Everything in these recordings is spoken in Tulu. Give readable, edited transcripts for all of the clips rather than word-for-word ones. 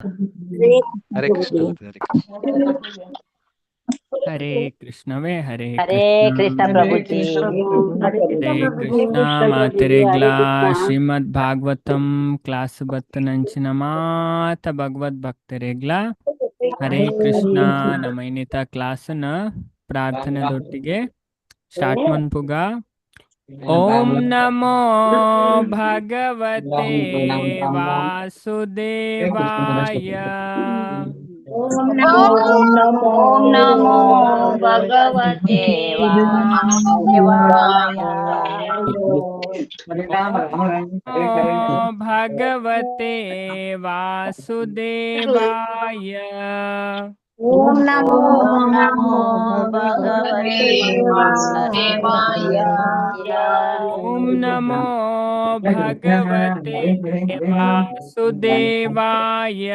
ಹರೇ ಕೃಷ್ಣ ಹರೇ ಕೃಷ್ಣ. ಹರೇ ಕೃಷ್ಣವೇ ಹರೇ ಹರೇ ಕೃಷ್ಣ. ಕೃಷ್ಣ ಹರೇ ಪ್ರಭುಜಿ. ಕೃಷ್ಣ ಪ್ರಭು. ಹರೇ ಕೃಷ್ಣ. ಹರೇ ಮಾತೆರೆಗ್ಲಾ ಕೃಷ್ಣ. ಶ್ರೀಮದ್ ಭಾಗವತಂ ಕ್ಲಾಸ್ ಬತ್ತನಂಚಿನ ಮಾತ ಭಗವದ್ ಭಕ್ತರೆಗ್ಲಾ ಹರೇ ಕೃಷ್ಣ. ನಮ್ಮ ಇನ್ನಿತ ಕ್ಲಾಸನ್ನ ಪ್ರಾರ್ಥನೆದೊಟ್ಟಿಗೆ ಸ್ಟಾರ್ಟ್ ಮನ್ಪುಗ. ಓಂ ನಮೋ ಭಗವತೆ ವಾಸುದೇವಾಯ. ಓಂ ನಮೋ ಓಂ ನಮೋ ಭಗವತೆ ವಾಸುದೇವಾಯ. ನಮೋ ಭಗವತೆ ವಾಸುದೇವಾಯ. ಓಂ ನಮೋ ಓಂ ನಮೋ ಭಗವತೆ ವಾಸುದೇವಾಯ. ಓಂ ನಮೋ ಭಗವತೆ ವಾಸುದೇವಾಯ.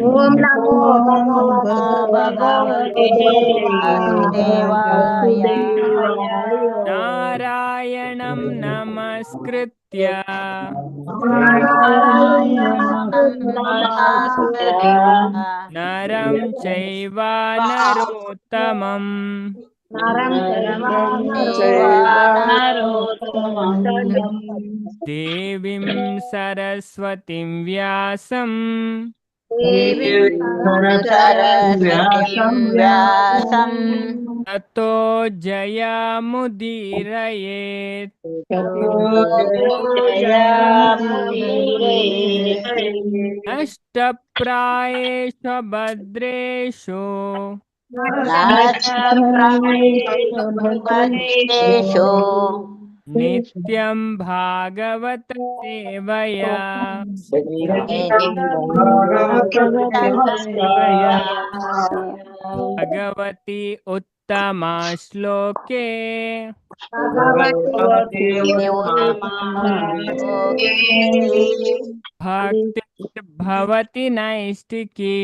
ಓಂ ನಮೋ ನಮೋ ಭಗವತೆ ವಾಸುದೇವಾಯ. ನಾರಾಯಣಂ ನಮಸ್ಕೃತ್ಯ ನಾರಾಯಣಂ ನಮಸ್ಕೃತ್ಯ ನರಂ ಚೈವ ನರೋತ್ತಮಂ ನರಂ ಚೈವ ನರೋತ್ತಮಂ ದೇವಿಂ ಸರಸ್ವತಿಂ ವ್ಯಾಸಂ ದೇವೀಂ ಸರಸ್ವತೀಂ ವ್ಯಾಸಂ ತತೋ ಜಯಮುದೀರಯೇತ್. ಜಯಮುದೀರಯೇತ್. ನಷ್ಟಪ್ರಾಯೇಷು ಭದ್ರೇಷು ನಷ್ಟಪ್ರಾಯೇಷು ಭದ್ರೇಷು ನಿತ್ಯಂ ಭಾಗವತ ಸೇವಯಾ ಭಗವತಿ ಉತ್ತಮ ಶ್ಲೋಕೆ ಭಕ್ತಿರ್ಭವತಿ ನೈಷ್ಟಿಕಿ.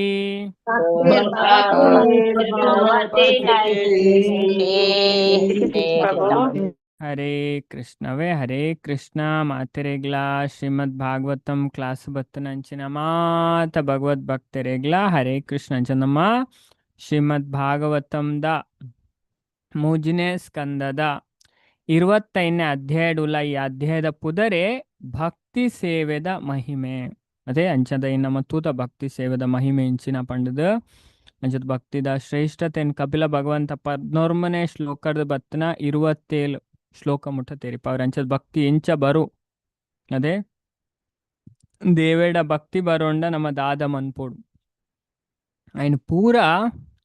ಹರೇ ಕೃಷ್ಣವೇ ಹರೇ ಕೃಷ್ಣ. ಮಾತೆರೆಗ್ಲಾ ಶ್ರೀಮದ್ ಭಾಗವತಂ ಕ್ಲಾಸ್ ಬತ್ತನಂಚಿನ ಮಾತ ಭಗವದ್ ಭಕ್ತರೆಗ್ಲಾ ಹರೇ ಕೃಷ್ಣ. ಅಂಚನಮ್ಮ ಶ್ರೀಮದ್ ಭಾಗವತಂದ ಮೂಜನೇ ಸ್ಕಂದದ 25ನೇ ಅಧ್ಯಾಯಡುಲ ಈ ಅಧ್ಯಾಯದ ಪುದರೆ ಭಕ್ತಿ ಸೇವೆದ ಮಹಿಮೆ. ಅದೇ ಅಂಚದ ನಮ್ಮ ತೂತ ಭಕ್ತಿ ಸೇವೆದ ಮಹಿಮೆ ಇಂಚಿನ ಪಂಡದ ಅಂಚದ ಭಕ್ತಿದ ಶ್ರೇಷ್ಠತೆನ್ ಕಪಿಲ ಭಗವಂತ 11ನೇ ಶ್ಲೋಕದ ಬತ್ತನ 27 ಶ್ಲೋಕ ಮುಟ್ಟ ತೇರಿಪ ಅವ್ರ ಅಂಚದ ಭಕ್ತಿ ಎಂಚ ಬರು. ಅದೇ ದೇವೇಡ ಭಕ್ತಿ ಬರೋಂಡ ನಮ್ಮ ದಾದ ಮನ್ಪೋಡು ఆయన ಪೂರ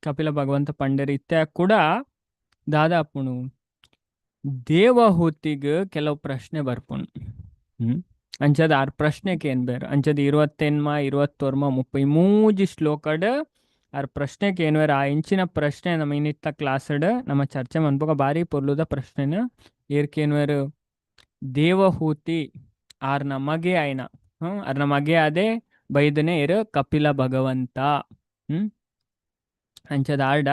ಕಪಿಲ ಭಗವಂತ ಪಂಡರ ಇತ್ತ ಕೂಡ ದಾದಾಪುಣು ದೇವಹೂತಿಗ್ ಕೆಲವು ಪ್ರಶ್ನೆ ಬರ್ಪುಣು. ಅಂಚದ ಆರ್ ಪ್ರಶ್ನೆಗೆ ಏನ್ ಬೇರೆ ಅಂಚದ 28 21 33 ಶ್ಲೋಕಡ್ ಆರ್ ಪ್ರಶ್ನೆಗೆ ಏನ್ ಬೇರೆ ಆ ಇಂಚಿನ ಪ್ರಶ್ನೆ ನಮ್ಮ ಇನ್ನಿತ್ತ ಕ್ಲಾಸ್ಡ್ ನಮ್ಮ ಚರ್ಚೆ ಮನ್ಪುಗ ಬಾರಿ ಪೊರ್ಲುದ ಪ್ರಶ್ನೆನ ಏರ್ಕೇನ್ವೇರು ದೇವಹೂತಿ ಆರ್ನ ಮಗೆ ಆಯ್ನ ಆರ್ನ ಮಗೆ ಅದೇ ಬೈದನೆ ಏರು ಕಪಿಲ ಭಗವಂತ. ಅಂಚದ ಆರ್ಡ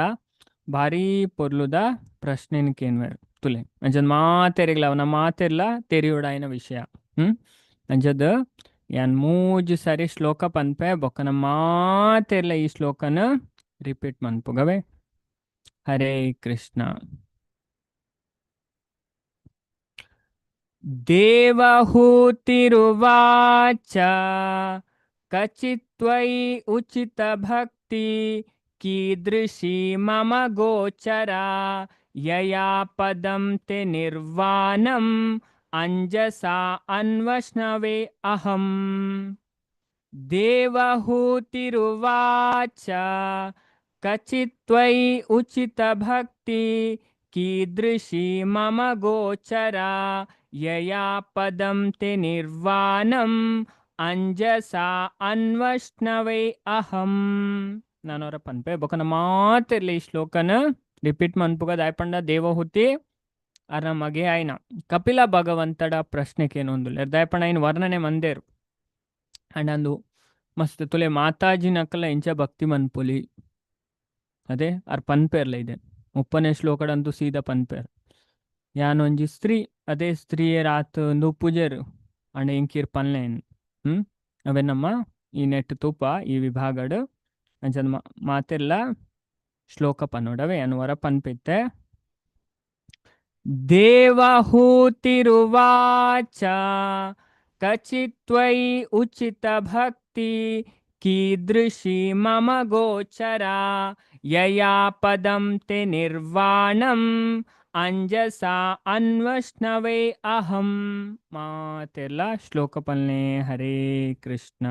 ಭಾರಿ ಪೊರ್ಲುದ ಪ್ರಶ್ನೆನಕೇನ್ವೇರು ತುಲೆ ಅಂಚದ ಮಾತೆರಿಗ್ಲ ಅವನ ಮಾತೆರ್ಲ ತೆರಿಯೋಡಾಯಿನ ವಿಷಯ. ಅಂಚದ ಯಾನ್ ಮೂಜು ಸರಿ ಶ್ಲೋಕ ಪನ್ಪೆ ಬೊಕ್ಕನ ಮಾತೆರ್ಲ ಈ ಶ್ಲೋಕನ ರಿಪೀಟ್ ಮನ್ಪುಗವೆ. ಹರೇ ಕೃಷ್ಣ. ದೇವಹೂತಿರುವಾಚ ಕಚಿತ್ವಯಿ ಉಚಿತ ಭಕ್ತಿ ಕೀದೃಶಿ ಮಮ ಗೋಚರ ಯಯಾ ಪದಂ ತೆ ನಿರ್ವಾಣಂ ಅಂಜಸಾ ಅನ್ವಷ್ಣವೇ ಅಹಂ. ದೇವಹೂತಿರುವಾಚ ಕಚಿತ್ವಯಿ ಉಚಿತ ಭಕ್ತಿ ಕೀದೃಶಿ ಮಮ ಗೋಚರ ಯಯಾ ಪದಂ ತೆ ನಿರ್ವಾಣಂ ಅಂಜಸಾ ಅನ್ವಷ್ಣವೇ ಅಹಂ. ನಾನವರ ಪನ್ಪೆ ಬೊಕನ ಮಾತಿರ್ಲಿ ಈ ಶ್ಲೋಕನ ರಿಪೀಟ್ ಮನ್ಪುಗ ದಾಯಪಂಡ ದೇವಹೂತಿ ಅರ್ನ ಮಗೆ ಆಯ್ನ ಕಪಿಲ ಭಗವಂತಡ ಪ್ರಶ್ನೆಕೇನೊಂದುಲ್ಲ ದಾಯಪಂಡ ಐನ್ ವರ್ಣನೆ ಮಂದೇರು ಅಂಡ್ ಅಂದು ಮಸ್ತ್ ತುಲೆ ಮಾತಾಜಿ ನಕಲ ಇಂಚ ಭಕ್ತಿ ಮನ್ಪುಲಿ ಅದೇ ಅರ್ ಪನ್ಪೇರ್ಲ ಇದೆ 30ನೇ ಶ್ಲೋಕಡಂತೂ ಸೀದಾ ಪನ್ಪೇರ್ ಯಾನೊಂಜಿ ಸ್ತ್ರೀ ಅದೇ ಸ್ತ್ರೀಯರ್ ಆತ್ ಒಂದು ಪೂಜೆರು ಅಂಡ ಇಂಕೀರ್ ಪನ್ಲೇನ್. ಅವೇನಮ್ಮ ಈ ನೆಟ್ ತೂಪ ಈ ವಿಭಾಗಡ್ ಅಂಚದ ಮಾತೆರ್ಲ ಶ್ಲೋಕ ಪನ್ನೋಡವೆ ಅನ್ವರ ಪನ್ಪಿತ್ತೆ. ದೇವಹೂತಿರುವಾಚ ಕಚಿತ್ವಯಿ ಉಚಿತ ಭಕ್ತಿ ಕೀದೃಶಿ ಮಮ ಗೋಚರ ಯಯಾ ಪದಂ ತೆ ನಿರ್ವಾಣಂ ಅಂಜಸಾ ಅನ್ವಷ್ಣವೇ ಅಹಂ. ಮಾತೆರ್ಲ ಶ್ಲೋಕ ಪಲ್ನೆ. ಹರೇ ಕೃಷ್ಣ.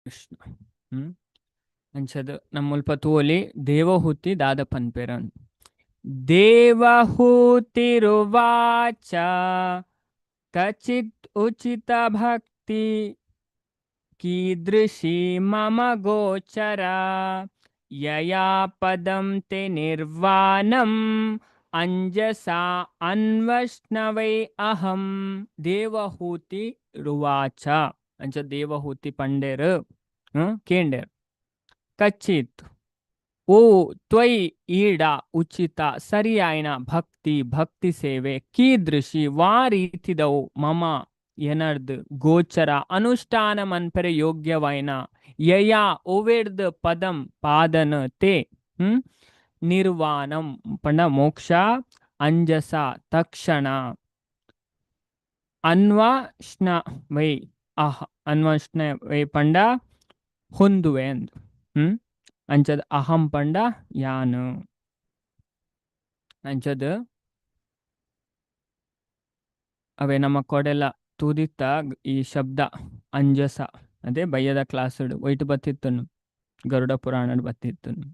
ಕೃಷ್ಣ. ಅಂಚದ ನಮ್ಮಲ್ಪ ತೂವೊಲಿ ದೇವಹೂತಿ ದಾದ ಪನ್ಪೆರನ್. ದೇವಹೂತಿರುವಾಚ ಕಚಿತ್ ಉಚಿತ ಭಕ್ತಿ ಕೀದೃಶಿ ಮಮ ಗೋಚರ ಯಯಾ ಪದಂ ತೆ ನಿರ್ವಾಣಂ ಅಂಜಸಾ ಅನ್ವಷ್ಣವೈ ಅಹಂ. ದೇವಹೂತಿ ರುವಾಚ ಅಂಚ ದೇವಹೂತಿ ಪಂಡೇರು ಕೇಂಡೇರು. ಕಚಿತ್ ಓ ತ್ವಯಿ ಈಡ ಉಚಿತ ಸರಿಯಾಯಿನ ಭಕ್ತಿ ಭಕ್ತಿ ಸೇವೆ ಕೀದೃಶಿ ವಾ ರೀತಿದವು ಮಮ ಎನರ್ದ್ ಗೋಚರ ಅನುಷ್ಠಾನ ಮನ್ಪೆರೆ ಯೋಗ್ಯವೈನ ಯಯಾ ಒವೆರ್ದ್ ಪದಂ ಪಾದನ ತೇ ನಿರ್ವಾಣಂ ಪಂಡ ಮೋಕ್ಷ ಅಂಜಸ ತಕ್ಷಣ ಅನ್ವಷ್ಣ ವೈ ಅಹ ಅನ್ವಷ್ಣ ವೈ ಪಂಡ ಹೊಂದುವೆ ಅಂದು. ಅಂಚದ ಅಹಂ ಪಂಡ ಯಾನು. ಅಂಚದ ಅವೇ ನಮ್ಮ ಕೊಡೆಲ್ಲ ತೂದಿತ್ತ ಈ ಶಬ್ದ ಅಂಜಸ ಅದೇ ಬಯ್ಯದ ಕ್ಲಾಸ್ ಒಯ್ಟು ಬತ್ತಿತ್ತನು ಗರುಡ ಪುರಾಣಡ್ ಬತ್ತಿತ್ತನು.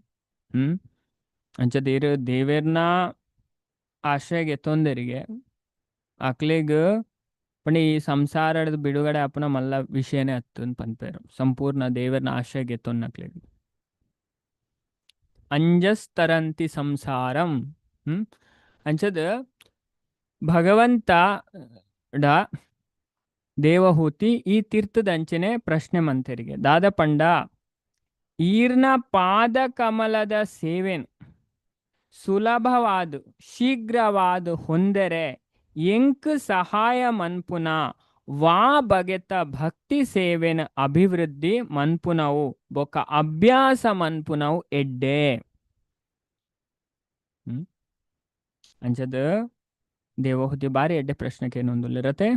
ಅಂಚ ದೇರು ದೇವೇರ್ನ ಆಶ್ರಯಗೆ ತೊಂದರಿಗೆ ಅಕ್ಲೆಗ್ ಪಂಡ ಈ ಸಂಸಾರದ ಬಿಡುಗಡೆ ಅಪ್ಪನ ಮಲ್ಲ ವಿಷಯನೇ ಅತ್ತು ಪನ್ಪೇರು ಸಂಪೂರ್ಣ ದೇವರ್ನ ಆಶ್ರಯಗೆ ತೊನ್ನಕ್ಲೆಗ್. ಅಂಜಸ್ತರಂತಿ ಸಂಸಾರಂ. ಅಂಚದ ಭಗವಂತ ಡ ದೇವಹೂತಿ ಈ ತೀರ್ಥದಂಚನೆ ಪ್ರಶ್ನೆ ಮಂತೆರಿಗೆ ದಾದ ಪಂಡ ಈರ್ನ ಪಾದ ಕಮಲದ ಸೇವೆನ್ ಸುಲಭವಾದ ಶೀಘ್ರವಾದ ಹೊಂದರೆ ಎಂಕ್ ಸಹಾಯ ಮನ್ಪುನ ವಾ ಬಗೆತ ಭಕ್ತಿ ಸೇವೆನ ಅಭಿವೃದ್ಧಿ ಮನ್ಪುನವು ಬೊಕ ಅಭ್ಯಾಸ ಮನ್ಪುನವು ಎಡ್ಡೆ. ಅಂಚದ ದೇವಹೂತಿ ಬಾರಿ ಎಡ್ಡೆ ಪ್ರಶ್ನೆಕೇನೊಂದುಲ್ಲಿರತೆ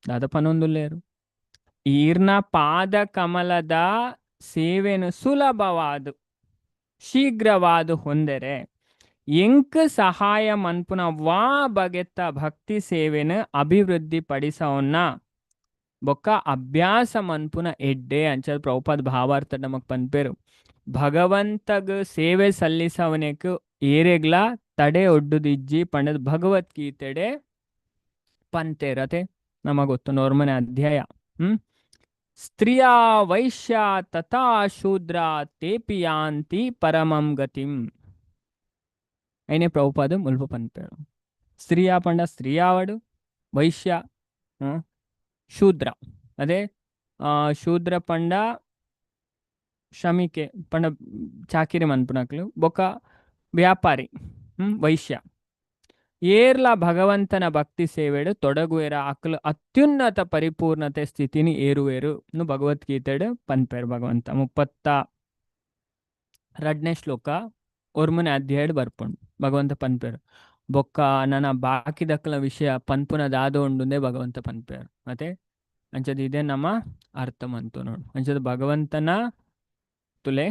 ದಾದ ಪನೊಂದುಲ್ಲೇರು ಈರ್ನ ಪಾದ ಕಮಲದ ಸೇವೆನು ಸುಲಭವಾದ ಶೀಘ್ರವಾದ ಹೊಂದರೆ ಎಂಕ್ ಸಹಾಯ ಮನ್ಪುನ ವಾ ಬಗೆತ ಭಕ್ತಿ ಸೇವೆನ ಅಭಿವೃದ್ಧಿ ಪಡಿಸವನ್ನ ಬೊಕ್ಕ ಅಭ್ಯಾಸ ಮನ್ಪುನ ಎಡ್ಡೆ ಅಂಚ ಪ್ರಭುಪಾದ ಭಾವಾರ್ಥ ನಮಕ್ ಪನ್ಪೇರು. ಭಗವಂತಗ್ ಸೇವೆ ಸಲ್ಲಿಸವನೆಕ್ ಏರೆಗ್ಲ ತಡೆ ಒಡ್ಡುದಿಜ್ಜಿ ಪಂಡದ್ ಭಗವದ್ಗೀತೆಡೆ ಪಂತೇರತೆ ನಮಗ್ ಗೊತ್ತು ನೋರ್ಮನೆ ಅಧ್ಯಾಯ. ಸ್ತ್ರೀಯ ವೈಶ್ಯ ತಥಾ ಶೂದ್ರ ತೇಪಿ ಯಾಂತಿ ಪರಮಂ ಗತಿಂ. అయినే ప్రభుపాద ములుపు పనిపాడు. స్త్రీయా పండ స్త్రీయావడు వైశ్య ಶೂದ್ರ ಅದೇ ಶೂದ್ರ ಪಂಡ ಶ್ರಮಿಕೆ ಪಂಡ ಚಾಕಿರಿ ಮನ್ಪುನಕ್ಲು ಬೊಕ ವ್ಯಾಪಾರಿ ವೈಶ್ಯ ಏರ್ಲ ಭಗವಂತನ ಭಕ್ತಿ ಸೇವೆಡು ತೊಡಗುವೆರ ಅಕ್ಲು ಅತ್ಯುನ್ನತ ಪರಿಪೂರ್ಣತೆ ಸ್ಥಿತಿನಿ ಏರುವೇರು ಭಗವದ್ಗೀತೆಡು ಪನ್ಪೇರು ಭಗವಂತ. 32ನೇ ಶ್ಲೋಕ ಒರ್ಮನೆ ಅಧ್ಯಾಯಡ್ ಬರ್ಪುಂಡು ಭಗವಂತ ಪನ್ಪೇರು. ಬೊಕ್ಕ ನನ್ನ ಬಾಕಿದಕ್ಕಲ ವಿಷಯ ಪನ್ಪುನ ದಾದ ಉಂಡುಂದೇ ಭಗವಂತ ಪನ್ಪೇರು. ಮತ್ತೆ ಅಂಚದ ಇದೇ ನಮ್ಮ ಅರ್ಥ ಮಂತು ನೋಡು. ಅಂಚದ ಭಗವಂತನ ತುಲೆ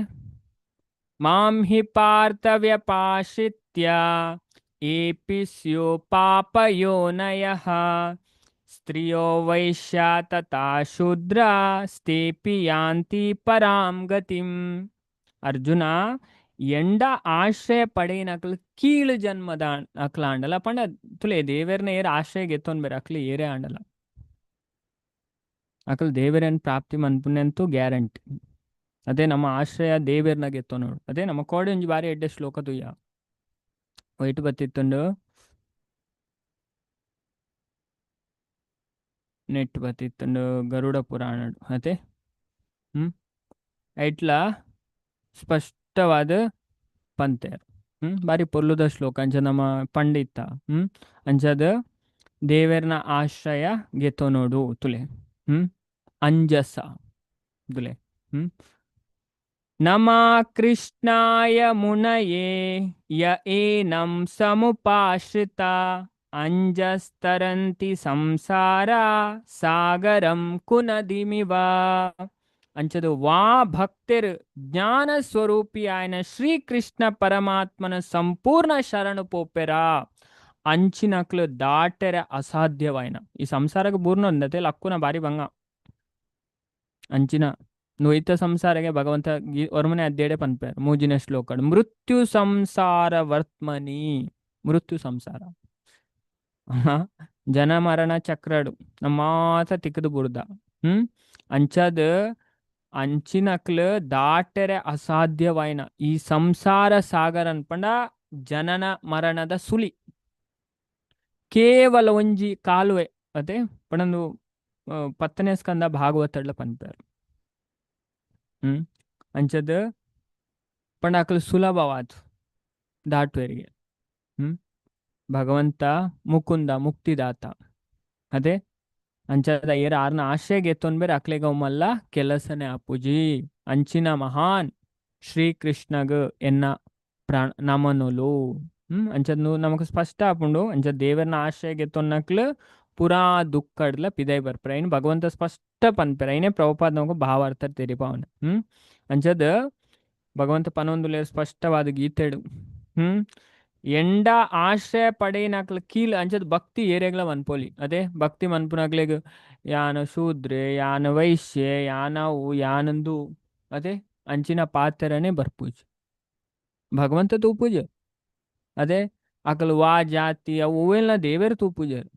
ಮಾಂ ಹಿ ಪಾರ್ಥವ್ಯಪಾಶ್ರಿತ್ಯ ಏಪಿ ಸ್ಯು ಪಾಪಯೋನಯಃ ಸ್ತ್ರೀಯೋ ವೈಶ್ಯ ತಥಾ ಶೂದ್ರ ಸ್ಥೇಪಿ ಯಾಂತಿ ಪರಾಂ ಗತಿಂ. ಅರ್ಜುನ, ಎಂಡ ಆಶ್ರಯ ಪಡೆಯಿನಕ್ಲು ಕೀಳು ಜನ್ಮದ ಅಕ್ಲ ಆಂಡಲ ಪಂಡ ತುಲೆ ದೇವೆರ್ನ ಏರ್ ಆಶ್ರಯ ಗೆತ್ತೊನ್ ಬೇರೆ ಅಕ್ಲು ಏರೇ ಆಂಡಲ ಅಕ್ಲು ದೇವರನ್ ಪ್ರಾಪ್ತಿ ಮನ್ಪುನೆಂತೂ ಗ್ಯಾರಂಟಿ. ಅದೇ ನಮ್ಮ ಆಶ್ರಯ ದೇವೆರ್ನ ಗೆತ್ತೊನೋಡು. ಅದೇ ನಮ್ಮ ಕೋಡೆ ಒಂಜಿ ಬಾರಿ ಎಡ್ಡೆ ಶ್ಲೋಕ ತುಯ್ಯ ವೈಟ್ ಬತ್ತಿತ್ತುಂಡು ನೆಟ್ ಬತ್ತಿತ್ತುಂಡು ಗರುಡ ಪುರಾಣ ಅದೇ. ಹ್ಮ್ ಐಟ್ಲ ಸ್ಪಷ್ಟವಾದ ಪಂತೇರ್. ಬಾರಿ ಪೊರ್ಲುದ ಶ್ಲೋಕ ಅಂಚ ನಮ್ಮ ಪಂಡಿತ. ಅಂಚದ ದೇವೆರ್ನ ಆಶ್ರಯ ಗೆತೊನೋಡು ತುಲೆ. ಅಂಜಸ ತುಲೆ. ನಮ ಕೃಷ್ಣಾಯ ಮುನಯೇ ಯ ಏನಂ ಸಮುಪಾಶ್ರಿತ ಅಂಜಸ್ತರಂತಿ ಸಂಸಾರ ಸಾಗರಂ ಕುನದಿಮಿವ. ಅಂಚದು ವಾ ಭಕ್ತರು ಜ್ಞಾನ ಸ್ವರೂಪಿ ಆಯನ ಶ್ರೀಕೃಷ್ಣ ಪರಮಾತ್ಮನ ಸಂಪೂರ್ಣ ಶರಣು ಪೋಪೆರ ಅಂಚಿನಕ್ಲು ದಾಟೆರ ಅಸಾಧ್ಯವಾಯನ. ಈ ಸಂಸಾರಕ್ಕೆ ಬೂರ್ಣ ಒಂದತೆ ಲಕ್ಕುನ ಬಾರಿ ಭಂಗ ಅಂಚಿನ ನುಯ್ತ ಸಂಸಾರಗೆ ಭಗವಂತ ಒರ್ಮನೆ ಅದ್ದೇಡೆ ಪನ್ಪೇರು ಮೂಜಿನ ಶ್ಲೋಕ ಮೃತ್ಯು ಸಂಸಾರ ವರ್ತಮನಿ. ಮೃತ್ಯು ಸಂಸಾರ ಜನ ಮರಣ ಚಕ್ರಡು ನಮ್ಮಾತ ತಿಕ್ಕದು ಬುರ್ದ. ಅಂಚದ ಅಂಚಿನಕ್ಲು ದಾಟೆರೆ ಅಸಾಧ್ಯವಾಯಿನ ಈ ಸಂಸಾರ ಸಾಗರ ಅನ್ಪಂಡ ಜನನ ಮರಣದ ಸುಳಿ ಕೇವಲ ಒಂಜಿ ಕಾಲುವೆ ಅದೇ ಪಣಂದು ಪತ್ತನೇ ಸ್ಕಂದ ಭಾಗವತಡ್ಲ ಪನ್ಪೇರು. ಅಂಚದ ಪಂಡ ಅಕ್ಲು ಸುಲಭವಾದ ದಾಟುವೆರಿಗೆ. ಭಗವಂತ ಮುಕುಂದ ಮುಕ್ತಿದಾತ ಅದೇ ಅಂಚದ ಏರ ಆರ್ನ ಆಶಯ ಗೆತ್ತೊನ್ ಬೇರೆ ಅಕ್ಲೆಗ ಮಲ್ಲ ಕೆಲಸನೆ ಅಪುಜಿ. ಅಂಚಿನ ಮಹಾನ್ ಶ್ರೀಕೃಷ್ಣಗ್ ಎನ್ನ ಪ್ರಾಣ ನಮನುಲು. ಅಂಚದ್ ನಮಕ್ ಸ್ಪಷ್ಟ ಆಪುಂಡು. ಅಂಚ ದೇವರ್ನ ಆಶ್ರಯ ಗೆತ್ತೊನ್ನಕ್ಲು ಪೂರಾ ದುಃಖಡ್ಲ ಪಿದೈ ಬರ್ಪರ ಐನ್ ಭಗವಂತ ಸ್ಪಷ್ಟ ಪನ್ಪೆರ್. ಐನೇ ಪ್ರಭುಪಾದ ನಮಕ್ ಭಾವಾರ್ಥ ತೆರಿಪಾವನ. ಅಂಚದ ಭಗವಂತ ಪನೊಂದುಲೆ ಸ್ಪಷ್ಟವಾದ ಗೀತೆಡು. ಎಂಡ ಆಶ್ರಯ ಪಡೆಯಿನಕ್ಲು ಕೀಲ್ ಅಂಚದ ಭಕ್ತಿ ಏರೆಗ್ಲ ಮನ್ಪೊಲಿ. ಅದೇ ಭಕ್ತಿ ಮನ್ಪುನಕ್ಲೆಗ್ ಯಾನ ಶೂದ್ರೆ ಯಾನ ವೈಶ್ಯೆ ಯಾನವು ಯಾನಂದು ಅದೇ ಅಂಚಿನ ಪಾತ್ರನೇ ಬರ್ಪೂಜಿ ಭಗವಂತ ತೂಪುಜೆ. ಅದೇ ಅಕಲ್ ವಾ ಜಾತಿ ಅವು ಒವೆಲ್ಲ ದೇವೇರು ತೂಪುಜೆರ್.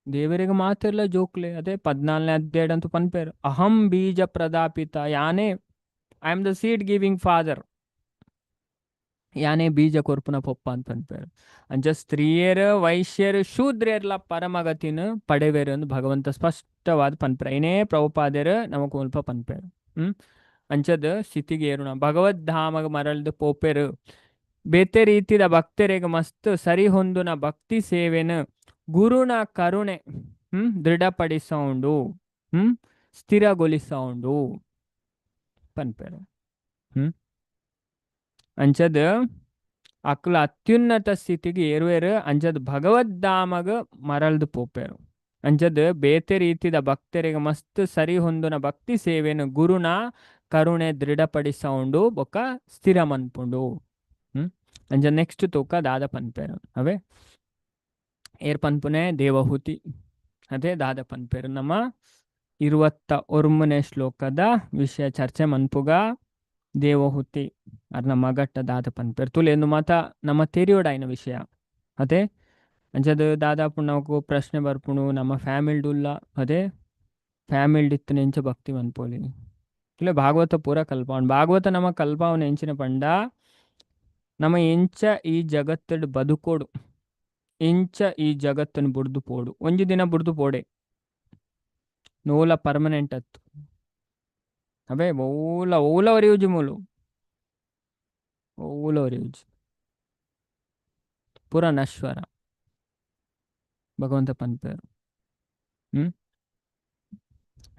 ದೇವರಿಗೆ ಮಾತೆರ್ಲ ಜೋಕ್ಲೆ. ಅದೇ 14ನೇ ಅಧ್ಯಾಯ ಅಂತೂ ಪನ್ಪೇರು ಅಹಂ ಬೀಜ ಪ್ರದಾಪಿತ ಯಾನೇ I am the seed giving father ಯಾನೇ ಬೀಜ ಕೊರ್ಪುನ ಪೊಪ್ಪ ಅಂತ ಪನ್ಪೇರು. ಅಂಚ ಸ್ತ್ರೀಯರು ವೈಶ್ಯರು ಶೂದ್ರೆರ್ಲ ಪರಮಗತಿನ ಪಡೆವೇರು ಅಂದ್ ಭಗವಂತ ಸ್ಪಷ್ಟವಾದ ಪನ್ಪೇರು. ಐನೇ ಪ್ರಭುಪಾದರು ನಮಕ್ ಮುಲ್ಪ ಪನ್ಪೇರು. ಅಂಚದ ಸ್ಥಿತಿಗೆ ಏರುಣ ಭಗವದ್ಧಾಮಗ ಮರಳ್ದು ಪೋಪೆರು ಬೇತೆ ರೀತಿದ ಭಕ್ತರಿಗೆ ಮಸ್ತ್ ಸರಿ ಹೊಂದುನ ಭಕ್ತಿ ಸೇವೆನು ಗುರುನ ಕರುಣೆ ದೃಢಪಡಿಸೌಂಡು ಸ್ಥಿರಗೊಳಿಸೌಂಡು ಪನ್ಪೇರು. ಅಂಚದ ಅಕ್ಲ ಅತ್ಯುನ್ನತ ಸ್ಥಿತಿಗೆ ಏರುವೇರು ಅಂಚದ ಭಗವದ್ಧಾಮಗ ಮರಳ್ದು ಪೋಪೇರು. ಅಂಚದ ಬೇತೆ ರೀತಿದ ಭಕ್ತರಿಗೆ ಮಸ್ತ್ ಸರಿ ಹೊಂದುನ ಭಕ್ತಿ ಸೇವೆನು ಗುರುನ ಕರುಣೆ ದೃಢಪಡಿಸೌಂಡು ಬೊಕ್ಕ ಸ್ಥಿರ ಮನ್ಪುಂಡು. ಅಂಚ ನೆಕ್ಸ್ಟ್ ತೂಕ ದಾದ ಪನ್ಪೇರು ಅವೇ ಏರ್ ಪನ್ಪುನೆ ದೇವಹುತಿ ಅದೇ ದಾದ ಪನ್ಪೇರು. ನಮ್ಮ 29ನೇ ಶ್ಲೋಕದ ವಿಷಯ ಚರ್ಚೆ ಮನ್ಪುಗ ದೇವಹುತಿ ಅರ್ನ ಮಗಟ್ಟ ದಾದ ಪನ್ಪೇರು. ತುಲೆ ಮಾತ ನಮ್ಮ ತೆರಿಯೋಡಾಯಿನ ವಿಷಯ ಅದೇ. ಅಂಚದ ದಾದಾಪು ನಮಕು ಪ್ರಶ್ನೆ ಬರ್ಪುಣು ನಮ್ಮ ಫ್ಯಾಮಿಲಿಡುಲ್ಲ ಅದೇ ಫ್ಯಾಮಿಲಿ ಇತ್ತು ಎಂಚ ಭಕ್ತಿ ಮನ್ಪೋಲಿ. ತುಲೆ ಭಾಗವತ ಪೂರ ಕಲ್ಪಾವಣ ಭಾಗವತ ನಮ್ಮ ಕಲ್ಪಾವನ ಎಂಚಿನ ಪಂಡ ನಮ್ಮ ಎಂಚ ಈ ಜಗತ್ತಡು ಬದುಕೋಡು ಎಂಚ ಈ ಜಗತ್ತನ್ನು ಬುಡ್ದು ಪೋಡು ಒಂಜಿ ದಿನ ಬುಡ್ದು ಪೋಡೆ ನೂಲ ಪರ್ಮನೆಂಟ್ ಅತ್ತು ಅವೇ ಓಲ ಓಲ ಒರಿಯುಜಿ ಮೂಲು ಓಲ ಒರಿಯುಜಿ ಪೂರ ನಶ್ವರ ಭಗವಂತ ಪನ್ಪೇರು.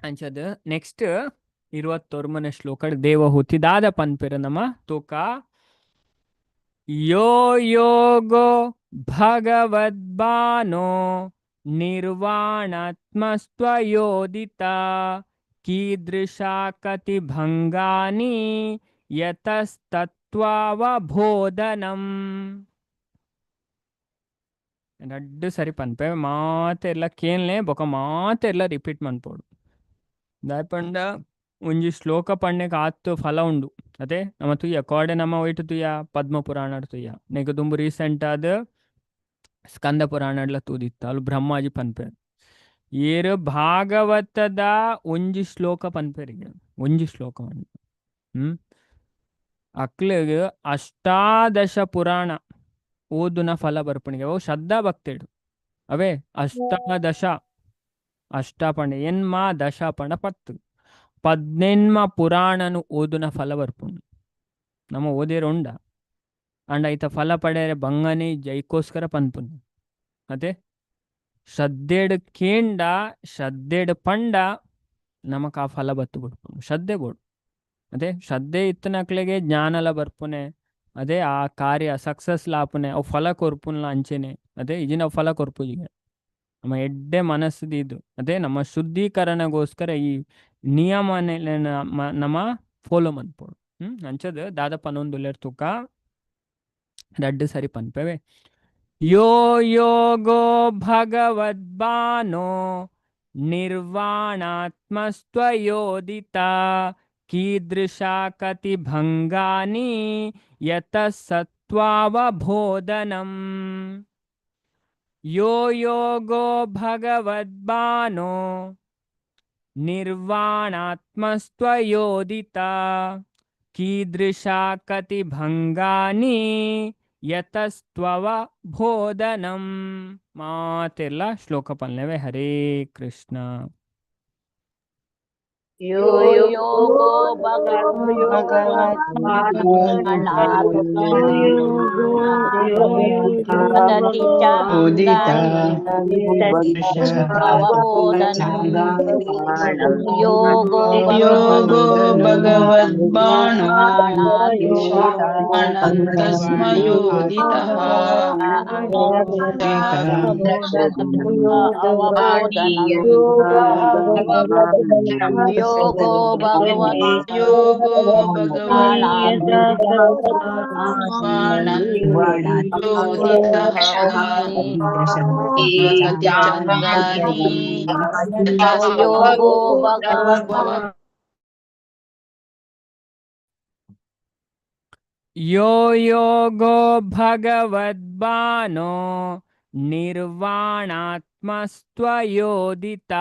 ಅಂಚದ ನೆಕ್ಸ್ಟ್ 29ನೇ ಶ್ಲೋಕ ದೇವಹೂತಿ ದಾದ ಪನ್ಪೇರು ನಮ್ಮ ತೂಕ ಯೋ ಯೋಗೋ ಭಗವದ್ಬಾನೋ ನಿರ್ವಾಣಾತ್ಮಸ್ತ್ವಯೋದಿತ ಕೀದೃಶಾ ಕತಿ ಭಂಗಾನಿ ಯತಸ್ತತ್ವಾವಬೋಧನಂ. ರಡ್ಡ್ ಸರಿ ಪನ್ಪೆ ಮಾತೆರ್ಲ ಕೇನ್ಲೆ ಬೊಕ ಮಾತೆರ್ಲ ರಿಪೀಟ್ ಮನ್ಪೊಡು. ದಾಯೆ ಪಂಡ ಒಂಜಿ ಶ್ಲೋಕ ಪಣ್ಣೆಗ್ ಆತ್ ಫಲ ಉಂಡು. ಅತೆ ನಮ ತೂಯ ಕೋಡೆ ನಮ ಒಯ್ಟ್ ತೂಯ ಪದ್ಮ ಪುರಾಣಡ್ ತೂಯ. ನೆಕ್ ದುಂಬು ರೀಸೆಂಟ್ ಆದ್ ಸ್ಕಂದ ಪುರಾಣಡ್ಲ ತೂದಿತ್ತ ಅಲ್ ಬ್ರಹ್ಮಾಜಿ ಪನ್ಪೆರ್. ಏರ್ ಭಾಗವತದ ಒಂಜಿ ಶ್ಲೋಕ ಪನ್ಪೆರಿಗೆ ಒಂಜಿ ಶ್ಲೋಕ ಹ್ಮ್ ಅಕ್ಲೆಗ್ ಅಷ್ಟಾದಶ ಪುರಾಣ ಓದುನ ಫಲ ಬರ್ಪುನಿಗೆ ಅವು ಶ್ರದ್ಧಾ ಭಕ್ತಿಡು ಅವೇ ಅಷ್ಟಾದಶ ಅಷ್ಟ ಪಂಡ ಎನ್ಮ ದಶ ಪಂಡ ಪತ್ತು ಪದ್ನೆನ್ಮ ಪುರಾಣನು ಓದುನ ಫಲ ಬರ್ಪುಂಡು. ನಮ ಓದೇರ ಉಂಡ ಅಂಡ ಐತ ಫಲ ಪಡೆಯರೆ ಬಂಗನೆ ಜೈಕೋಸ್ಕರ ಪನ್ಪುನು. ಅತೆ ಶ್ರದ್ಧೆಡ್ ಕೇಂಡ ಶ್ರದ್ಧೆಡ್ ಪಂಡ ನಮಕ್ ಆ ಫಲ ಬತ್ತು ಬಿಡ್ಪುಂಡು. ಶ್ರದ್ಧೆ ಬೋಡು. ಅದೇ ಶ್ರದ್ಧೆ ಇತ್ತನಕ್ಲೆಗೆ ಜ್ಞಾನಲ ಬರ್ಪುನೆ. ಅದೇ ಆ ಕಾರ್ಯ ಸಕ್ಸಸ್ ಲಾಪುನೆ ಅವು ಫಲ ಕೊರ್ಪುನ್ಲ ಅಂಚೆನೆ. ಅದೇ ಇಜಿನ ಫಲ ಕೊರ್ಪುಜಿಗೆ ನಮ್ಮ ಎಡ್ಡೆ ಮನಸ್ಸು ಅದೇ ನಮ್ಮ ಶುದ್ಧೀಕರಣಗೋಸ್ಕರ ಈ ನಿಯಮ ನಮ್ಮ ಫಾಲೋ ಮನ್ಪೊಡು. ಅಂಚದ ದಾದ ಪನೊಂದುಲ್ಲೆರ್ ತೂಕ ರಡ್ಡ್ ಸರಿ ಪನ್ಪೆವೆ. ಯೋ ಯೋಗೋ ಭಗವದ್ಬಾನೋ ನಿರ್ವಾಣಾತ್ಮಸ್ತ್ವಯೋದಿತ ಕೀದೃಶಾ ಕತಿ ಭಂಗಾನಿ ಯತಃ ಸತ್ವಾವಬೋಧನಂ. ಯೋ ಯೋಗೋ ಭಗವದ್ಬಾನೋ ನಿರ್ವಾಣಾತ್ಮಸ್ತ್ವಯೋದಿತ ಕೀದೃಶಾ ಕತಿ ಭಂಗಾನಿ ಯತಸ್ತ್ವವಬೋಧನಂ. ಮಾತೆಲ್ಲ ಶ್ಲೋಕ ಪನ್ಲೆವೆ. ಹರೇ ಕೃಷ್ಣ. ಯೋ ಯೋಗೋ ಭಗವತಿ ಚ ಯೋಗೋ ಯೋಗೋ ಭಗವದ್ಬಾಣೋ ಅನಂತಸ್ಮಯೋದಿತಃ ಯೋಗೋ ಭಗವತ್ ಯೋಗೋ ಭಗವದ್ಬಾಣಯೋದಿತಃ ಕತಿ ಚಂಗಾನಿ ಯೋಗೋ ಭಗವತ್ ಯೋ ಯೋಗೋ ಭಗವದ್ಬಾನೋ ನಿರ್ವಾಣಾತ್ಮಸ್ತ್ವಯೋದಿತ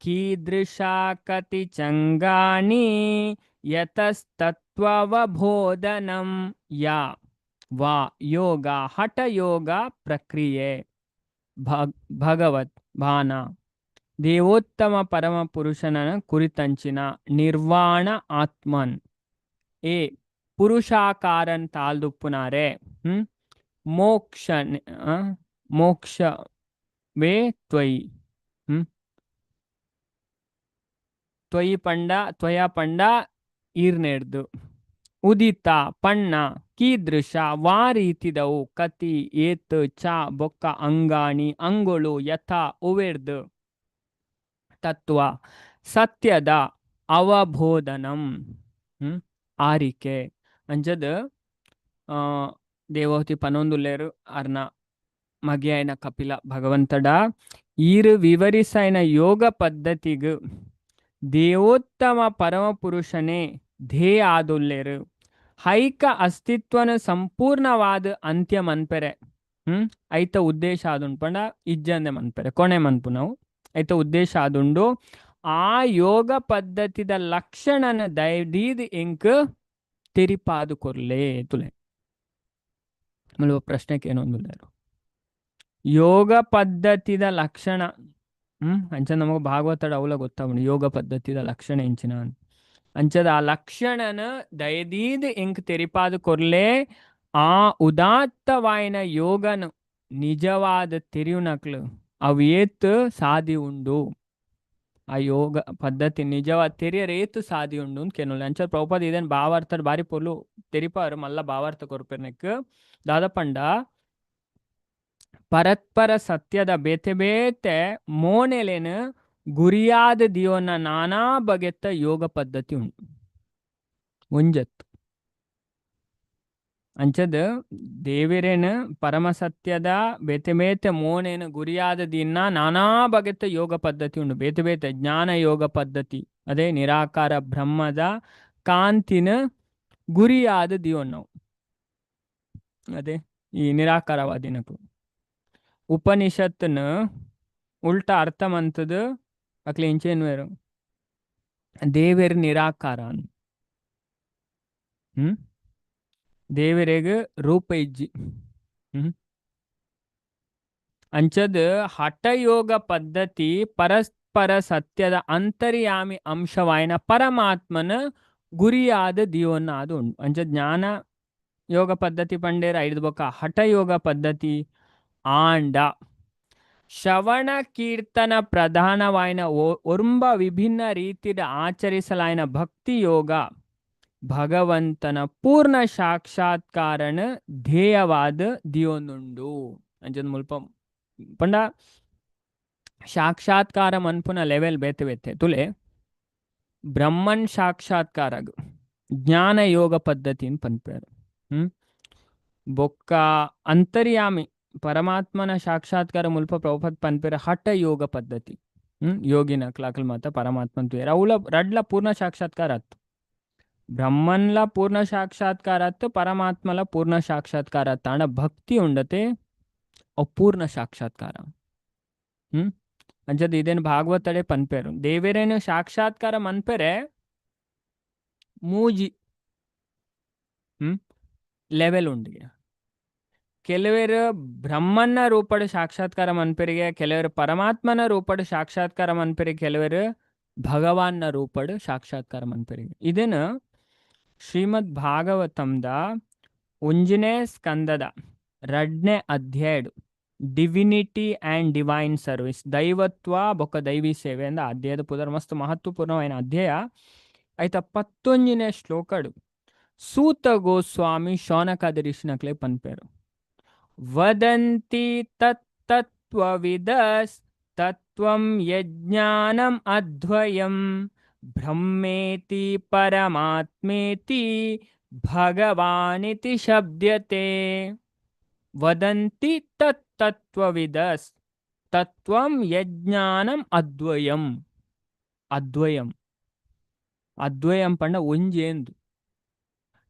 ಕೀದೃಶಾ ಕತಿ ಚಂಗಾನಿ ಯತಸ್ತತ್ವವಬೋಧನಂ. ಯಾ ವಾ ಯೋಗ ಹಠ ಯೋಗ ಪ್ರಕ್ರಿಯೆ ಭಗವತ್ ಬಾನ ದೇವೋತ್ತಮ ಪರಮ ಪುರುಷನ ಕುರಿತಂಚಿನ ನಿರ್ವಾಣ ಆತ್ಮನ್ ಎ ಪುರುಷಾಕಾರನ್ ತಾಲ್ದುಪ್ಪುನಾರೆ ಮೋಕ್ಷ ಮೋಕ್ಷವೇ ತ್ವಯಿ ಹ್ಮ್ ತ್ವಯಿ ಪಂಡ ತ್ವಯ ಪಂಡ ಈರ್ನೆಡ್ದು ಉದಿತ ಪಣ್ಣ ಕೀದೃಶ ವಾ ರೀತಿದವು ಕತಿ ಏತ್ ಚ ಬೊಕ್ಕ ಅಂಗಾಣಿ ಅಂಗುಳು ಯಥ ಉವೆರ್ದು ತತ್ವ ಸತ್ಯದ ಅವಬೋಧನಂ ಹ್ಮ್ ಆರಿಕೆ ಅಂಚದ ಆ ದೇವಹೂತಿ ಪನೊಂದುಲ್ಲೇರು ಅರ್ನ ಮಗಿಯಾಯಿನ ಕಪಿಲ ಭಗವಂತಡ ಈರು ವಿವರಿಸೈನ ಯೋಗ ಪದ್ಧತಿಗ್ ದೇವೋತ್ತಮ ಪರಮ ಪುರುಷನೇ ಧ್ಯೇಯ ಆದುಲ್ಲೇರು ಹೈಕ ಅಸ್ತಿತ್ವನ ಸಂಪೂರ್ಣವಾದ ಅಂತ್ಯ ಮನ್ಪೆರೆ ಐತ ಉದ್ದೇಶ ಆದುಂಡು ಪಂಡ ಇಜ್ಜಂದೆ ಮನ್ಪೆರೆ ಕೊಣೆ ಮನ್ಪು ನಾವು ಐತ ಉದ್ದೇಶ ಆದುಂಡು ಆ ಯೋಗ ಪದ್ಧತಿದ ಲಕ್ಷಣನ ದಯದೀದ್ ಎಂಕ್ ತೆರಿಪಾದು ಕೊರ್ಲೆ ತುಲೆ. ಮುಲ್ಪ ಪ್ರಶ್ನೆಗೆ ಏನೊಂದುಲ್ಲೇರು ಯೋಗ ಪದ್ಧತಿದ ಲಕ್ಷಣ ಅಂಚ ನಮಗೆ ಭಾಗವತಡ ಅವಲ ಗೊತ್ತಾಗುಂಡು ಯೋಗ ಪದ್ಧತಿದ ಲಕ್ಷಣ ಎಂಚಿನ ಅಂಚದ ಆ ಲಕ್ಷಣನ ದಯದೀದ್ ಎಂಕ್ ತೆರಿಪಾದು ಕೊರ್ಲೆ ಆ ಉದಾತ್ತವಾಯಿನ ಯೋಗನು ನಿಜವಾದ ತೆರಿಯುನಕ್ಲು ಅವು ಏತ್ ಸಾದಿ ಉಂಡು ಆ ಯೋಗ ಪದ್ಧತಿ ನಿಜವಾದ ತೆರಿಯರ್ ಏತ್ ಸಾದಿ ಉಂಡು ಅಂತ ಕೆನೊಲ್ಲ. ಅಂಚ ಪ್ರಭುಪಾದ ಇದನ್ ಭಾವಾರ್ಥರ್ ಬಾರಿ ಪೊರ್ಲು ತೆರಿಪಾರು ಮಲ್ಲ ಭಾವಾರ್ಥ ಕೊರ್ಪೆರ್ನೆಕ್ ದಾದ ಪಂಡ ಪರತ್ಪರ ಸತ್ಯದ ಬೇತೆ ಬೇತೆ ಮೋನೆಲೆನ್ ಗುರಿಯಾದ ದಿಯೋನ ನಾನಾ ಬಗೆತ್ತ ಯೋಗ ಪದ್ಧತಿ ಉಂಡು. ಒಂಜತ್ತು ಅಂಚದ್ ದೇವಿರೇನ ಪರಮ ಸತ್ಯದ ಬೇತೆ ಬೇತೆ ಮೋನೇನು ಗುರಿಯಾದ ದಿನ ನಾನಾ ಬಗೆತ ಯೋಗ ಪದ್ಧತಿ ಉಂಡು. ಬೇತೆ ಬೇತೆ ಜ್ಞಾನ ಯೋಗ ಪದ್ಧತಿ, ಅದೇ ನಿರಾಕಾರ ಬ್ರಹ್ಮದ ಕಾಂತಿನ ಗುರಿಯಾದ ದಿವನ್ನವು. ಅದೇ ಈ ನಿರಾಕಾರವಾದಿನಕು ಉಪನಿಷತ್ನ ಉಲ್ಟಾ ಅರ್ಥ ಮಂತದ ಅಕ್ಲೆ ಇಂಚೇನ್ವೇರು ದೇವೆರ್ ನಿರಾಕಾರ. ಹ್ಮ್ ದೇವರೆಗ್ ರೂಪ ಇಜ್ಜಿ. ಅಂಚದ್ ಹಠಯೋಗ ಪದ್ಧತಿ ಪರಸ್ಪರ ಸತ್ಯದ ಅಂತರ್ಯಾಮಿ ಅಂಶವಾಯಿನ ಪರಮಾತ್ಮನ ಗುರಿಯಾದ ದಿಯೋನ್ನ ಅದು ಉಂಡು. ಅಂಚ ಜ್ಞಾನ ಯೋಗ ಪದ್ಧತಿ ಪಂಡೇರ ಐದು ಬೊಕ್ಕ ಹಠಯೋಗ ಪದ್ಧತಿ ಆಂಡ ಶ್ರವಣ ಕೀರ್ತನ ಪ್ರಧಾನವಾಯಿನ ಒರುಂಬ ವಿಭಿನ್ನ ರೀತಿಯ ಆಚರಿಸಲಾಯಿನ ಭಕ್ತಿ ಯೋಗ ಭಗವಂತನ ಪೂರ್ಣ ಸಾಕ್ಷಾತ್ಕಾರನ ಧ್ಯೇಯವಾದ ದಿಯೊಂದುಂಡು. ಅಂಚದ ಮುಲ್ಪ ಪಂಡ ಸಾಕ್ಷಾತ್ಕಾರ ಮನ್ಪುನ ಲೆವೆಲ್ ಬೇತೆ ಬೇತೆ. ತುಲೆ ಬ್ರಹ್ಮನ್ ಸಾಕ್ಷಾತ್ಕಾರ ಜ್ಞಾನ ಯೋಗ ಪದ್ಧತಿ ಪನ್ಪೇರು. ಬೊಕ್ಕ ಅಂತರ್ಯಾಮಿ ಪರಮಾತ್ಮನ ಸಾಕ್ಷಾತ್ಕಾರ ಮುಲ್ಪ ಪ್ರಭುಪದ್ ಪನ್ಪೇರ ಹಠ ಯೋಗ ಪದ್ಧತಿ. ಯೋಗಿನ ಕ್ಲಾಕಲ್ ಮಾತ ಪರಮಾತ್ಮನ್ ತುಯೇರ್ ಅವುಲ ರಡ್ಲ ಪೂರ್ಣ ಸಾಕ್ಷಾತ್ಕಾರ ಅತ್ತು. ಬ್ರಹ್ಮನ್ಲ ಪೂರ್ಣ ಸಾಕ್ಷಾತ್ಕಾರ ಅತ್ತು, ಪರಮಾತ್ಮಲ ಪೂರ್ಣ ಸಾಕ್ಷಾತ್ಕಾರ ಅತ್ತು. ಆಂಡ ಭಕ್ತಿ ಉಂಡತೆ ಅವು ಪೂರ್ಣ ಸಾಕ್ಷಾತ್ಕಾರ. ಅಂಚದ ಇದೇನು ಭಾಗವತಡೆ ಪನ್ಪೇರು ದೇವೇರೇನು ಸಾಕ್ಷಾತ್ಕಾರ ಮನ್ಪೆರೆ ಮೂಜಿ ಲೆವೆಲ್ ಉಂಡಿಗೆ. ಕೆಲವರು ಬ್ರಹ್ಮನ್ನ ರೂಪಡ್ ಸಾಕ್ಷಾತ್ಕಾರ ಮನ್ಪೆರಿಗೆ, ಕೆಲವರು ಪರಮಾತ್ಮನ ರೂಪಡ್ ಸಾಕ್ಷಾತ್ಕಾರ ಮನ್ಪೆರಿಗೆ, ಕೆಲವರು ಭಗವಾನ್ನ ರೂಪಡ್ ಸಾಕ್ಷಾತ್ಕಾರ ಮನ್ಪೆರಿಗೆ. ಇದನ್ನು ಶ್ರೀಮದ್ ಭಾಗವತಂದ ಒಂಜನೇ ಸ್ಕಂದದ ರಡ್ನೇ ಅಧ್ಯಾಯಡು ಡಿವಿನಿಟಿ ಆ್ಯಂಡ್ ಡಿವೈನ್ ಸರ್ವಿಸ್, ದೈವತ್ವ ಬೊಕ್ಕ ದೈವಿ ಸೇವೆ ಅಂದ ಅಧ್ಯಾಯದ ಪುದರ್ ಮಸ್ತ್ ಮಹತ್ವಪೂರ್ಣವಾದ ಅಧ್ಯಾಯ ಆಯ್ತ. ಪತ್ತೊಂಜಿನೇ ಶ್ಲೋಕಡು ಸೂತ ಗೋಸ್ವಾಮಿ ಶೌನಕಾದಿ ಋಷಿನಕ್ಲೆ ಪನ್ಪೇರು, ವದಂತಿ ತತ್ತತ್ವವಿದಸ್ ತತ್ವಂ ಯಜ್ಞಾನಂ ಅದ್ವಯಂ ಬ್ರಹ್ಮೇತಿ ಪರಮಾತ್ಮೇತಿ ಭಗವಾನಿತಿ ಶಬ್ದ್ಯತೆ. ವದಂತಿ ತತ್ತತ್ವವಿದಸ್ ತತ್ವಂ ಯಜ್ಞಾನಂ ಅದ್ವಯಂ. ಅದ್ವಯಂ ಅದ್ವಯಂ ಪಂಡ ಒಂಜೇಂದು,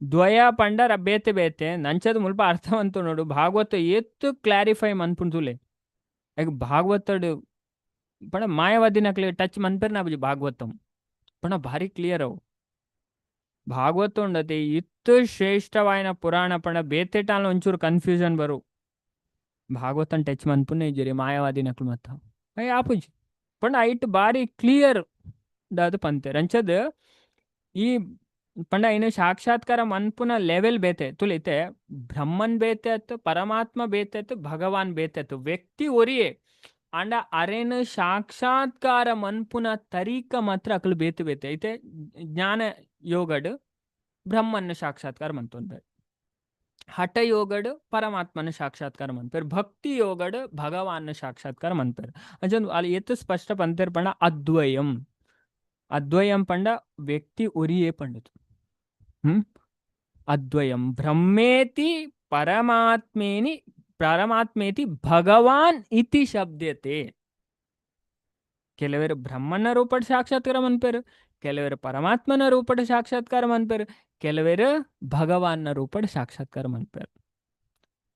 ದ್ವಯ ಪಂಡ ಬೇತೆ ಬೇತೆ. ನಂಚದ ಮುಲ್ಪ ಅರ್ಥವಂತ ನೋಡು ಭಾಗವತ ಏತ್ ಕ್ಲಾರಿಫೈ ಮನ್ಪುಂಡುಲೆ. ಯಾಕೆ ಭಾಗವತಡು ಪಂಡ ಮಾಯವಾದಿನಕ್ಲೆ ಟಚ್ ಮನ್ಪೆರ್ ನಾ ಭಾಗವತಂ ಪಂಡ ಭಾರಿ ಕ್ಲಿಯರ್ ಅವು. ಭಾಗವತ ಉಂಡತೆ ಇತ್ತು ಶ್ರೇಷ್ಠವಾಯಿನ ಪುರಾಣ ಪಂಡ ಬೇತೆಟಾಲ ಒಂಚೂರು ಕನ್ಫ್ಯೂಷನ್ ಬರು. ಭಾಗವತನ್ ಟಚ್ ಮನ್ಪುನೆ ಇಜ್ಜರಿ ಮಾಯವಾದಿನಕ್ಲು ಮತ್ತ ಅಯ್ಯ ಆಪುಜಿ. ಪಂಡ ಐಟ್ ಬಾರಿ ಕ್ಲಿಯರ್ ದಾದ ಪಂತೆರ್. ಅಂಚದ್ ಈ ಪಂಡ ಇನ್ನು ಸಾಕ್ಷಾತ್ಕಾರ ಮನ್ಪುನ ಲೆವೆಲ್ ಬೇತೆ ತುಲಿತೆ. ಬ್ರಹ್ಮನ್ ಬೇತೆ ಅತ್ತು, ಪರಮಾತ್ಮ ಬೇತೆ ಅತ್ತು, ಭಗವಾನ್ ಬೇತೆ ಅತ್ತು, ವ್ಯಕ್ತಿ ಒರಿಯೇ. ಆಂಡ ಅರೇನು ಸಾಕ್ಷಾತ್ಕಾರ ಮನ್ಪುನ ತರೀಕ ಮಾತ್ರ ಅಕಲು ಬೇತೆ ಬೇತೆ ಐತೆ. ಜ್ಞಾನ ಯೋಗಡ್ ಬ್ರಹ್ಮನ್ನ ಸಾಕ್ಷಾತ್ಕಾರ ಮಂತೊಂದು, ಹಠ ಯೋಗಡ್ ಪರಮಾತ್ಮನ ಸಾಕ್ಷಾತ್ಕಾರ ಮನ್ಪೇರ್, ಭಕ್ತಿ ಯೋಗಡ್ ಭಗವಾನ್ನ ಸಾಕ್ಷಾತ್ಕಾರ ಮನ್ಪೇರ್. ಅಂಚ ಅಲ್ಲಿ ಎತ್ತು ಸ್ಪಷ್ಟ ಪಂತೇರ್ ಪಂಡ ಅದ್ವಯಂ. ಅದ್ವಯಂ ಪಂಡ ವ್ಯಕ್ತಿ ಒರಿಯೇ ಪಂಡದು. ಅದ್ವಯಂ ಬ್ರಹ್ಮೇತಿ ಪರಮಾತ್ಮೇನಿ ಪರಮಾತ್ಮೇತಿ ಭಗವಾನ್ ಇತಿ ಶಬ್ದತೆ. ಕೆಲವರು ಬ್ರಹ್ಮನ ರೂಪಡ್ ಸಾಕ್ಷಾತ್ಕಾರ ಮನ್ಪೇರು, ಕೆಲವರು ಪರಮಾತ್ಮನ ರೂಪಡ್ ಸಾಕ್ಷಾತ್ಕಾರ ಮನ್ಪೇರು, ಕೆಲವರು ಭಗವಾನ್ನ ರೂಪಡ್ ಸಾಕ್ಷಾತ್ಕಾರ ಮನ್ಪೇರು.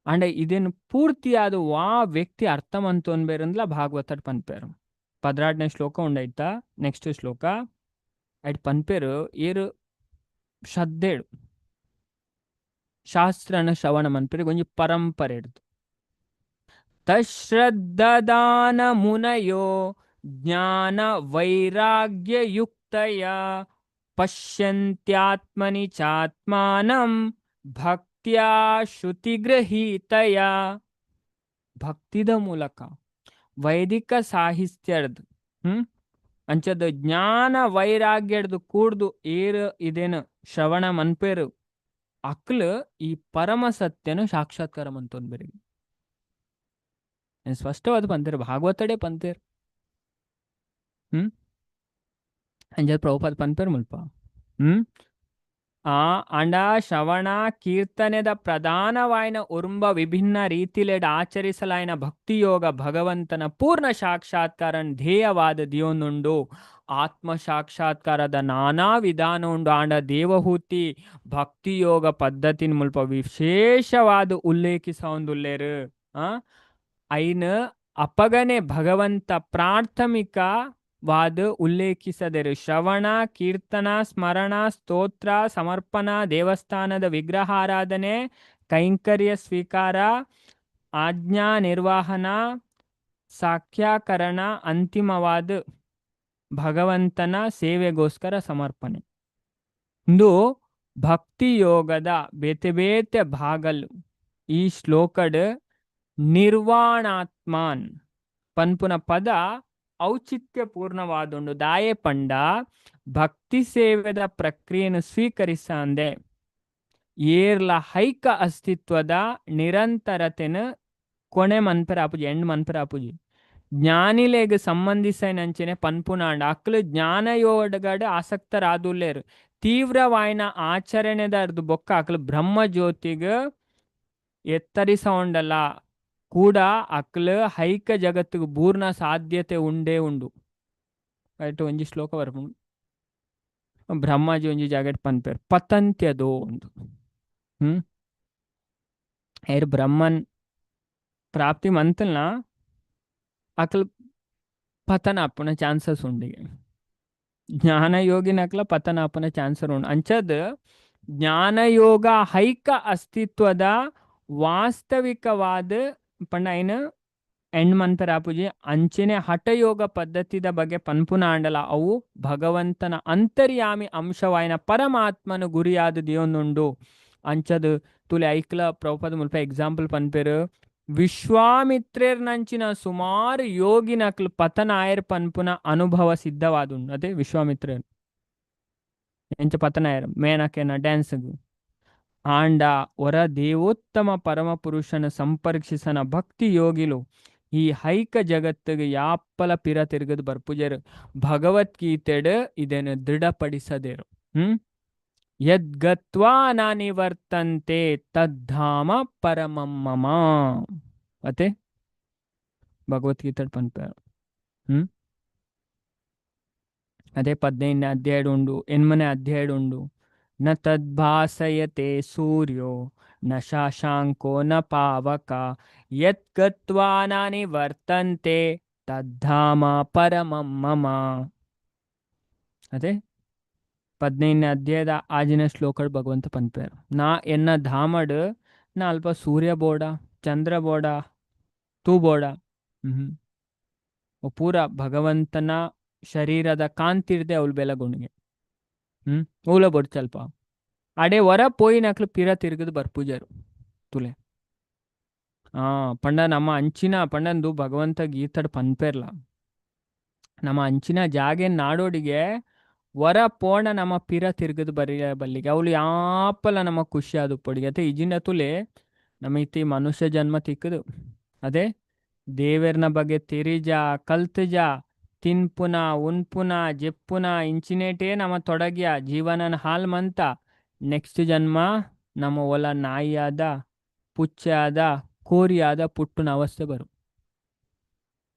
ಅಂಡ ಇದೇನು ಪೂರ್ತಿಯಾದ ವಾ ವ್ಯಕ್ತಿ ಅರ್ಥ ಮಂತೊನ್ಬೇರಂದ್ಲ ಭಾಗವತಡ್ ಪನ್ಪೇರು. ಪದ್ರಾಡ್ನೇ ಶ್ಲೋಕ ಉಂಡೈತಾ ನೆಕ್ಸ್ಟ್ ಶ್ಲೋಕ ಐಟ್ ಪನ್ಪೇರು ಏರು ಶ್ರದ್ಧೆಡು ಶಾಸ್ತ್ರನ ಶ್ರವಣ ಮನ್ಪೇರು ಒಂಜಿ ಪರಂಪರೆ ಇಡ್ದು. ತಶ್ರದ್ಧದಾನ ಮುನಯೋ ಜ್ಞಾನ ವೈರಾಗ್ಯಯುಕ್ತಯ ಪಶ್ಯಂತ್ಯಾತ್ಮನಿ ಚಾತ್ಮಾನಂ ಭಕ್ತ್ಯಾ ಶ್ರುತಿಗೃಹೀತಯ. ಭಕ್ತಿದ ಮೂಲಕ ವೈದಿಕ ಸಾಹಿತ್ಯರ್ದು ಅಂಚದ ಜ್ಞಾನ ವೈರಾಗ್ಯಡ್ದು ಕೂಡ್ದು ಏರು ಇದೇನು ಶ್ರವಣ ಮನ್ಪೇರು ಅಕ್ಲು ಈ ಪರಮ ಸತ್ಯನ ಸಾಕ್ಷಾತ್ಕಾರ ಮಂತೊಂದು. ಸ್ಪಷ್ಟವಾದ ಪಂತೇರು ಭಾಗವತಡೆ ಪಂತೇರು. ಅಂಚದ ಪ್ರಭುಪಾದ ಪನ್ಪೇರು ಮುಲ್ಪ. ಆ ಅಂಡ ಶ್ರವಣ ಕೀರ್ತನೆದ ಪ್ರಧಾನವಾಯಿನ ಉರುಂಬ ವಿಭಿನ್ನ ರೀತಿಲೆಡ್ ಆಚರಿಸಲಾಯಿನ ಭಕ್ತಿಯೋಗ ಭಗವಂತನ ಪೂರ್ಣ ಸಾಕ್ಷಾತ್ಕಾರ ಧ್ಯೇಯವಾದ ದಿಯೊಂದುಂಡು. ಆತ್ಮ ಸಾಕ್ಷಾತ್ಕಾರದ ನಾನಾ ವಿಧಾನ ಉಂಡು. ಆಂಡ ದೇವಹೂತಿ ಭಕ್ತಿಯೋಗ ಪದ್ಧತಿನ ಮುಲ್ಪ ವಿಶೇಷವಾದ ಉಲ್ಲೇಖಿಸೊಂದುಲ್ಲೇರು. ಆ ಐನ್ ಅಪಗನೆ ಭಗವಂತ ಪ್ರಾಥಮಿಕ ವಾದ ಉಲ್ಲೇಖಿಸದರು. ಶ್ರವಣ, ಕೀರ್ತನ, ಸ್ಮರಣ, ಸ್ತೋತ್ರ, ಸಮರ್ಪಣ, ದೇವಸ್ಥಾನದ ವಿಗ್ರಹಾರಾಧನೆ, ಕೈಂಕರ್ಯ ಸ್ವೀಕಾರ, ಆಜ್ಞಾ ನಿರ್ವಹಣಾ, ಸಾಖ್ಯಾಕರಣ, ಅಂತಿಮವಾದ ಭಗವಂತನ ಸೇವೆಗೋಸ್ಕರ ಸಮರ್ಪಣೆ. ಇಂದು ಭಕ್ತಿ ಯೋಗದ ಬೇತೆ ಬೇತೆ ಭಾಗಲು. ಈ ಶ್ಲೋಕಡ್ ನಿರ್ವಾಣಾತ್ಮಾನ್ ಪನ್ಪುನ ಪದ ಔಚಿತ್ಯ ಪೂರ್ಣವಾದುಂಡು. ದಾಯೆ ಪಂಡ ಭಕ್ತಿ ಸೇವೆದ ಪ್ರಕ್ರಿಯೆಯನ್ನು ಸ್ವೀಕರಿಸಂದೆ ಏರ್ಲ ಹೈಕ ಅಸ್ತಿತ್ವದ ನಿರಂತರತೆನ ಕೊನೆ ಮನ್ಪೆರ ಆಪುಜಿ, ಎಂಡ್ ಮನ್ಪೆರ ಆಪುಜಿ. ಜ್ಞಾನಿಲೆಗ್ ಸಂಬಂಧಿಸೈನಂಚನೆ ಪನ್ಪುನಾಂಡ ಅಕ್ಲು ಜ್ಞಾನ ಯೋಗಡ್ ಆಸಕ್ತರಾದುಲ್ಲೇರು. ತೀವ್ರವಾಯಿನ ಆಚರಣೆದರ್ದು ಬೊಕ್ಕ ಅಕ್ಲು ಬ್ರಹ್ಮ ಜ್ಯೋತಿಗ್ ಎತ್ತರಿಸೌಂಡಲ್ಲ ಕೂಡ ಅಕ್ಲು ಹೈಕ ಜಗತ್ತಿಗೆ ಪೂರ್ಣ ಸಾಧ್ಯತೆ ಉಂಡೇ ಉಂಡು. ರೈಟ್, ಒಂಜಿ ಶ್ಲೋಕ ಬರ್ಪುಂಡು. ಬ್ರಹ್ಮಾಜಿ ಒಂಜಿ ಜಾಗೆಟ್ ಪನ್ಪೆರ್ ಪತಂತ್ಯದೋ ಒಂದು. ಏರ್ ಬ್ರಹ್ಮನ್ ಪ್ರಾಪ್ತಿ ಮಂತಲ್ನ ಅಕ್ಲು ಪತನ ಆಪುನ ಚಾನ್ಸಸ್ ಉಂಡು. ಜ್ಞಾನ ಯೋಗಿನಕ್ಲ ಪತನ ಆಪುನ ಚಾನ್ಸಸ್ ಉಂಡು. ಅಂಚದ್ ಜ್ಞಾನಯೋಗ ಹೈಕ ಅಸ್ತಿತ್ವದ ವಾಸ್ತವಿಕವಾದ ಪಂಡ ಐನ್ ಎಂಡ್ ಮನ್ಪೆರ ಆಪುಜಿ. ಅಂಚನೆ ಹಠಯೋಗ ಪದ್ಧತಿದ ಬಗ್ಗೆ ಪನ್ಪುನ ಆಂಡಲ ಅವು ಭಗವಂತನ ಅಂತರ್ಯಾಮಿ ಅಂಶವಾಯಿನ ಪರಮಾತ್ಮನ ಗುರಿಯಾದ ದಿಯೊಂದುಂಡು. ಅಂಚದ್ ತುಲೆ ಐಕ್ಲ ಪ್ರಭುಪಾದ ಮುಲ್ಪ ಎಕ್ಸಾಂಪಲ್ ಪನ್ಪೆರು. ವಿಶ್ವಾಮಿತ್ರೆರ್ನಂಚಿನ ಸುಮಾರು ಯೋಗಿನಕ್ಲು ಪತನ ಆಯರ್ ಪನ್ಪುನ ಅನುಭವ ಸಿದ್ಧವಾದುಂಡು. ಅದೇ ವಿಶ್ವಾಮಿತ್ರೆರ್ ಎಂಚ ಪತನ ಆಯರ್ ಮೇನಕೆನ ಡ್ಯಾನ್ಸ್ಗ್. ಆಂಡ ಒರ ದೇವೋತ್ತಮ ಪರಮ ಪುರುಷನ ಸಂಪರ್ಕಿಸನ ಭಕ್ತಿ ಯೋಗಿಲು ಈ ಹೈಕ ಜಗತ್ತಿಗೆ ಯಾಪ್ಪಲ ಪಿರ ತಿರುಗದು ಬರ್ಪುಜೆರು. ಭಗವದ್ಗೀತೆಡ್ ಇದನ್ನು ದೃಢಪಡಿಸದೇರು. ಯದ್ಗತ್ವಾ ನ ನಿವರ್ತಂತೆ ತದ್ಧಾಮ ಪರಮಂ ಮಮ. ಅತೆ ಭಗವದ್ಗೀತೆ ಪನ್ಪೆರ್. ಅದೇ 15ನೇ ಅಧ್ಯಾಯ ಉಂಡು, 8ನೇ ಅಧ್ಯಾಯ ಉಂಡು. ನ ತದ್ಭಾಸಯತೆ ಸೂರ್ಯೋ ನ ಶಶಾಂಕೋ ನ ಪಾವಕ ಯದ್ಗತ್ವಾ ನ ನಿವರ್ತಂತೆ ತದ್ಧಾಮ ಪರಮಂ ಮಮ. ಅದೇ 15ನೇ ಅಧ್ಯಾಯದ ಆಜಿನ ಶ್ಲೋಕಡ್ ಭಗವಂತ ಪನ್ಪೆರ್. ನಾ ಎನ್ನ ಧಾಮಡ್ ನಾ ಅಲ್ಪ ಸೂರ್ಯ ಬೋಡ, ಚಂದ್ರ ಬೋಡ, ತೂ ಬೋಡ, ಪೂರ ಭಗವಂತನ ಶರೀರದ ಕಾಂತಿರ್ದೆ ಅವಳು ಬೆಲಗುಣಿಗೆ. ಊಲ ಬೊಡ್ಚಲ್ಪ ಅಡೆ ಹೊರ ಪೋಯಿನಕ್ಲು ಪಿರ ತಿರುಗದು ಬರ್ಪುಜರು ತುಲೆ. ಆ ಪಂಡ ನಮ್ಮ ಅಂಚಿನ ಪಂಡಂದು ಭಗವಂತ ಗೀತಡ್ ಪನ್ಪೆರ್ಲ, ನಮ್ಮ ಅಂಚಿನ ಜಾಗೆ ನಾಡೋಡಿಗೆ ವರ ಪೋಣ ನಮ್ಮ ಪಿರ ತಿರುಗದು ಬರಿ ಬಲ್ಲಿಗೆ ಅವಳು ಯಾಪಲ ನಮ್ಮ ಖುಷಿ ಆದು ಪೊಡಿಗೆ. ಅತ್ತೆ ಇಜಿನ ತುಲೆ ನಮ್ಮ ಇತ್ತಿ ಮನುಷ್ಯ ಜನ್ಮ ತಿಕ್ಕದು. ಅದೇ ದೇವೆರ್ನ ಬಗ್ಗೆ ತೆರಿಜ ಕಲ್ತಜ ತಿನ್ಪುನ ಉನ್ಪುನ ಜೆಪ್ಪುನ ಇಂಚಿನೇಟೇ ನಮ್ಮ ತೊಡಗಿಯ ಜೀವನನ ಹಾಲ್ ಮಂತ ನೆಕ್ಸ್ಟ್ ಜನ್ಮ ನಮ್ಮ ಒಲ ನಾಯಿಯಾದ ಪುಚ್ಚೆ ಆದ ಕೋರಿಯಾದ ಪುಟ್ಟುನ ಅವಸ್ಥೆ ಬರು.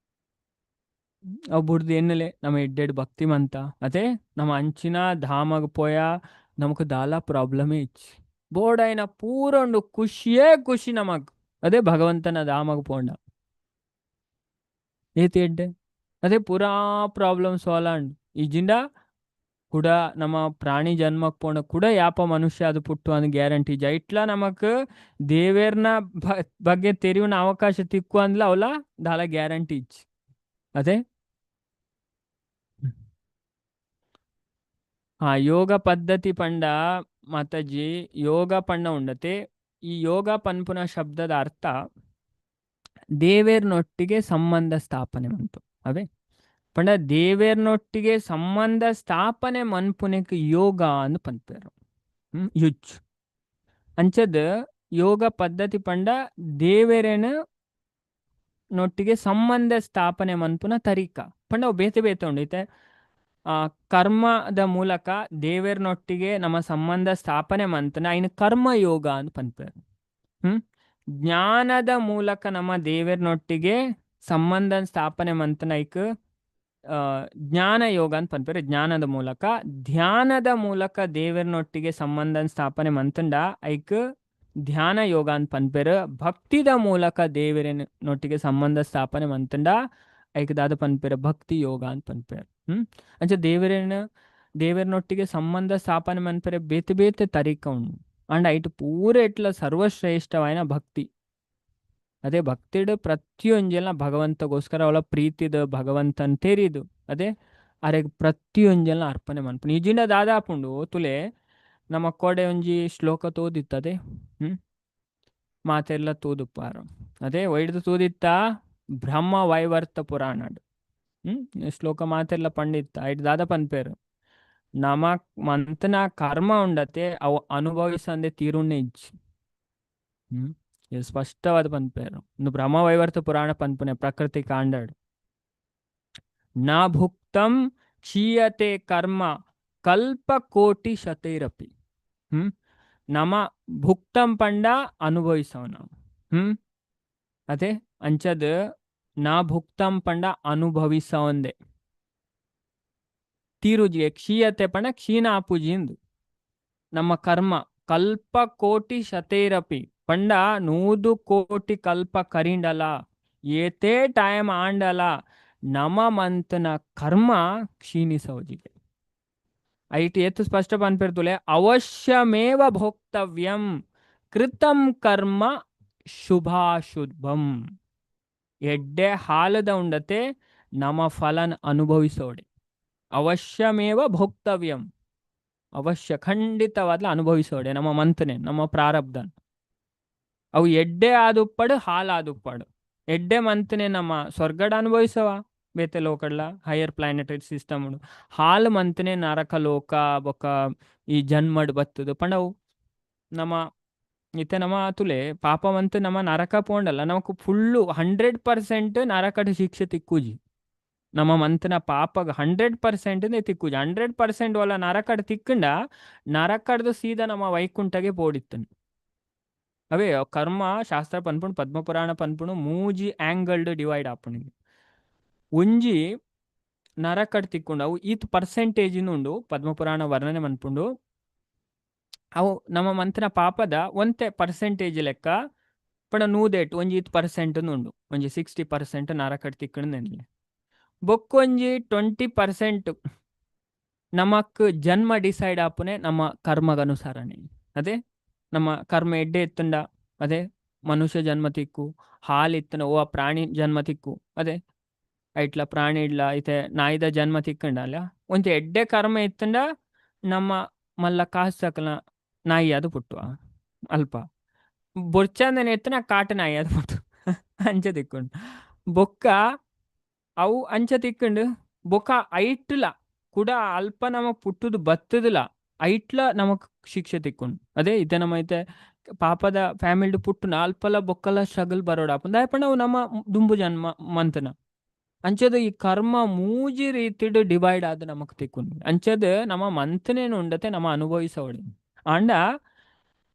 ಅವು ಬುಡ್ದು ಎನ್ನಲೆ ನಮ್ಮ ಎಡ್ಡೆಡ್ ಭಕ್ತಿ ಮಂತ. ಅದೇ ನಮ್ಮ ಅಂಚಿನ ಧಾಮಗ್ ಪೋಯ ನಮಕ್ ದಾಲ ಪ್ರಾಬ್ಲಮೇ ಇಚ್ಚಿ ಬೋಡೈನ ಪೂರೊಂಡು ಖುಷಿಯೇ ಖುಷಿ ನಮಗ್. ಅದೇ ಭಗವಂತನ ಧಾಮಗ್ ಪೋಂಡ ಏತ್ ಎಡ್ಡೆ. ಅದೇ ಪೂರಾ ಪ್ರಾಬ್ಲಮ್ ಸಾಲ್ವ್ ಆಂಡ್. ಇಜಿಂಡ ಕೂಡ ನಮ್ಮ ಪ್ರಾಣಿ ಜನ್ಮಕ್ ಪೋಂಡ ಕೂಡ ಯಾಪ ಮನುಷ್ಯ ಅದು ಪುಟ್ಟು ಅಂದ್ ಗ್ಯಾರಂಟಿ ಇಜ್ಜ. ಇಟ್ಲ ನಮಕ್ ದೇವೇರ್ನ ಬಗ್ಗೆ ತೆರಿಯುನ ಅವಕಾಶ ತಿಕ್ಕು ಅಂದ್ಲ ಅವಲ ದಾಲ ಗ್ಯಾರಂಟಿ ಇಜ್ಜಿ. ಅದೇ ಆ ಯೋಗ ಪದ್ಧತಿ ಪಂಡ ಮಾತಾಜಿ ಯೋಗ ಪಂಡ ಉಂಡತೆ. ಈ ಯೋಗ ಪನ್ಪುನ ಶಬ್ದದ ಅರ್ಥ ದೇವೇರ್ನೊಟ್ಟಿಗೆ ಸಂಬಂಧ ಸ್ಥಾಪನೆ ಮಂತು. ಅವೇ ಪಂಡ ದೇವೇರ್ನೊಟ್ಟಿಗೆ ಸಂಬಂಧ ಸ್ಥಾಪನೆ ಮನ್ಪುನೆಕ್ ಯೋಗ ಅಂದ್ ಪನ್ಪೆರ್. ಯುಜ್ ಅಂಚದ್ ಯೋಗ ಪದ್ಧತಿ ಪಂಡ ದೇವೆರೆನ ನೊಟ್ಟಿಗೆ ಸಂಬಂಧ ಸ್ಥಾಪನೆ ಮನ್ಪುನ ತರೀಕ ಪಂಡ ಅವು ಬೇತೆ ಬೇತೆ ಉಂಡು. ಇತ್ತೆ ಕರ್ಮದ ಮೂಲಕ ದೇವೆರ್ನೊಟ್ಟಿಗೆ ನಮ್ಮ ಸಂಬಂಧ ಸ್ಥಾಪನೆ ಮಂತನ ಐನ್ ಕರ್ಮ ಯೋಗ ಅಂತ ಪನ್ಪೆರ್. ಜ್ಞಾನದ ಮೂಲಕ ನಮ್ಮ ದೇವೆರ್ನೊಟ್ಟಿಗೆ ಸಂಬಂಧ ಸ್ಥಾಪನೆ ಮಂತನ ಐಕ್ ಜ್ಞಾನ ಯೋಗ ಅಂತ ಪನ್ಪೆರ್. ಜ್ಞಾನದ ಮೂಲಕ, ಧ್ಯಾನದ ಮೂಲಕ ದೇವೆರ್ನೊಟ್ಟಿಗೆ ಸಂಬಂಧ ಸ್ಥಾಪನೆ ಮಂತಂಡ ಐಕ್ ಧ್ಯಾನ ಯೋಗ ಅಂತ ಪನ್ಪೆರ್. ಭಕ್ತಿದ ಮೂಲಕ ದೇವೆರೆನೊಟ್ಟಿಗೆ ಸಂಬಂಧ ಸ್ಥಾಪನೆ ಮಂತಂಡ ಐಕ್ ದಾದ ಪನ್ಪೆರ್? ಭಕ್ತಿ ಯೋಗ ಅಂತ ಪನ್ಪೆರ್. ಅಂಚ ದೇವೆರ್ನೊಟ್ಟಿಗೆ ಸಂಬಂಧ ಸ್ಥಾಪನೆ ಮನ್ಪೆರೆ ಬೇತೆ ಬೇತೆ ತರೀಕ ಉಂಡು. ಅಂಡ ಐಟ್ ಪೂರ ಎಟ್ಲ ಸರ್ವಶ್ರೇಷ್ಠವಾಯಿನ ಭಕ್ತಿ. ಅದೇ ಭಕ್ತಿಡ್ ಪ್ರತಿಯೊಂಜೆಲ ಭಗವಂತಗೋಸ್ಕರ ಅವಳ ಪ್ರೀತಿದ ಭಗವಂತನ್ ತೆರಿದು ಅದೇ ಅರೆಗ್ ಪ್ರತಿಯೊಂಜೆಲ ಅರ್ಪಣೆ ಮನ್ಪುನು. ಇಜಿಂಡ ದಾದಾಪುಂಡು ತುಲೆ, ನಮ್ಮ ಕೋಡೆ ಒಂಜಿ ಶ್ಲೋಕ ತೋದಿತ್ತದೆ, ಮಾತೆಲ್ಲ ತೂದುಪ್ಪಾರ. ಅದೇ ಒಯ್ದು ತೂದಿತ್ತ ಬ್ರಹ್ಮ ವೈವರ್ತ ಪುರಾಣಡ್ ಶ್ಲೋಕ ಮಾತೆಲ್ಲ ಪಂಡಿತ್ತ. ಐಟ್ ದಾದ ಪನ್ಪೇರು? ನಮ ಮಂತನ ಕರ್ಮ ಉಂಡತೆ, ಅವು ಅನುಭವಿಸಂದೆ ತೀರುಣ್ಣೆ ಇಜ್ಜಿ. ಇದು ಸ್ಪಷ್ಟವಾದ ಪನ್ಪೇರು. ಇನ್ನು ಬ್ರಹ್ಮ ವೈವರ್ತ ಪುರಾಣ ಪನ್ಪುನೆ ಪ್ರಕೃತಿ ಕಾಂಡಡ್. ನ ಭುಕ್ತಂ ಕ್ಷೀಯತೆ ಕರ್ಮ ಕಲ್ಪ ಕೋಟಿ ಶತೈರಪಿ. ನಮ ಭುಕ್ತಂ ಪಂಡ ಅನುಭವಿಸವ ನಾವು. ಅದೇ ಅಂಚದ್ ನಾ ಭುಕ್ತಂ ಪಂಡ ಅನುಭವಿಸವಂದೆ ತೀರುಜಿಗೆ, ಕ್ಷೀಯತೆ ಪಂಡ ಕ್ಷೀಣ ಆಪುಜಿಂದು ನಮ್ಮ ಕರ್ಮ. ಕಲ್ಪ ಕೋಟಿ ಶತೈರಪಿ ಪಂಡ 100 ಕೋಟಿ ಕಲ್ಪ ಕರಿಂಡಲ, ಏತೇ ಟೈಮ್ ಆಂಡಲ ನಮ ಮಂತನ ಕರ್ಮ ಕ್ಷೀಣಿಸೋಜಿಗೆ. ಐಟ್ ಏತ್ ಸ್ಪಷ್ಟ ಪನ್ಪಿರ್ತುಲೆ, ಅವಶ್ಯಮೇವ ಭೋಕ್ತವ್ಯಂ ಕೃತಂ ಕರ್ಮ ಶುಭಾಶುಭಂ. ಎಡ್ಡೆ ಹಾಲದ ಉಂಡತೆ ನಮ ಫಲನ್ ಅನುಭವಿಸೋಡೆ. ಅವಶ್ಯಮೇವ ಭೋಕ್ತವ್ಯಂ, ಅವಶ್ಯ ಖಂಡಿತವಾದ್ಲ ಅನುಭವಿಸೋಡೆ ನಮ್ಮ ಮಂತನೆ, ನಮ್ಮ ಪ್ರಾರಬ್ಧನ್. ಅವು ಎಡ್ಡೆ ಆದುಪ್ಪಡು, ಹಾಲಾದುಪ್ಪಡು. ಎಡ್ಡೆ ಮಂತನೆ ನಮ್ಮ ಸ್ವರ್ಗಡ ಅನುಭವಿಸವ, ಬೇತೆ ಲೋಕಡ್ಲ, ಹೈಯರ್ ಪ್ಲಾನೆಟರಿ ಸಿಸ್ಟಮ್. ಹಾಲು ಮಂತನೆ ನರಕ ಲೋಕ ಬೊಕ ಈ ಜನ್ಮಡ್ ಬತ್ತದು. ಪಂಡವು ನಮ್ಮ ಇತ್ತೆ ನಮ್ಮ ತುಲೆ, ಪಾಪ ಮಂತ್ ನಮ್ಮ ನರಕ ಪೋಂಡಲ್ಲ, ನಮಕ್ ಫುಲ್ಲು 100% ನರಕಡ್ ಶಿಕ್ಷೆ ತಿಕ್ಕುಜಿ. ನಮ್ಮ ಮಂತನ ಪಾಪಗ 100% ತಿಕ್ಕುಜಿ. 100% ಒಲ್ಲ ನರಕಡ್ ತಿಕ್ಕಂಡ, ನರಕಡ್ದು ಸೀದಾ ನಮ್ಮ ವೈಕುಂಠಗೆ ಪೋಡಿತ್ತನು. ಅವೇ ಕರ್ಮ ಶಾಸ್ತ್ರ ಪನ್ಪುಂಡು, ಪದ್ಮಪುರಾಣ ಪನ್ಪುಂಡು, ಮೂಜಿ ಆಂಗಲ್ಡ್ ಡಿವೈಡ್ ಆಪುಂಡು. ಒಂಜಿ ನರಕಡ್ ತಿಕ್ಕೊಂಡು, ಅವು ಈತ್ ಪರ್ಸೆಂಟೇಜ್ ಉಂಡು, ಪದ್ಮಪುರಾಣ ವರ್ಣನೆ ಮನ್ಪುಂಡು. ಅವು ನಮ್ಮ ಮಂತನ ಪಾಪದ ಒಂತೆ ಪರ್ಸೆಂಟೇಜ್ ಲೆಕ್ಕ ಪಂಡ ನೂದೇಟ್ ಒಂಜಿ ಈತ್ ಪರ್ಸೆಂಟ್ ಉಂಡು. ಒಂಜಿ 60% ನರಕಡ್ ತಿಕ್ಕಂಡು. ಬೊಕ್ಕೊಂಜಿ 20% ನಮಕ್ ಜನ್ಮ ಡಿಸೈಡ್ ಆಪುನೆ ನಮ್ಮ ಕರ್ಮಗನುಸಾರನೆ. ಅದೇ ನಮ್ಮ ಕರ್ಮ ಎಡ್ಡೆ ಇತ್ತುಂಡ ಅದೇ ಮನುಷ್ಯ ಜನ್ಮ ತಿಕ್ಕು, ಹಾಲು ಇತ್ತುಂಡ ಓ ಪ್ರಾಣಿ ಜನ್ಮ ತಿಕ್ಕು. ಅದೇ ಐಟ್ಲ ಪ್ರಾಣಿ ಇಡ್ಲ ಐತೆ ನಾಯಿದ ಜನ್ಮ ತಿಕ್ಕಂಡಲ್ಲ, ಒಂಜಿ ಎಡ್ಡೆ ಕರ್ಮ ಇತ್ತುಂಡ ನಮ್ಮ ಮಲ್ಲ ಕಾಸಕಲ ನಾಯಿ ಅದು ಪುಟ್ಟುವ. ಅಲ್ಪ ಬೊರ್ಚಂದನೆ ಎತ್ತನ ಕಾಟ ನಾಯಿ ಅದು ಪುಟ್ಟು ಅಂಚ ತಿಕ್ಕೊಂಡು. ಬೊಕ್ಕ ಅವು ಅಂಚ ತಿಕ್ಕಂಡು, ಬೊಕ್ಕ ಐಟ್ಲ ಕೂಡ ಅಲ್ಪ ನಮ ಪುಟ್ಟುದು ಬತ್ತದಲ ಐಟ್ಲ ನಮಕ್ ಶಿಕ್ಷೆ ತಿಕ್ಕೊಂಡು. ಅದೇ ಇತ್ತೆ ನಮ್ಮ ಐತೆ ಪಾಪದ ಫ್ಯಾಮಿಲಿ ಪುಟ್ಟುನ ಅಲ್ಪಲ ಬೊಕ್ಕಲ ಸ್ಟ್ರಗಲ್ ಬರೋಡ ದಾಯೆ? ಅವು ನಮ್ಮ ದುಂಬು ಜನ್ಮ ಮಂತನ. ಅಂಚದ ಈ ಕರ್ಮ ಮೂಜಿ ರೀತಿಡ್ ಡಿವೈಡ್ ಆದ ನಮಕ್ ತಿಕ್ಕುಂಡು. ಅಂಚದ ನಮ್ಮ ಮಂತನೇನು ಉಂಡತೆ ನಮ್ಮ ಅನುಭವಿಸೋಡಿ. ಆಂಡ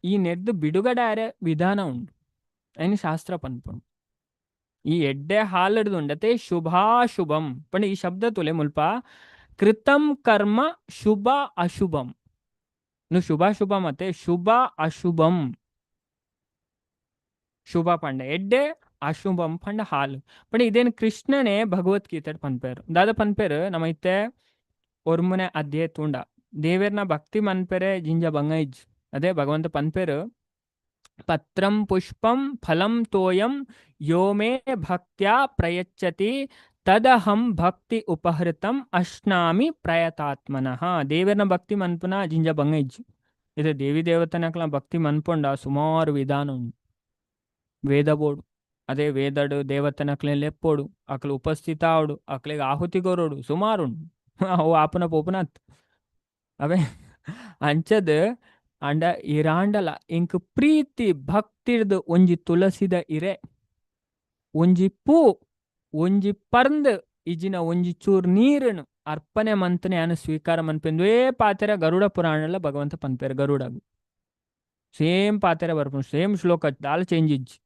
ಈ ನೆರ್ದು ಬಿಡುಗಡೆ ಆರೆ ವಿಧಾನ ಉಂಡು, ಐನ್ ಶಾಸ್ತ್ರ ಪನ್ಪುಂಡು. ಈ ಎಡ್ಡೆ ಹಾಲಡ್ದು ಉಂಡತೆ ಶುಭಾಶುಭಂ ಪಂಡ ಈ ಶಬ್ದ ತುಲೆ ಮುಲ್ಪ, ಕೃತಂ ಕರ್ಮ ಶುಭ ಅಶುಭಂ. ನು ಶುಭಾಶುಭ ಮತ್ತೆ ಶುಭ ಅಶುಭಂ. ಶುಭ ಪಂಡ ಎಡ್ಡೆ, ಅಶುಭಂ ಪಂಡ ಹಾಲು. ಪಂಡ ಇದೇನು ಕೃಷ್ಣನೇ ಭಗವದ್ಗೀತೆ ಪನ್ಪೇರು. ದಾದ ಪನ್ಪೇರು? ನಮ್ಮ ಇತ್ತೆ ಒರ್ಮುನೆ ಅಧ್ಯಾಯ ತೂಂಡ ದೇವೇರ್ನ ಭಕ್ತಿ ಮನ್ಪೆರೆ ಜಿಂಜ ಬಂಗ ಇಜ್ಜಿ. ಅದೇ ಭಗವಂತ ಪನ್ಪೇರು, ಪತ್ರಂ ಪುಷ್ಪಂ ಫಲಂ ತೋಯಂ ಯೋ ಮೇ ಭಕ್ತ್ಯಾ ಪ್ರಯಚ್ಛತಿ ತದಹಂ ಭಕ್ತಿ ಉಪಹೃತಂ ಅಶ್ನಾಮಿ ಪ್ರಯತಾತ್ಮನಃ. ದೇವರನ ಭಕ್ತಿ ಮನ್ಪುನ ಜಿಂಜ ಬಂಗ ಇಜ್ಜಿ. ಇದು ದೇವಿ ದೇವತನಕ್ಲ ಭಕ್ತಿ ಮನ್ಪೊಂಡ ಸುಮಾರು ವಿಧಾನ ಉಂಡು. ವೇದ ಬೋಡು, ಅದೇ ವೇದಡು ದೇವತನಕ್ಲೆ ಲೆಪ್ಪೋಡು, ಅಕ್ಲು ಉಪಸ್ಥಿತ ಆವಡು, ಅಕ್ಲೆಗ್ ಆಹುತಿ ಕೊರೋಡು, ಸುಮಾರು ಉಂಡು. ಅವು ಆಪುನ ಪೋಪುನ ಅತ್ ಅವೇ ಅಂಚದ್. ಅಂಡ ಇರಾಂಡಲ ಇಂಕ್ ಪ್ರೀತಿ ಭಕ್ತಿರ್ದು ಒಂಜಿ ತುಳಸಿದ ಇರೆ, ಒಂಜಿ ಪೂ, ಒಂಜಿ ಪರ್ಂದ್, ಇಜಿನ ಒಂಜಿ ಚೂರ್ ನೀರನ್ನು ಅರ್ಪಣೆ ಮಂತನೆ ಯಾನು ಸ್ವೀಕಾರ ಮನ್ಪೆಂದು ಏ ಪಾತೆರ ಗರುಡ ಪುರಾಣಲ ಭಗವಂತ ಪನ್ಪೇರು ಗರುಡಗು. ಸೇಮ್ ಪಾತೆರ ಬರ್ಪುಂಡು, ಸೇಮ್ ಶ್ಲೋಕ, ದಾಲ ಚೇಂಜ್ ಇಜ್ಜಿ.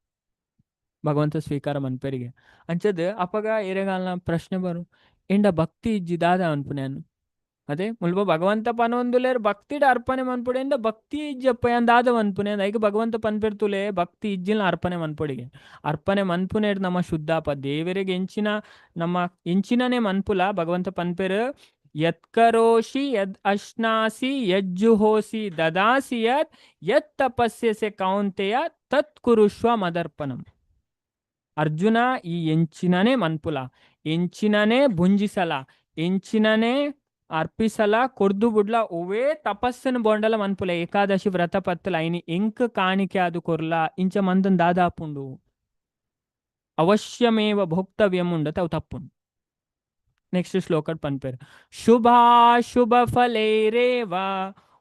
ಭಗವಂತ ಸ್ವೀಕಾರ ಮನ್ಪೆರಿಗೆ ಅಂಚದ್ ಅಪಗ ಏರೆಗಾಲ್ನ ಪ್ರಶ್ನೆ ಬರು, ಎಂಡ ಭಕ್ತಿ ಇಜ್ಜಿ ದಾದ ಅನ್ಪುನೇನು? ಅದೇ ಮುಲ್ಪ ಭಗವಂತ ಪನೊಂದುಲೇರ್ ಭಕ್ತಿಡ ಅರ್ಪಣೆ ಮನ್ಪುಡೆ, ಎಂಡ ಭಕ್ತಿ ಇಜ್ಜಪ್ಪ ಯಾನ್ ದಾದ ಮನ್ಪುನೆ? ಐಕ್ ಭಗವಂತ ಪನ್ಪೆರ್ತುಲೆ, ಭಕ್ತಿ ಇಜ್ಜಿನ ಅರ್ಪಣೆ ಮನ್ಪೊಡಿಗೆ. ಅರ್ಪಣೆ ಮನ್ಪುನೇಡ್ ನಮ್ಮ ಶುದ್ಧಾಪ ದೇವರಿಗೆ ಎಂಚಿನ ನಮ್ಮ ಎಂಚಿನನೇ ಮನ್ಪುಲ. ಭಗವಂತ ಪನ್ಪೆರು, ಯತ್ಕರೋಷಿ ಯದ್ ಅಶ್ನಾಸಿ ಯಜ್ಜುಹೋಸಿ ದದಾಸಿ ಯತ್ ಯತ್ ತಪಸ್ಯಸೆ ಕೌಂತೆಯ ತತ್ ಕುರುಷ್ವ ಮದರ್ಪಣಂ. ಅರ್ಜುನ, ಈ ಎಂಚಿನನೇ ಮನ್ಪುಲ, ಎಂಚಿನನೇ ಭುಂಜಿಸಲ, ಎಂಚಿನನೇ ಅರ್ಪಿಸಲ, ಕೊರ್ದು ಬುಡ್ಲ, ಒವೇ ತಪಸ್ಸನ್ನು ಬೋಂಡಲ ಮನ್ಪುಲ, ಏಕಾದಶಿ ವ್ರತ ಪತ್ತಲ, ಐನಿ ಎಂಕ್ ಕಾಣಿಕೆ ಅದು ಕೊರ್ಲ, ಇಂಚ ಮಂದನ್ ದಾದಾಪುಂಡು ಅವಶ್ಯಮೇವ ಭೋಕ್ತವ್ಯಂ ಉಂಡತ, ಅವು ತಪ್ಪುಂಡು. ನೆಕ್ಸ್ಟ್ ಶ್ಲೋಕ ಪನ್ಪೇರು, ಶುಭಾಶುಭ ಫಲೈರೇವ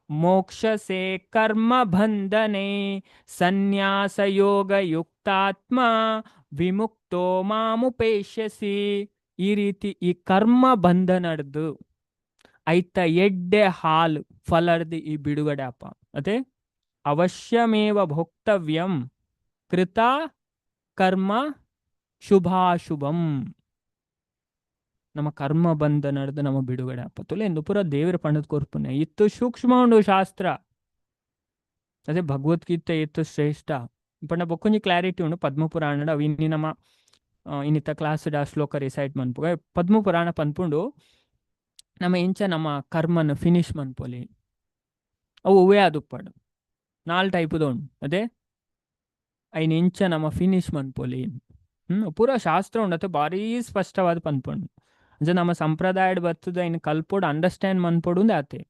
ಮೋಕ್ಷಸೆ ಕರ್ಮ ಬಂಧನೆ ಸನ್ಯಾಸ ಯೋಗ ಯುಕ್ತಾತ್ಮ ವಿಮುಕ್ತೋ ಮಾಮುಪೇಶ್ಯಸಿ. ಈ ರೀತಿ ಈ ಕರ್ಮ ಬಂಧನಡ್ದು ಐತ ಎಡ್ಡೆ ಹಾಲು ಫಲರ್ದು ಈ ಬಿಡುಗಡೆ ಅಪ್ಪ. ಅದೇ ಅವಶ್ಯಮೇವ ಭೋಕ್ತವ್ಯಂ ಕೃತ ಕರ್ಮ ಶುಭಾಶುಭಂ. ನಮ್ಮ ಕರ್ಮ ಬಂಧನಡ್ದು ನಮ್ಮ ಬಿಡುಗಡೆ ಅಪ್ಪ. ತುಲೆ ಎಂದು ಪೂರ ದೇವರ ಪಂಡದ ಕೊರ್ಪುನೆ ಇತ್ತು ಸೂಕ್ಷ್ಮ ಉಂಡು ಶಾಸ್ತ್ರ. ಅದೇ ಭಗವದ್ಗೀತೆ ಇತ್ತು ಶ್ರೇಷ್ಠ ಪಂಡ ಬೊಕ್ಕೊಂಜಿ ಕ್ಲಾರಿಟಿ ಉಂಡು ಪದ್ಮಪುರಾಣ. ಅವು ಇನ್ನಿ ನಮ್ಮ ಇನ್ನಿತ ಕ್ಲಾಸ್ ಆ ಶ್ಲೋಕ ರಿಸೈಟ್ ಮನ್ಪುಗ. ಪದ್ಮಪುರಾಣ ಪನ್ಪುಂಡು ನಮ್ಮ ಇಂಚ ನಮ್ಮ ಕರ್ಮನ ಫಿನಿಶ್ ಮನ್ಪೊಲಿ. ಅವು ಒವ್ವೇ ಆದುಪ್ಪಡು, ನಾಲ್ ಟೈಪುದ ಉಂಡು. ಅದೇ ಐನ್ ಇಂಚ ನಮ್ಮ ಫಿನಿಶ್ ಮನ್ಪೊಲಿ. ಪೂರ ಶಾಸ್ತ್ರ ಉಂಡತೆ ಭಾರೀ ಸ್ಪಷ್ಟವಾದ ಪನ್ಪುಂಡು. ಅಂಚ ನಮ್ಮ ಸಂಪ್ರದಾಯಡ್ ಬರ್ತದ ಐನ್ ಕಲ್ಪೊಡು, ಅಂಡರ್ಸ್ಟ್ಯಾಂಡ್ ಮನ್ಪೊಡು ಆತೆ.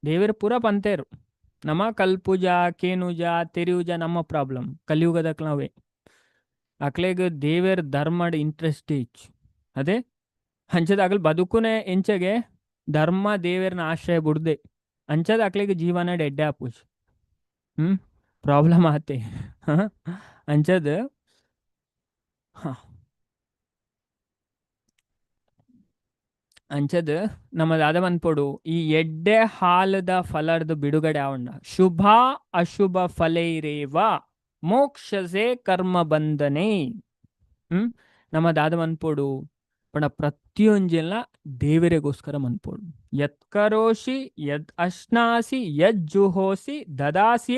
ದೇವರು ಪೂರ ಪಂತೇರು. ನಮ್ಮ ಕಲ್ಪುಜ ಕೇನುಜ ತೆರಿಯುಜ ನಮ್ಮ ಪ್ರಾಬ್ಲಮ್ ಕಲಿಯುಗದಕ್ ನಾವೇ. ಅಕ್ಲೆಗ್ ದೇವೇರ್ ಧರ್ಮಡ್ ಇಂಟ್ರೆಸ್ಟ್ ಇಚ್. ಅದೇ ಅಂಚದ ಅಗಲ್ ಬದುಕುನೆ ಎಂಚಗೆ ಧರ್ಮ ದೇವೇರ್ನ ಆಶ್ರಯ ಬುಡ್ದೆ ಅಂಚದ ಅಕ್ಲೆಗ್ ಜೀವನ ಎಡ್ಡೆ ಆಪುಜ್. ಪ್ರಾಬ್ಲಮ್ ಆತೆ ಅಂಚದ. ಅಂಚದ್ ನಮ್ಮ ದಾದ ಮನ್ಪೊಡು, ಈ ಎಡ್ಡೆ ಹಾಲದ ಫಲರ್ದು ಬಿಡುಗಡೆ ಆವಣ್ಣ ಶುಭ ಅಶುಭ ಫಲೈರೇವ ಮೋಕ್ಷಸೆ ಕರ್ಮ ಬಂಧನೆ. ನಮ್ಮ ದಾದ ಮನ್ಪೊಡು ಪಂಡ ಪ್ರತಿಯೊಂಜೆಲ್ಲ ದೇವರಿಗೋಸ್ಕರ ಮನ್ಪೊಡು. ಯತ್ ಕರೋಷಿ ಯದ್ ಅಶ್ನಾಸಿ ಯದ್ ಜುಹೋಸಿ ದದಾಸಿ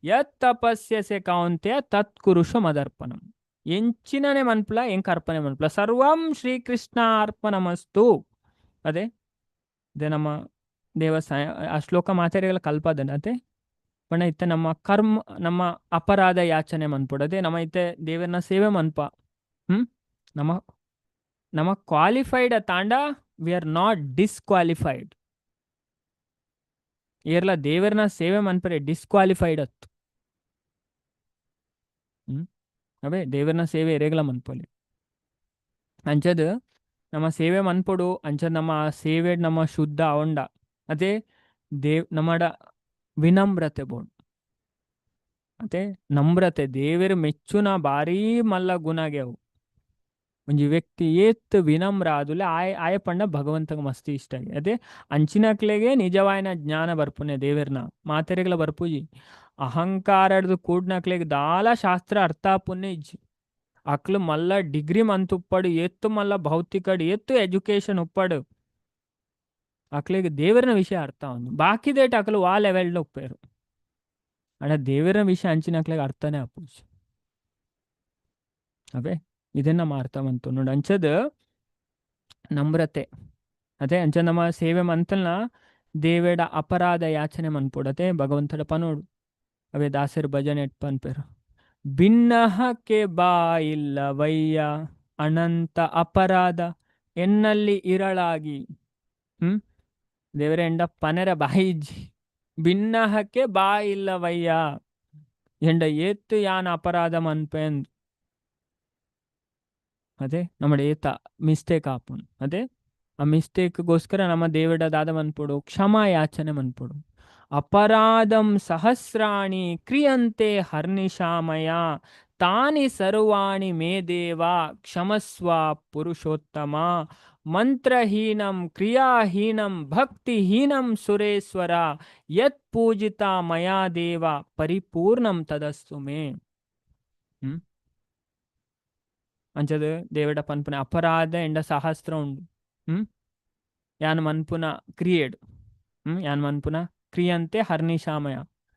ಯತ್ ತಪಸ್ಯಸೆ ಕೌಂತೆಯ ತತ್ ಕುರುಷ ಮದರ್ಪಣಂ. ಎಂಚಿನನೆ ಮನ್ಪುಲ ಎಂಕ್ ಅರ್ಪಣೆ ಮನ್ಪುಲ ಸರ್ವಂ ಶ್ರೀಕೃಷ್ಣ ಅರ್ಪಣಮಸ್ತು. ಅದೇ ಅದೇ ನಮ್ಮ ದೇವಸ್ಥಾನ ಆ ಶ್ಲೋಕ ಮಾತೆರೆಗಳ ಕಲ್ಪದನ. ಅದೇ ಪಂಡ ಇತ್ತೆ ನಮ್ಮ ಕರ್ಮ ನಮ್ಮ ಅಪರಾಧ ಯಾಚನೆ ಮನ್ಪೊಡು. ಅದೇ ನಮ್ಮ ಇತ್ತೆ ದೇವರನ್ನ ಸೇವೆ ಮನ್ಪ. ನಮ್ಮ ನಮ್ಮ ಕ್ವಾಲಿಫೈಡ್ ತಾಂಡ, we are not disqualified. ಏರ್ಲ ದೇವರನ್ನ ಸೇವೆ ಮನ್ಪರೆ ಡಿಸ್ಕ್ವಾಲಿಫೈಡ್ ಅತ್ತು. ಅವೇ ದೇವರನ್ನ ಸೇವೆ ಎರೆಗಲ ಮನ್ಪೊಲಿ. ಅಂಚದ್ ನಮ್ಮ ಸೇವೆ ಮನ್ಪೊಡು. ಅಂಚದ್ ನಮ್ಮ ಸೇವೆ ನಮ್ಮ ಶುದ್ಧ ಅವಂಡ. ಅದೇ ದೇವ್ ನಮ್ಮಡ ವಿನಮ್ರತೆ ಬೋಡು. ಅದೇ ನಮ್ರತೆ ದೇವರು ಮೆಚ್ಚುನ ಭಾರೀ ಮಲ್ಲ ಗುಣಗೆ ಅವು. ಒಂಜಿ ವ್ಯಕ್ತಿ ಏತ್ ವಿನಮ್ರ ಆದುಲೆ ಆಯ ಆಯ ಪಂಡ ಭಗವಂತಗ ಮಸ್ತ್ ಇಷ್ಟ. ಅದೇ ಅಂಚಿನಕ್ಲೆಗೆ ನಿಜವಾಯಿನ ಜ್ಞಾನ ಬರ್ಪುನೆ ದೇವೆರ್ನ, ಮಾತೆರೆಗ್ಲ ಬರ್ಪುಜಿ. ಅಹಂಕಾರಡ್ದು ಕೂಡ್ನಕ್ಲೆಗ್ ದಾಲ ಶಾಸ್ತ್ರ ಅರ್ಥ ಪುಣ್ಯ ಇಜ್ಜಿ. ಅಕ್ಲು ಮಲ್ಲ ಡಿಗ್ರಿ ಮಂತ್ ಉಪ್ಪಡು, ಏತ್ತು ಮಲ್ಲ ಭೌತಿಕಡ್, ಏತ್ತು ಎಜುಕೇಶನ್ ಉಪ್ಪಡು, ಅಕ್ಲೆಗ್ ದೇವರನ ವಿಷಯ ಅರ್ಥ ಒಂದು ಬಾಕಿದೇಟ್ ಅಕ್ಲು ವಾ ಲೆವೆಲ್ ಉಪ್ಪೇರು. ಅಡ ದೇವರ ವಿಷಯ ಅಂಚಿನಕ್ಲೆಗ್ ಅರ್ಥನೇ ಆಪುಜಿ. ಅವೇ ಇದನ್ನ ನಮ್ಮ ಅರ್ಥ ಬಂತು ನೋಡು. ಅಂಚದ ನಮ್ರತೆ. ಅದೇ ಅಂಚ ನಮ್ಮ ಸೇವೆ ಮಂತಲ್ನ ದೇವೇಡ ಅಪರಾಧ ಯಾಚನೆ ಮನ್ಪೊಡತೆ ಭಗವಂತಡ ಪನೋಡು. ಅವೇ ದಾಸರು ಭಜನೆ ಪನ್ಪೇರು, ಭಿನ್ನಹಕ್ಕೆ ಬಾಯಿಲ್ಲವಯ್ಯ ಅನಂತ ಅಪರಾಧ ಎನ್ನಲ್ಲಿ ಇರಳಾಗಿ. ದೇವರೇ ಎಂಡ ಪನೆರ ಬಾಯಿಜ್ಜಿ, ಭಿನ್ನಹಕ್ಕೆ ಬಾಯಿಲ್ಲವಯ್ಯ ಎಂಡ ಏತ್ತು ಯಾನ್ ಅಪರಾಧ ಮನ್ಪೆಂದ್. ಅದೇ ನಮ್ಮ ಏತ ಮಿಸ್ಟೇಕ್ ಆಪುಂಡು. ಅದೇ ಆ ಮಿಸ್ಟೇಕ್ಗೋಸ್ಕರ ನಮ್ಮ ದೇವಡ ದಾದ ಮನ್ಪೊಡು, ಕ್ಷಮಾ ಯಾಚನೆ ಮನ್ಪೊಡು. ಅಪರಾಧಂ ಸಹಸ್ರಾಣಿ ಕ್ರಿಯಂತೆ ಹರ್ನಿಶಾಮಯ ತಾನಿ ಸರ್ವಾಣಿ ಮೇ ದೇವ ಕ್ಷಮಸ್ವ ಪುರುಷೋತ್ತಮ. ಮಂತ್ರಹೀನಂ ಕ್ರಿಯಾಹೀನಂ ಭಕ್ತಿಹೀನಂ ಸುರೇಶ್ವರ ಯತ್ ಪೂಜಿತ ಮಯಾ ದೇವ ಪರಿಪೂರ್ಣಂ ತದಸ್ತು ಮೇ. ಹ್ಮ್ ಅಂಚದ ದೇವಡ ಪನ್ಪುನ ಅಪರಾಧ ಎಂಡ ಸಹಸ್ರ ಉಂಡು. ಹ್ಮ್ ಯಾನ್ ಮನ್ಪುನ ಕ್ರಿಯೇಡ್, ಯಾನ್ ಮನ್ಪುನ ಕ್ರಿಯಂತೆ ಹರ್ನಿಶಾಮಯ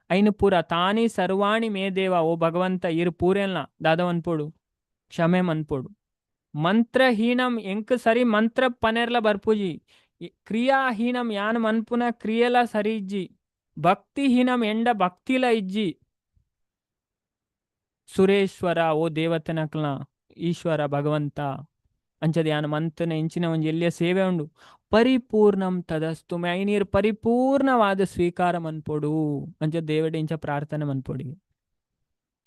ಐನು ಪೂರ ತಾನಿ ಸರ್ವಾಣಿ ಮೇ ದೇವ. ಓ ಭಗವಂತ ಇರು ಪೂರೆಲ್ನ ದಾದ ಮನ್ಪೊಡು, ಕ್ಷಮೆ ಮನ್ಪೊಡು. ಮಂತ್ರಹೀನಂ ಎಂಕ್ ಸರಿ ಮಂತ್ರ ಪನೆರ್ಲ ಬರ್ಪುಜಿ, ಕ್ರಿಯಾಹೀನಂ ಯಾನ್ ಮನ್ಪುನ ಕ್ರಿಯೆಲ ಸರಿ ಇಜ್ಜಿ, ಭಕ್ತಿಹೀನಂ ಎಂಡ ಭಕ್ತಿಲ ಇಜ್ಜಿ. ಸುರೇಶ್ವರ ಓ ದೇವತೆನಕ್ಲ ಈಶ್ವರ ಭಗವಂತ ಅಂಚದ ಯಾನ್ ಮಂತನ ಇಂಚಿನ ಒಂಜಿ ಎಲ್ಲಿಯ ಸೇವೆ ಉಂಡು ಪರಿಪೂರ್ಣಂ ತದಸ್ತು ಮೇ ಐನೀರ್ ಪರಿಪೂರ್ಣವಾದ ಸ್ವೀಕಾರ ಮನ್ಪೊಡು ಅಂಚ ದೇವಡೆ ಇಂಚ ಪ್ರಾರ್ಥನೆ ಮನ್ಪೊಡಿ.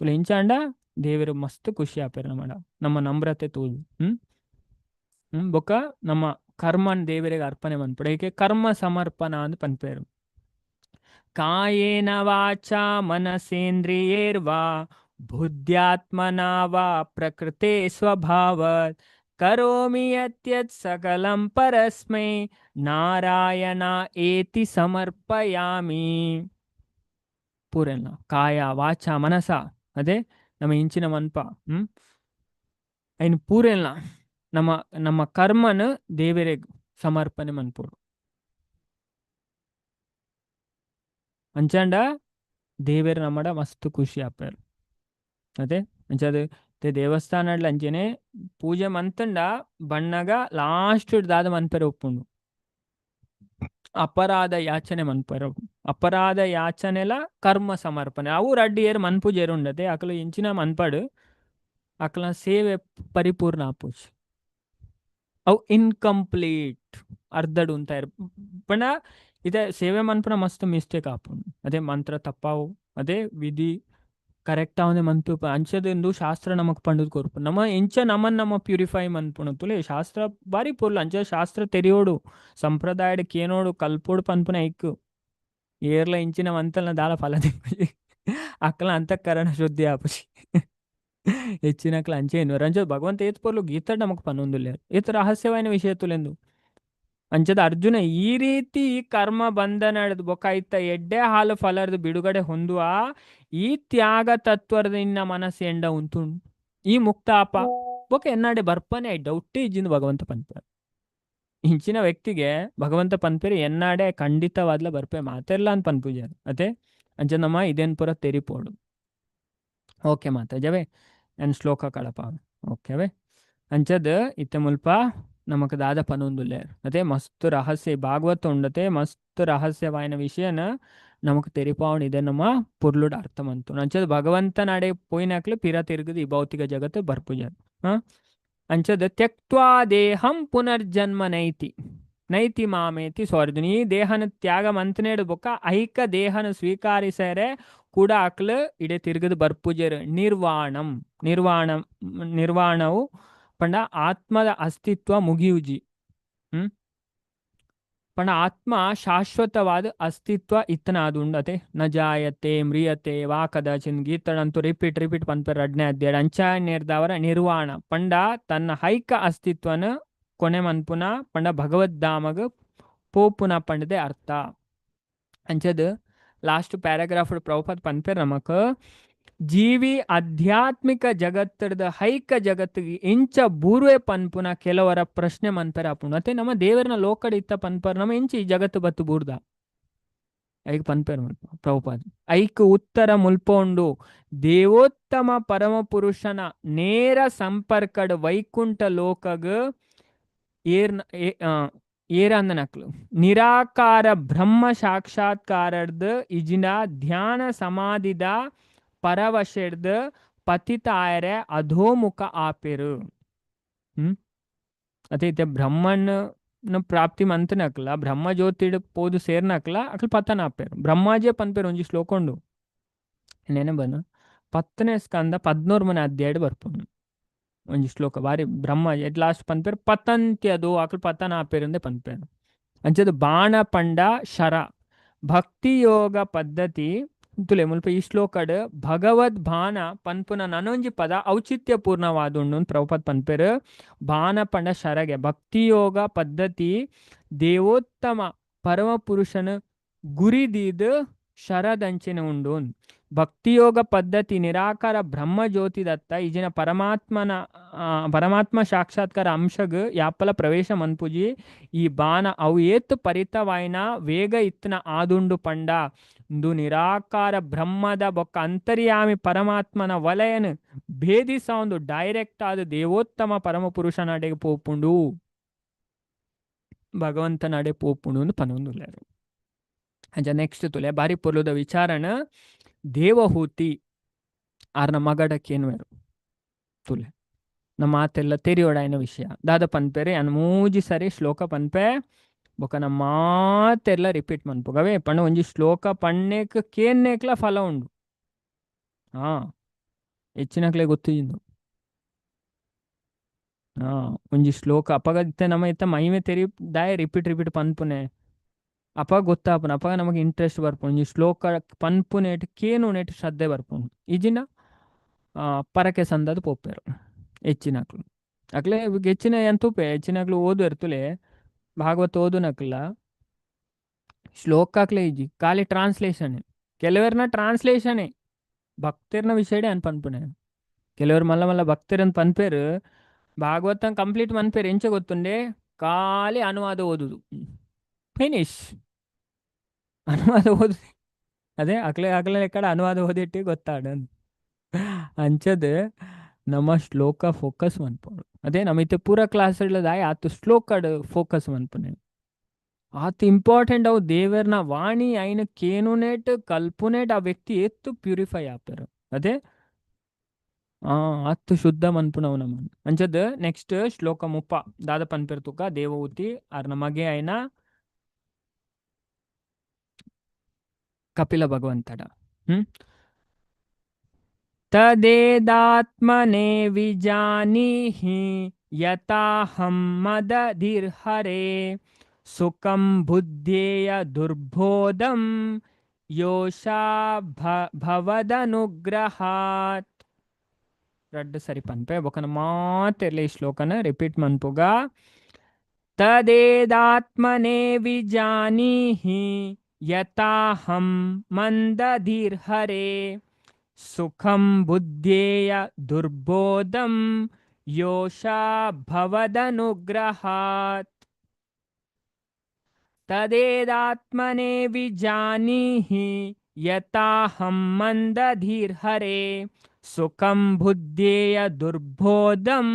ತುಲೆ ಇಂಚಾಂಡ ದೇವರು ಮಸ್ತ್ ಖುಷಿ ಆಪೆರ್ ನಮ್ಮಡ ನಮ್ಮ ನಮ್ರತೆ ತೂದು. ಹ್ಮ್ ಹ್ಮ್ ಬೊಕ್ಕ ನಮ್ಮ ಕರ್ಮನ್ ದೇವರಿಗೆ ಅರ್ಪಣೆ ಮನ್ಪೊಡು. ಏಕೆ ಕರ್ಮ ಸಮರ್ಪಣ ಅಂದ್ ಪನ್ಪೇರು. ಕಾಯೇನ ವಾಚಾ ಮನಸೇಂದ್ರಿಯೇರ್ವಾ ಬುದ್ಧ್ಯಾತ್ಮನಾ ವಾ ಪ್ರಕೃತೆ ಸ್ವಭಾವತ್ ಕರೋಮಿ ಯತ್ಯತ್ ಸಕಲಂ ಪರಸ್ಮೈ ನಾರಾಯಣ ಏತಿ ಸಮರ್ಪಯಾಮಿ. ಪೂರೆಲ್ಲ ಕಾಯ ವಾಚ ಮನಸ ಅದೇ ನಮ್ಮ ಇಂಚಿನ ಮನ್ಪ. ಐನ್ ಪೂರೆಲ್ಲ ನಮ್ಮ ನಮ್ಮ ಕರ್ಮನ ದೇವರಿಗೆ ಸಮರ್ಪಣೆ ಮನ್ಪೊಡು. ಅಂಚಾಂಡ ದೇವೇರ್ ನಮ್ಮಡ ಮಸ್ತ್ ಖುಷಿ ಆಪೇರು. ಅದೇ ಅಂಚಾದ ದೇವಸ್ಥಾನಡ್ಲ ಅಂಚನೆ ಪೂಜೆ ಮಂತಂಡ ಬಣ್ಣಗ ಲಾಸ್ಟ್ ದಾದ ಮನ್ಪೆರೆ ಒಪ್ಪುಂಡು ಅಪರಾಧ ಯಾಚನೆ ಮನ್ಪೆರೆ. ಅಪರಾಧ ಯಾಚನೆಲ ಕರ್ಮ ಸಮರ್ಪಣೆ ಅವು ರಡ್ಡಿ ಏರು ಮನ್ಪುಜೇರು ಉಂಡತೆ ಅಕಲು ಇಂಚಿನ ಮನ್ಪಡು ಅಕಲ ಸೇವೆ ಪರಿಪೂರ್ಣ ಆಪುಜಿ, ಅವು ಇನ್ಕಂಪ್ಲೀಟ್ ಅರ್ಧಡು ಉಂತಾಯಿರು. ಪಂಡ ಇದೇ ಸೇವೆ ಮನ್ಪುನ ಮಸ್ತ್ ಮಿಸ್ಟೇಕ್ ಆಪುಂಡು. ಅದೇ ಮಂತ್ರ ತಪ್ಪಾವು, ಅದೇ ವಿಧಿ ಕರೆಕ್ಟ್ ಆವನೆ ಮಂತು ಅಂಚದೆಂದು ಶಾಸ್ತ್ರ ನಮಕ್ ಪಂಡುದು ಕೊರ್ಪು. ನಮ್ಮ ಎಂಚ ನಮನ್ ನಮ್ಮ ಪ್ಯೂರಿಫೈ ಮನ್ಪುನ ತುಲೆ ಶಾಸ್ತ್ರ ಬಾರಿ ಪೊರ್ಲು. ಅಂಚ ಶಾಸ್ತ್ರ ತೆರಿಯೋಡು ಸಂಪ್ರದಾಯಡ್ ಕೇನೋಡು ಕಲ್ಪೋಡು ಪನ್ಪುನ ಐಕ್ ಏರ್ಲ ಇಂಚಿನ ಮಂತಲ್ನ ದಾಲ ಫಲ ತಿಕ್ಕುಜಿ, ಅಕ್ಕಲ ಅಂತಃಕರಣ ಶುದ್ಧಿ ಆಪುಜಿ. ಹೆಚ್ಚಿನಕ್ಲ ಅಂಚೆ ಎನ್ನುವರು. ಅಂಚ ಭಗವಂತ ಏತ್ ಪೊರ್ಲು ಗೀತಡ್ ನಮಕ್ ಪನೊಂದುಲ್ಲೆರ್ ಏತ್ ರಹಸ್ಯವಾಯಿನ ವಿಷಯ ತುಲೆಂದು. ಅಂಚದ ಅರ್ಜುನ ಈ ರೀತಿ ಕರ್ಮ ಬಂಧನಡ್ದು ಬೊಕ ಐತ ಎಡ್ಡೆ ಹಾಲು ಫಲರ್ದು ಬಿಡುಗಡೆ ಹೊಂದುವ ಈ ತ್ಯಾಗ ತತ್ವದ ಇನ್ನ ಮನಸ್ಸು ಎಂಡ ಉಂಟುಂಡು ಈ ಮುಕ್ತಾಪ ಬೊಕ ಎನ್ನಾಡೆ ಬರ್ಪನೆ ಡೌಟೇ ಇಜ್ಜಿಂದು ಭಗವಂತ ಪನ್ಪೇರು. ಇಂಚಿನ ವ್ಯಕ್ತಿಗೆ ಭಗವಂತ ಪನ್ಪೇರು ಎನ್ನಾಡೆ ಖಂಡಿತವಾದ್ಲ ಬರ್ಪೆ ಮಾತೆರ್ಲ ಅಂತ ಪನ್ಪುಜಾರು. ಅದೇ ಅಂಚ ನಮ್ಮ ಇದೇನ್ ಪೂರ ತೆರಿಪೋಡು. ಓಕೆ ಮಾತಾಜವೇ ನನ್ ಶ್ಲೋಕ ಕಳಪ ಓಕೆವೇ. ಅಂಚದ ಇತ್ತೆ ಮುಲ್ಪ ನಮಕ್ ದಾದ ಪನೊಂದುಲ್ಲೆರ್. ಅದೇ ಮಸ್ತ್ ರಹಸ್ಯ ಭಾಗವತ ಉಂಡತೆ ಮಸ್ತ್ ರಹಸ್ಯವಾಯಿನ ವಿಷಯನ ನಮಕ್ ತೆರಿಪಾವಣ ಇದೆ ನಮ್ಮ ಪೊರ್ಲುಡ್ ಅರ್ಥ ಮಂತು. ಅಂಚದ ಭಗವಂತನಾಡೆ ಪೋಯಿನಕ್ಲು ಪಿರ ತಿರುಗುದು ಈ ಭೌತಿಕ ಜಗತ್ತು ಬರ್ಪುಜಾರ್. ಅಂಚದ ತ್ಯಕ್ತ್ವಾ ದೇಹಂ ಪುನರ್ಜನ್ಮ ನೈತಿ ನೈತಿ ಮಾಮೇತಿ ಸಾರಿ ಈ ದೇಹನ ತ್ಯಾಗ ಮಂತನೇಡು ಬೊಕ್ಕ ಐಕ ದೇಹನ ಸ್ವೀಕಾರಿಸರೆ ಕೂಡ ಅಕ್ಲು ಇಡೆ ತಿರುಗದು ಬರ್ಪುಜೆರ್. ನಿರ್ವಾಣಂ ನಿರ್ವಾಣ ನಿರ್ವಾಣವು ಪಂಡ ಆತ್ಮದ ಅಸ್ತಿತ್ವ ಮುಗಿಯುಜಿ. ಪಂಡ ಆತ್ಮ ಶಾಶ್ವತವಾದ ಅಸ್ತಿತ್ವ ಇತ್ತನ ಅದು ಉಂಡತೆ ನ ಜಾಯತೆ ಮ್ರಿಯತೆ ವಾ ಕದಾಚಿನ್ ಗೀತಡಂತೂ ರಿಪೀಟ್ ರಿಪೀಟ್ ಪನ್ಪೆರ್ ರಡ್ನೇ ಅಧ್ಯಾಯ. ಅಂಚ ನೇರ್ದವರ ನಿರ್ವಾಣ ಪಂಡ ತನ್ನ ಹೈಕ ಅಸ್ತಿತ್ವನ ಕೊನೆ ಮನ್ಪುನ ಪಂಡ ಭಗವದ್ಧಾಮಗ ಪೋಪುನ ಪಂಡದೆ ಅರ್ಥ. ಅಂಚದ ಲಾಸ್ಟ್ ಪ್ಯಾರಾಗ್ರಾಫ್ ಪ್ರಭುಪಾದ್ ಪನ್ಪೆರ್ ನಮಕ್ ಜೀವಿ ಆಧ್ಯಾತ್ಮಿಕ ಜಗತ್ತದ ಹೈಕ ಜಗತ್ತಿಗೆ ಇಂಚ ಬೂರ್ವೆ ಪನ್ಪುನ ಕೆಲವರ ಪ್ರಶ್ನೆ ಮನ್ಪೆರ ಆಪುಂಡು. ಅತ್ತೆ ನಮ್ಮ ದೇವರನ ಲೋಕಡ್ ಇತ್ತ ಪನ್ಪರ್ ನಮ್ಮ ಇಂಚ ಈ ಜಗತ್ತು ಬತ್ತು ಬೂರ್ದ ಐಕ್ ಪನ್ಪೆರ್ ಪ್ರಭುಪಾದ್. ಐಕ್ ಉತ್ತರ ಮುಲ್ಪ ಉಂಡು ದೇವೋತ್ತಮ ಪರಮ ಪುರುಷನ ನೇರ ಸಂಪರ್ಕಡ್ ವೈಕುಂಠ ಲೋಕಗ್ ಏರ್ನ ಏರಂದನಕ್ಲು ನಿರಾಕಾರ ಬ್ರಹ್ಮ ಸಾಕ್ಷಾತ್ಕಾರರ್ದ್ ಇಜಿನ ಧ್ಯಾನ ಸಮಾಧಿದ ಪರವಶೆಡ್ದ್ ಪತಿತ ಆಯರೆ ಅಧೋಮುಖ ಆಪೆರು. ಅದೇ ಇತ್ತೆ ಬ್ರಹ್ಮನ್ ಪ್ರಾಪ್ತಿ ಮಂತನಕ್ಲ ಬ್ರಹ್ಮ ಜ್ಯೋತಿಡ್ ಪೋದು ಸೇರ್ನಕ್ಲ ಅಕ್ಲ ಪತನ ಆಪೆರು. ಬ್ರಹ್ಮಾಜೆ ಪನ್ಪೆರು ಒಂಜಿ ಶ್ಲೋಕ ಉಂಡು ನೆನೆ ಬನ್ನ 10ನೇ ಸ್ಕಂದ 13ನೇ ಅಧ್ಯಾಯ ಬರ್ಪುಂಡು ಒಂಜಿ ಶ್ಲೋಕ ಬಾರಿ ಬ್ರಹ್ಮ ಎಟ್ ಲಾಸ್ಟ್ ಪನ್ಪೆರು ಪತಂತ್ಯದು ಅಕ್ಲ ಪತನ ಆಪೆರು ಪನ್ಪೆರು. ಅಂಚದ ಬಾಣ ಪಂಡ ಶರ ಭಕ್ತಿ ಯೋಗ ಪದ್ಧತಿ ತುಲೆ ಮುಲ್ಪ ಈ ಶ್ಲೋಕಡ್ ಭಗವದ್ ಬಾನ ಪನ್ಪುನ ನನೊಂಜಿ ಪದ ಔಚಿತ್ಯ ಪೂರ್ಣವಾದುಂಡು ಪ್ರಭುಪಾದ್ ಪನ್ಪೆರ್. ಬಾನ ಪಂಡ ಶರಗೆ ಭಕ್ತಿಯೋಗ ಪದ್ಧತಿ ದೇವೋತ್ತಮ ಪರಮ ಪುರುಷನ ಗುರಿ ದೀದ್ ಶರದಂಚಿನ ಉಂಡು. ಭಕ್ತಿಯೋಗ ಪದ್ಧತಿ ನಿರಾಕಾರ ಬ್ರಹ್ಮ ಜ್ಯೋತಿ ದತ್ತ ಇಜಿನ ಪರಮಾತ್ಮನ ಪರಮಾತ್ಮ ಸಾಕ್ಷಾತ್ಕಾರ ಅಂಶಗ್ ಯಾಪಲ ಪ್ರವೇಶ ಮನ್ಪುಜಿ. ಈ ಬಾನ ಅವು ಏತ್ ಪರಿತವಾಯಿನ ವೇಗ ಇತ್ತನ ಆದುಂಡು ಪಂಡ ಇಂದು ನಿರಾಕಾರ ಬ್ರಹ್ಮದ ಬೊಕ್ಕ ಅಂತರ್ಯಾಮಿ ಪರಮಾತ್ಮನ ವಲಯನ್ ಭೇದಿಸ ಒಂದು ಡೈರೆಕ್ಟ್ ಆದ ದೇವೋತ್ತಮ ಪರಮ ಪುರುಷನಡೆಗೆ ಪೋಪುಂಡು, ಭಗವಂತನಡೆ ಪೋಪುಂಡು ಅಂದ್ ಪನೊಂದುಲ್ಲೆರ್. ಅಂಚ ನೆಕ್ಸ್ಟ್ ತುಲೆ ಬಾರಿ ಪೊರ್ಲುದ ವಿಚಾರಣ ದೇವಹೂತಿ ಆರ್ನ ಮಗಡ ಕೇನ್ವೆರು. ತುಲೆ ನಮ್ಮ ಮಾತೆಲ್ಲ ತೆರಿಯೋಡಾಯಿನ ವಿಷಯ ದಾದ ಪನ್ಪೆರೆ ಅನ್ ಮೂಜಿ ಸರಿ ಶ್ಲೋಕ ಪನ್ಪೆ ಬೊಕ ನಮ್ಮ ಮಾತೆಲ್ಲ ರಿಪೀಟ್ ಮನ್ಪುಗವೇ ಪಂಡ ಒಂಜಿ ಶ್ಲೋಕ ಪಣ್ಣೇಕ್ ಕೇನ್ನೇಕ್ಲ ಫಲ ಉಂಡು. ಹಾ ಹೆಚ್ಚಿನಕ್ಲೆ ಗೊತ್ತಿಂದು. ಹಾ ಒಂಜಿ ಶ್ಲೋಕ ಅಪಗ ಇತ್ತೆ ನಮ್ಮ ಇತ್ತ ಮಹಿಮೆ ತೆರಿ ದಾಯ ರಿಪೀಟ್ ರಿಪೀಟ್ ಪನ್ಪುನೆ ಅಪಗ ಗೊತ್ತಾಪುನ ಅಪಗ ನಮಗೆ ಇಂಟ್ರೆಸ್ಟ್ ಬರ್ಪುಂಡು. ಒಂಜಿ ಶ್ಲೋಕ ಪನ್ಪುನೇಟ್ ಕೇನುನೇಟ್ ಶ್ರದ್ಧೆ ಬರ್ಪುಂಡು. ಇಜಿನ ಪರಕೆ ಸಂದದ ಪೋಪೆರು ಹೆಚ್ಚಿನಕ್ಲು. ಅಕ್ಲೆ ಹೆಚ್ಚಿನ ಎಂತೂಪೆ ಹೆಚ್ಚಿನಕ್ಲು ಓದು ಇರ್ತುಲೆ ಭಾಗವತ ಓದುನಕ್ಲ ಶ್ಲೋಕಾಕ್ಲೆ ಇಜ್ಜಿ ಖಾಲಿ ಟ್ರಾನ್ಸ್ಲೇಷನ್. ಕೆಲವರ್ನ ಟ್ರಾನ್ಸ್ಲೇಷನ್ ಭಕ್ತರ್ನ ವಿಷಯಡೆ ಅನ್ ಪನ್ಪುನೆ. ಕೆಲವರು ಮಲ್ಲ ಮಲ್ಲ ಭಕ್ತರನ್ ಪನ್ಪೇರು ಭಾಗವತ ಕಂಪ್ಲೀಟ್ ಮನ್ಪೇರು ಎಂಚ ಗೊತ್ತುಂಡೆ ಖಾಲಿ ಅನುವಾದ ಓದುದು ಫಿನಿಶ್. ಅನುವಾದ ಓದು ಅದೇ ಅಕ್ಲೆ ಅಕ್ಲೆ ಲೆಕ್ಕಡ ಅನುವಾದ ಓದಿಟ್ಟು ಗೊತ್ತಾಡ ಅಂಚದ ನಮ್ಮ ಶ್ಲೋಕ ಫೋಕಸ್ ಮನ್ಪೊಡು. ಅದೇ ನಮ್ಮ ಇತ್ತೆ ಪೂರ ಕ್ಲಾಸ್ ದಾಯ ಆತು ಶ್ಲೋಕಡ್ ಫೋಕಸ್ ಮನ್ಪುನೆ ಆತ ಇಂಪಾರ್ಟೆಂಟ್. ಅವು ದೇವರ್ನ ವಾಣಿ ಐನ ಕೇನುನೇಟ್ ಕಲ್ಪುನೇಟ್ ಆ ವ್ಯಕ್ತಿ ಎತ್ತು ಪ್ಯೂರಿಫೈ ಆಪೆರು. ಅದೇ ಆತ್ ಶುದ್ಧ ಮನ್ಪುನವು ನಮನ್. ಅಂಚದ ನೆಕ್ಸ್ಟ್ ಶ್ಲೋಕ 30 ದಾದ ಪನ್ಪೆರ್ ತುಕ ದೇವಹೂತಿ ಆರ್ನ ಮಗೆ ಐನ ಕಪಿಲ ಭಗವಂತಡ. ತದೇದಾತ್ಮನೆ ವಿಜಾನೀಹಿ ಯಥಾಹಂ ಮದಧಿರ್ಹರೇ ಸುಖಂ ಬುದ್ಧೇಯ ದುರ್ಬೋಧಂ ಯೋಷಾ ಭವದನುಗ್ರಹಾತ್. ರಡ್ಡ್ ಸರಿ ಪನ್ಪೆ ಬೊಕನ ಮಾತೆರ್ಲೆ ಈ ಶ್ಲೋಕನ ರಿಪೀಟ್ ಮನ್ಪುಗ. ತದೇದಾತ್ಮನೆ ವಿಜಾನೀಹಿ ಯಥಾಹಂ ಮಂದಧೀರ್ಹರೇ ಸುಖಂ ಬುದ್ಧೇಯ ದುರ್ಬೋಧಂ ಯೋಷಾ ಭವದನುಗ್ರಹಾತ್. ತದೇದಾತ್ಮನೆ ವಿಜಾನೀಹಿ ಯಥಾಹಂ ಮಂದಧೀರ್ಹರೇ ಸುಖಂ ಬುದ್ಧೇಯ ದುರ್ಬೋಧಂ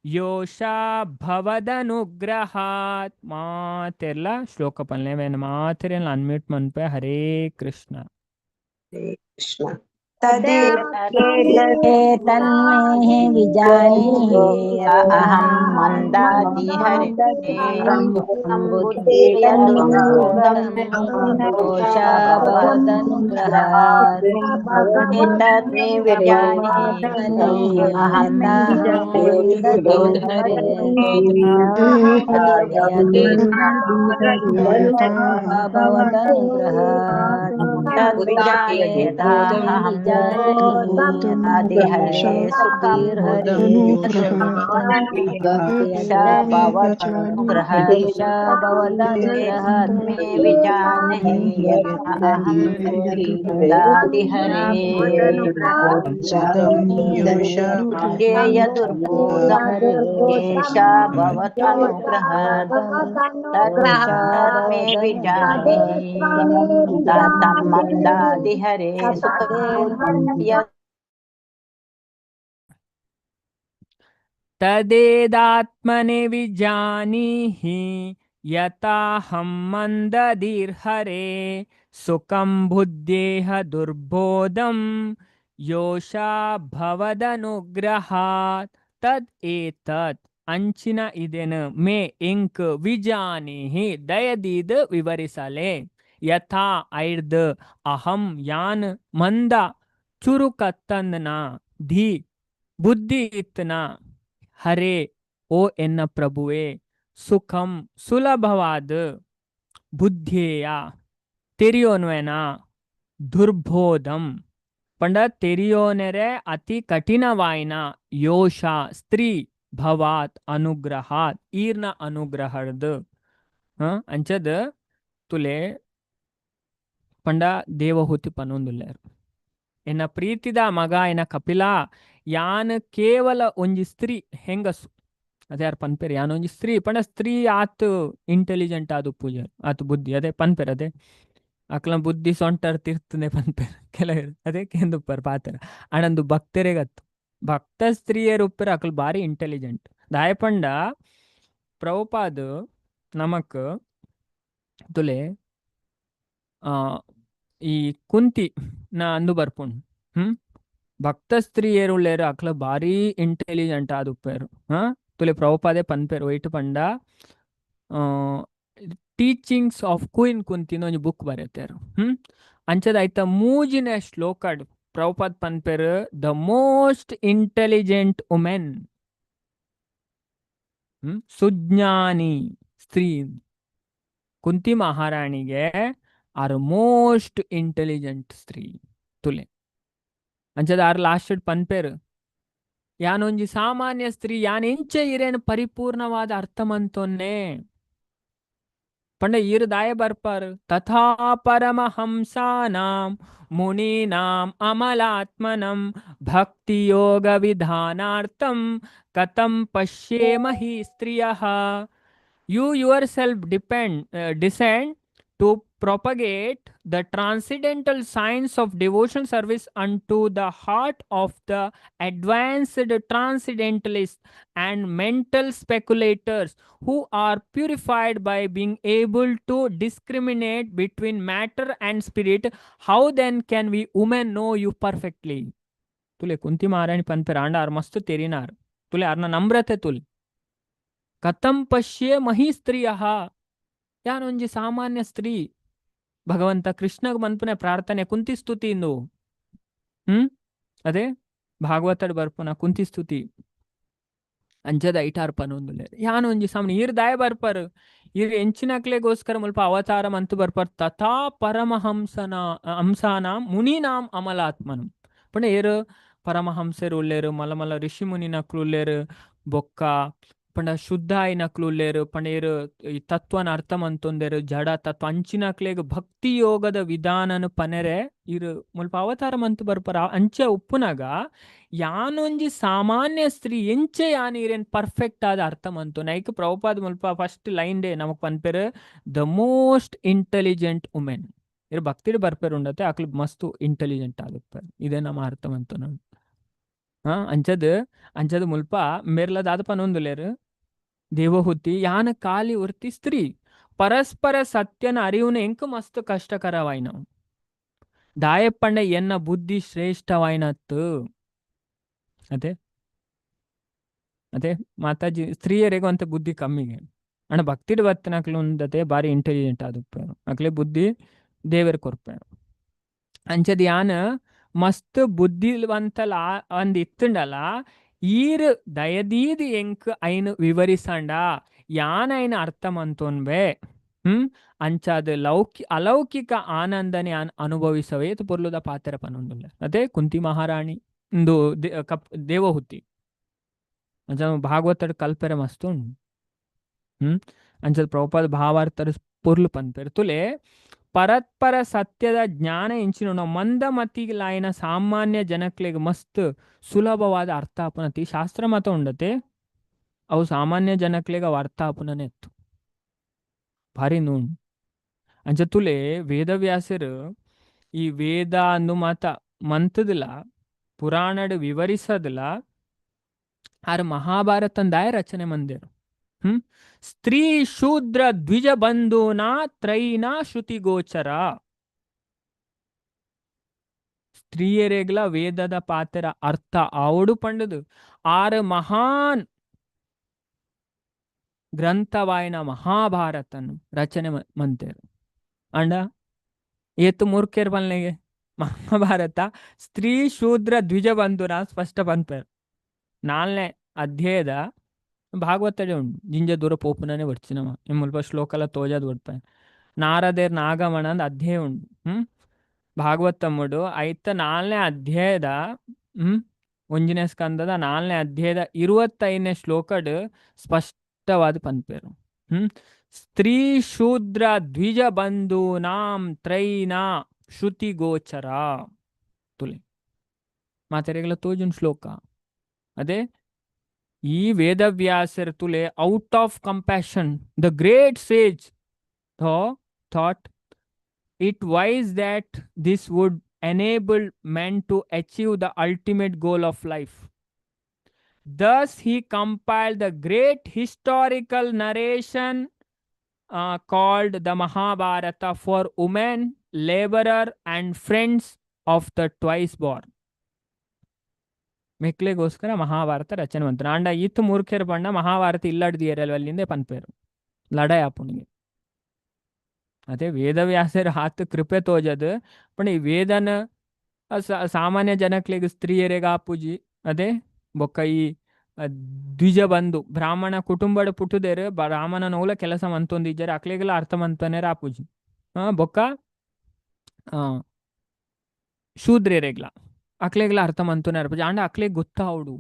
ಯೋಷಾ ಭವದನುಗ್ರಹಾತ್. ಮಾತೆಲ್ಲ ಶ್ಲೋಕ ಪನ್ಲೆ ವೇನ ಮಾತೆರೆಲ್ಲ ಅನ್ಮ್ಯೂಟ್ ಮನ್ಪೆ. ಹರೇ ಕೃಷ್ಣ. ಕೃಷ್ಣ. ತನ್ಮೇ ವಿಜಾನೀಹಿ ಅಹಂ ಮಂದಾದಿಹರೇ ಬುದ್ಧೇಯ ದುರ್ಬೋಧಂ ಯೋಷಾ ಭವದನುಗ್ರಹಾತ್. ತನ್ಮೇ ವಿಜಾನೀಹಿ ಅಹಂ ಭವದನುಗ್ರಹಾತ್. हरे तदेदात्मने विजानीहि यथाहं मंदधीर्हरे सुखं बुद्धेह दुर्बोधं ಯೋಷಾ ಭವದನುಗ್ರಹಾತ್. ತದ್ ಏತತ್ ಅಂಚಿನ ಇದೆನು ಮೇ ಇಂಕ್ ವಿಜಾನೀಹಿ ದಯದೀದ್ ವಿವರಿಸಲೆ. ಯಥಾ ಐರ್ದ್ ಅಹಂ ಯಾನ್ ಮಂದ ಚುರುಕತ್ತನ್ನ ಧಿ ಬುದ್ಧಿ ಇತ್ತನ ಹರೇ ಓ ಎನ್ನ ಪ್ರಭುವೆ ಸುಖಂ ಸುಲಭವಾದ ಬುದ್ಧಿಯ ತೆರಿಯೋನ್ವೆನಾ ದುರ್ಬೋಧಂ ಪಂಡ ತೆರಿಯೋನೆರೆ ಅತಿ ಕಠಿಣವಾಯಿನ ಯೋಷ ಸ್ತ್ರೀ ಭವಾತ್ ಅನುಗ್ರಹಾತ್ ಈರ್ನ ಅನುಗ್ರಹರ್ದು ಅಂಚದ ತುಲೆ ಪಂಡ ದೇವಹೂತಿ ಪನೊಂದುಲ್ಲೆರ್. ಎನ್ನ ಪ್ರೀತಿದ ಮಗ ಎನ್ನ ಕಪಿಲ ಯಾನ್ ಕೇವಲ ಒಂಜಿ ಸ್ತ್ರೀ ಹೆಂಗಸು ಅದೇ ಯಾರು ಪನ್ಪೆರ್ ಯಾನ್ ಒಂಜಿ ಸ್ತ್ರೀ ಪಂಡ ಸ್ತ್ರೀ ಆತ್ ಇಂಟೆಲಿಜೆಂಟ್ ಆದ್ ಉಪ್ಪುಜೆರ್ ಆತ್ ಬುದ್ಧಿ ಅದೇ ಪನ್ಪೆರ್ ಅದೇ ಅಕ್ಲ ಬುದ್ಧಿ ಸೊಂಟರ್ ತಿರ್ತನೆ ಪನ್ಪೆರ್ ಕೆಲವೆರ್ ಅದೇ ಕೇಂದುಪ್ಪರ್ ಪಾತೆರ ಆಂಡ ಭಕ್ತರೆಗತ್ತು ಭಕ್ತ ಸ್ತ್ರೀಯರು ಉಪ್ಪೆರ್ ಅಕ್ಲು ಬಾರಿ ಇಂಟೆಲಿಜೆಂಟ್ ದಾಯೆ ಪಂಡ ಪ್ರಭುಪಾದ್ ನಮಕ್ ತುಲೆ ಈ ಕುಂತಿ ನ ಅಂದು ಬರ್ಪುಂಡು. ಭಕ್ತ ಸ್ತ್ರೀಯರು ಉಲ್ಲೆರ್ ಅಕ್ಲ ಬಾರಿ ಇಂಟೆಲಿಜೆಂಟ್ ಆದ್ ಉಪ್ಪೆರ್. ತುಲೆ ಪ್ರಭುಪಾದೆ ಪನ್ಪೆರ್ ಒಯ್ಟ್ ಪಂಡ ಟೀಚಿಂಗ್ಸ್ ಆಫ್ ಕ್ವೀನ್ ಕುಂತಿ ಒಂಜಿ ಬುಕ್ ಬರೆತೆರ್. ಅಂಚದ ಐತ ಮೂಜಿನ ಶ್ಲೋಕಡ್ ಪ್ರಭುಪಾದ್ ಪನ್ಪೆರ್ the most intelligent women ಸುಜ್ಞಾನಿ ಸ್ತ್ರೀ ಕುಂತಿ ಮಹಾರಾಣಿಗೆ ಆರ್ ಮೋಸ್ಟ್ ಇಂಟೆಲಿಜೆಂಟ್ ಸ್ತ್ರೀ ತುಲೆ. ಅಂಚದ ಆರ್ ಲಾಸ್ಟ್ ಪನ್ಪೆರ್ ಯಾನೊಂಜಿ ಸಾಮಾನ್ಯ ಸ್ತ್ರೀ ಯಾನ್ ಎಂಚ ಇರೇನು ಪರಿಪೂರ್ಣವಾದ ಅರ್ಥ ಮಂತೊನ್ನೆ ಪಂಡ ಈರ್ ದಾಯ ಬರ್ಪಾರ್ ತಥಾ ಪರಮಹಂಸಾನಾಂ ಮುನೀನಾಂ ಅಮಲಾತ್ಮನಂ ಭಕ್ತಿ ಯೋಗ ವಿಧಾನಾರ್ಥಂ ಕಥಂ ಪಶ್ಯೇಮಹಿ ಸ್ತ್ರಿಯಃ. You yourself descend to propagate the transcendental science of devotional service unto the heart of the advanced transcendentalists and mental speculators who are purified by being able to discriminate between matter and spirit. How then can we women know you perfectly? ತುಲೆ Kunti ಮಹಾರಾಣಿ ಪನ್ಪೆರ್ ಆಂಡ ಆರ್ ಮಸ್ತ್ ತೆರಿನಾರ್ ತುಲೆ ಅರ್ನ ನಮ್ರತೆ ತುಲ್ ಕಥಂ ಪಶ್ಯೆ ಮಹಿ ಸ್ತ್ರೀಯಃ ಯಾನೊಂಜಿ ಸಾಮಾನ್ಯ ಸ್ತ್ರೀ ಭಗವಂತ ಕೃಷ್ಣಗ್ ಮನ್ಪುನೆ ಪ್ರಾರ್ಥನೆ ಕುಂತಿ ಸ್ತುತಿ ಇಂದು. ಅದೇ ಭಾಗವತಡ್ ಬರ್ಪುನ ಕುಂತಿ ಸ್ತುತಿ ಅಂಚದ ಐಟಾರ್ ಪನೊಂದುಲ್ಲೆರ್ ಯಾನೊಂಜಿ ಸಾಮಾನ್ಯ ಈರ್ ದಾಯ ಬರ್ಪರ್ ಈರ್ ಎಂಚಿನಕ್ಲೆಗೋಸ್ಕರ ಮುಲ್ಪ ಅವತಾರ ಮಂತು ಬರ್ಪರ್ ತಥಾ ಪರಮಹಂಸನ ಹಂಸಾನಾಂ ಮುನೀನಾಂ ಅಮಲಾತ್ಮನಂ ಪಂಡ ಏರ್ ಪರಮಹಂಸರು ಉಲ್ಲೆರ್ ಮಲ್ಲ ಮಲ್ಲ ಋಷಿ ಮುನಿನಕ್ಲು ಉಲ್ಲೆರ್ ಬೊಕ್ಕ ಪಂಡ ಶುದ್ಧ ಆಯಿನಕ್ಲು ಉಲ್ಲೆರ್ ಪಂಡ ಏರ್ ಈ ತತ್ವನ ಅರ್ಥ ಮಂತೊಂದೆರ್ ಜಡ ತತ್ವ ಅಂಚಿನಕ್ಲೆಗ್ ಭಕ್ತಿ ಯೋಗದ ವಿಧಾನನು ಪನೆರೆ ಇರ್ ಮುಲ್ಪ ಅವತಾರ ಮಂತು ಬರ್ಪರ ಅಂಚೆ ಉಪ್ಪುನಗ ಯಾನೊಂಜಿ ಸಾಮಾನ್ಯ ಸ್ತ್ರೀ ಎಂಚೆ ಯಾನ್ ಈರೇನ್ ಪರ್ಫೆಕ್ಟ್ ಆದ ಅರ್ಥ ಮಂತು ನೈಕ್ ಪ್ರಭುಪಾದ ಮುಲ್ಪ ಫಸ್ಟ್ ಲೈನ್ ಡೇ ನಮಕ್ ಪನ್ಪೆರ್ the most intelligent women ಇರ್ ಭಕ್ತಿಡ್ ಬರ್ಪೆರ್ ಉಂಡತೆ ಅಕ್ಲು ಮಸ್ತ್ ಇಂಟೆಲಿಜೆಂಟ್ ಆದುಪ್ಪೆರ್ ಇದೇ ನಮ್ಮ ಅರ್ಥ ಮಂತು. ಅಂಚದ್ ಅಂಚದ್ ಮುಲ್ಪ ಮೆರ್ಲ ದಾದ ಪನೊಂದುಲ್ಲೆರ್ ದೇವಹುತಿ ಯಾನ ಖಾಲಿ ಒರ್ತಿ ಸ್ತ್ರೀ ಪರಸ್ಪರ ಸತ್ಯನ ಅರಿವುನ ಎಂಕ್ ಮಸ್ತ್ ಕಷ್ಟಕರವಾಯಿನವು ದಾಯಪ್ಪಂಡ ಎನ್ನ ಬುದ್ಧಿ ಶ್ರೇಷ್ಠವಾಯಿನತ್ತು ಅದೇ ಅದೇ ಮಾತಾಜಿ ಸ್ತ್ರೀಯರಿಗೆ ಅಂತ ಬುದ್ಧಿ ಕಮ್ಮಿಗೆ ಅಣ್ಣ ಭಕ್ತಿಡ್ ಬತ್ತಿನಕ್ಲು ಉಂದತೆ ಬಾರಿ ಇಂಟೆಲಿಜೆಂಟ್ ಆದುಪ್ಪೆರ್ ಅಕ್ಲೆ ಬುದ್ಧಿ ದೇವೆರ್ ಕೊರ್ಪೆರ್. ಅಂಚದ್ ಯಾನ್ ಮಸ್ತ್ ಬುದ್ಧಿವಂತಲ ಅಂದ್ ಇತ್ತುಂಡಲ ಈರ್ ದಯದೀದ್ ಎಂಕ್ ಐನ್ ವಿವರಿಸಂಡ ಯಾನ್ ಐನ್ ಅರ್ಥ ಮಂತೊನ್ಬೆ. ಅಂಚಾದ್ ಅಲೌಕಿಕ ಆನಂದನೆ ಯಾನ್ ಅನುಭವಿಸವೇ ಪೊರ್ಲುದ ಪಾತೆರ ಪನೊಂದುಲ್ಲೆ ಅದೇ ಕುಂತಿ ಮಹಾರಾಣಿ ಇಂದು ಕಪ್ ದೇವಹುತಿ ಅಂಚ ಭಾಗವತಡ್ ಕಲ್ಪೆರೆ ಮಸ್ತ್ ಉಂಡು. ಅಂಚದ ಪ್ರಭುಪಾದ ಭಾವಾರ್ಥರ್ ಪೊರ್ಲು ಪನ್ಪೆರ್ ತುಲೆ ಪರಸ್ಪರ ಸತ್ಯದ ಜ್ಞಾನ ಎಂಚಿನ ಮಂದಮತಿಲಾಯಿನ ಸಾಮಾನ್ಯ ಜನಕ್ಲೆಗ್ ಮಸ್ತ್ ಸುಲಭವಾದ ಅರ್ಥ ಆಪುನತಿ ಶಾಸ್ತ್ರ ಮತ ಉಂಡತೆ ಅವು ಸಾಮಾನ್ಯ ಜನಕ್ಲೆಗ್ ಅವು ಅರ್ಥ ಆಪುನನೆ ಇತ್ತು ಭಾರಿ ನೂನ್. ಅಂಚ ತುಲೆ ವೇದವ್ಯಾಸರು ಈ ವೇದ ಅಂದು ಮಾತ ಮಂತದಿಲ್ಲ ಪುರಾಣಡ್ ವಿವರಿಸದಿಲ್ಲ ಆರ್ ಮಹಾಭಾರತಂದಾಯ ರಚನೆ ಮಂದಿರು. ಸ್ತ್ರೀ ಶೂದ್ರ ದ್ವಿಜ ಬಂಧುನ ತ್ರೈನ ಶ್ರುತಿ ಗೋಚರ ಸ್ತ್ರೀಯರೆಗ್ಲ ವೇದದ ಪಾತೆರ ಅರ್ಥ ಆವಡು ಪಂಡದು ಆರ್ ಮಹಾನ್ ಗ್ರಂಥವಾಯಿನ ಮಹಾಭಾರತನು ರಚನೆ ಮಂತೇರು ಅಂಡ ಏತು ಮೂರ್ಖೇರ್ ಪನ್ಲೆಗೆ ಮಹಾಭಾರತ ಸ್ತ್ರೀ ಶೂದ್ರ ದ್ವಿಜ ಬಂಧುನ ಸ್ಪಷ್ಟ ಪನ್ಪೇರ್ ನಾಲ್ನೇ ಅಧ್ಯಾಯದ ಭಾಗವತಡೆ ಉಂಡು ಜಿಂಜ ದೂರ ಪೋಪುನನೆ ಬರ್ಚಿನಮ ಮುಲ್ಪ ಶ್ಲೋಕಲ ತೋಜಾದ್ ಬಡ್ಪೆ ನಾರದೇರ್ ನಾಗಮಣ ಅಂದ್ ಅಧ್ಯಾಯ ಉಂಡು. ಭಾಗವತಮ್ಮುಡು ಐತ 4ನೇ ಅಧ್ಯಾಯದ ಒಂಜಿನೇ ಸ್ಕಂದದ 4ನೇ ಅಧ್ಯಾಯದ 25ನೇ ಶ್ಲೋಕಡ್ ಸ್ಪಷ್ಟವಾದ ಪನ್ಪೇರು. ಸ್ತ್ರೀ ಶೂದ್ರ ದ್ವಿಜ ಬಂಧೂನಾಂ ತ್ರೈನ ಶ್ರುತಿ ಗೋಚರ ತುಲೆ ಮಾತೆರೆಗಳ ತೋಜುನ್ ಶ್ಲೋಕ. ಅದೇ ಈ ವೇದವ್ಯಾಸರ ತುಲೆ out of compassion the great sage thought it wise that this would enable men to achieve the ultimate goal of life. Thus, he compiled the great historical narration called the Mahabharata for women, laborer, and friends of the twice born. ಮೆಕ್ಲೆಗೋಸ್ಕರ Mahabharata ರಚನೆ ಮಂತ ಆಂಡ ಈತ್ ಮೂರ್ಖೆರ್ ಪಂಡ ಮಹಾಭಾರತ ಇಲ್ಲಡ್ದಿಯರಲ್ವ ಅಲ್ಲಿಂದ ಪನ್ಪೇರು ಲಡಾಯಿ ಆಪುನಿಗೆ. ಅದೇ ವೇದವ್ಯಾಸರ ಹಾತ್ ಕೃಪೆ ತೋಜದು ಪಂಡ ಈ ವೇದನ ಸಾಮಾನ್ಯ ಜನಕ್ಲೆಗ್ ಸ್ತ್ರೀಯರೆಗ್ ಆಪುಜಿ. ಅದೇ ಬೊಕ್ಕ ಈ ದ್ವಿಜ ಬಂಧು ಬ್ರಾಹ್ಮಣ ಕುಟುಂಬಡ್ ಪುಟ್ಟುದೆರ್ ಬ್ರಾಹ್ಮಣನೌಲ ಕೆಲಸ ಮಂತೊಂದಿಜ್ಜೆರ್ ಅಕ್ಲೆಗ್ಲ ಅರ್ಥ ಮಂತೊನೆರ್ ಆಪುಜಿ. ಬೊಕ್ಕ ಶೂದ್ರೆರೆಗ್ಲ ಅಕ್ಲೆಗ್ಲ ಅರ್ಥ ಮಂತೊನೆರ್ ಆಪುಜಿ. ಆಂಡ ಅಕ್ಲೆಗ್ ಗೊತ್ತಾವಡು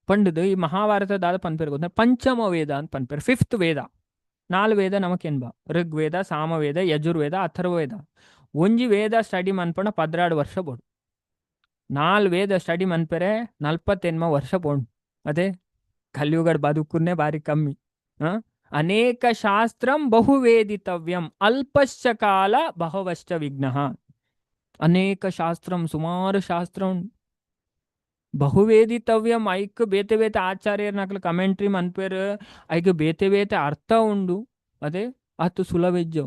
ಪಂಡುದು ಈ ಮಹಾಭಾರತ ದಾದ ಪನ್ಪೆರ್ ಗೊತ್ತ ಪಂಚಮ ವೇದ ಅಂತ ಪನ್ಪೆರ್. ಫಿಫ್ತ್ ವೇದ. 4 ವೇದ ನಮಕೆನ್ಬ ಋಗ್ವೇದ, ಸಾಮವೇದ, ಯಜುರ್ವೇದ, ಅಥರ್ವವೇದ. ಒಂಜಿ ವೇದ ಸ್ಟಡಿ ಮನ್ಪಂಡ 12 ವರ್ಷ ಬೋಡು. 4 ವೇದ ಸ್ಟಡಿ ಮನ್ಪೆರೆ 48 ವರ್ಷ ಬೋಡು. ಅದೇ ಕಲಿಯುಗಡ್ ಬದುಕುನ್ನೇ ಬಾರಿ ಕಮ್ಮಿ. ಅನೇಕ ಶಾಸ್ತ್ರಂ ಬಹುವೇದಿತವ್ಯಂ ಅಲ್ಪಶ್ಚ ಕಾಲ ಬಹವಶ್ಚ ವಿಘ್ನಃ. ಅನೇಕ ಶಾಸ್ತ್ರಂ ಸುಮಾರು ಶಾಸ್ತ್ರಂ ಬಹುವೇದಿತವ್ಯಂ ಐಕ್ ಬೇತೆ ಬೇತೆ ಆಚಾರ್ಯರ್ನಕ್ಲು ಕಮೆಂಟ್ರಿ ಮನ್ಪೇರು ಐಕ್ ಬೇತೆ ಬೇತೆ ಅರ್ಥ ಉಂಡು. ಅದೇ ಅತ್ತು ಸುಲಭೆಜ್ಜೋ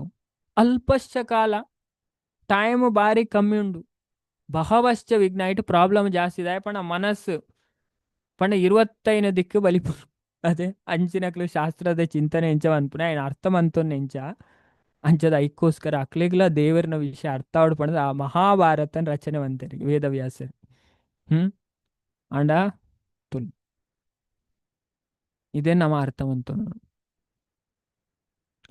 ಅಲ್ಪಶ್ಚ ಕಾಲ ಟೈಮ್ ಬಾರಿ ಕಮ್ಮಿ ಉಂಡು. ಬಹವಶ್ಚ ವಿಘ್ನ ಇಟ್ಟು ಪ್ರಾಬ್ಲಮ್ ಜಾಸ್ತಿ ಇದೆ ಪಂಡ ಮನಸ್ಸು ಪಂಡ 25 ದಿಕ್ಕು ಬಲಿಪು. ಅದೇ ಅಂಚಿನಕ್ಲು ಶಾಸ್ತ್ರದ ಚಿಂತನೆ ಎಂಚ ಅನ್ಪುನ ఆయన ಅರ್ಥ ಮಂತೊನ್ನೆ ಎಂಚ ಅಂಚದ ಐಕ್ಕೋಸ್ಕರ ಅಕ್ಲೆಗ್ಲ ದೇವರನ ವಿಷಯ ಅರ್ಥ ಆವಡ್ ಪಂಡ ಆ ಮಹಾಭಾರತನ ರಚನೆ ಮಂತೆರ್ ವೇದವ್ಯಾಸರ್. ಆಂಡ ತುಲ್ ಇದೇ ನಮ್ಮ ಅರ್ಥ ಮಂತೊನು.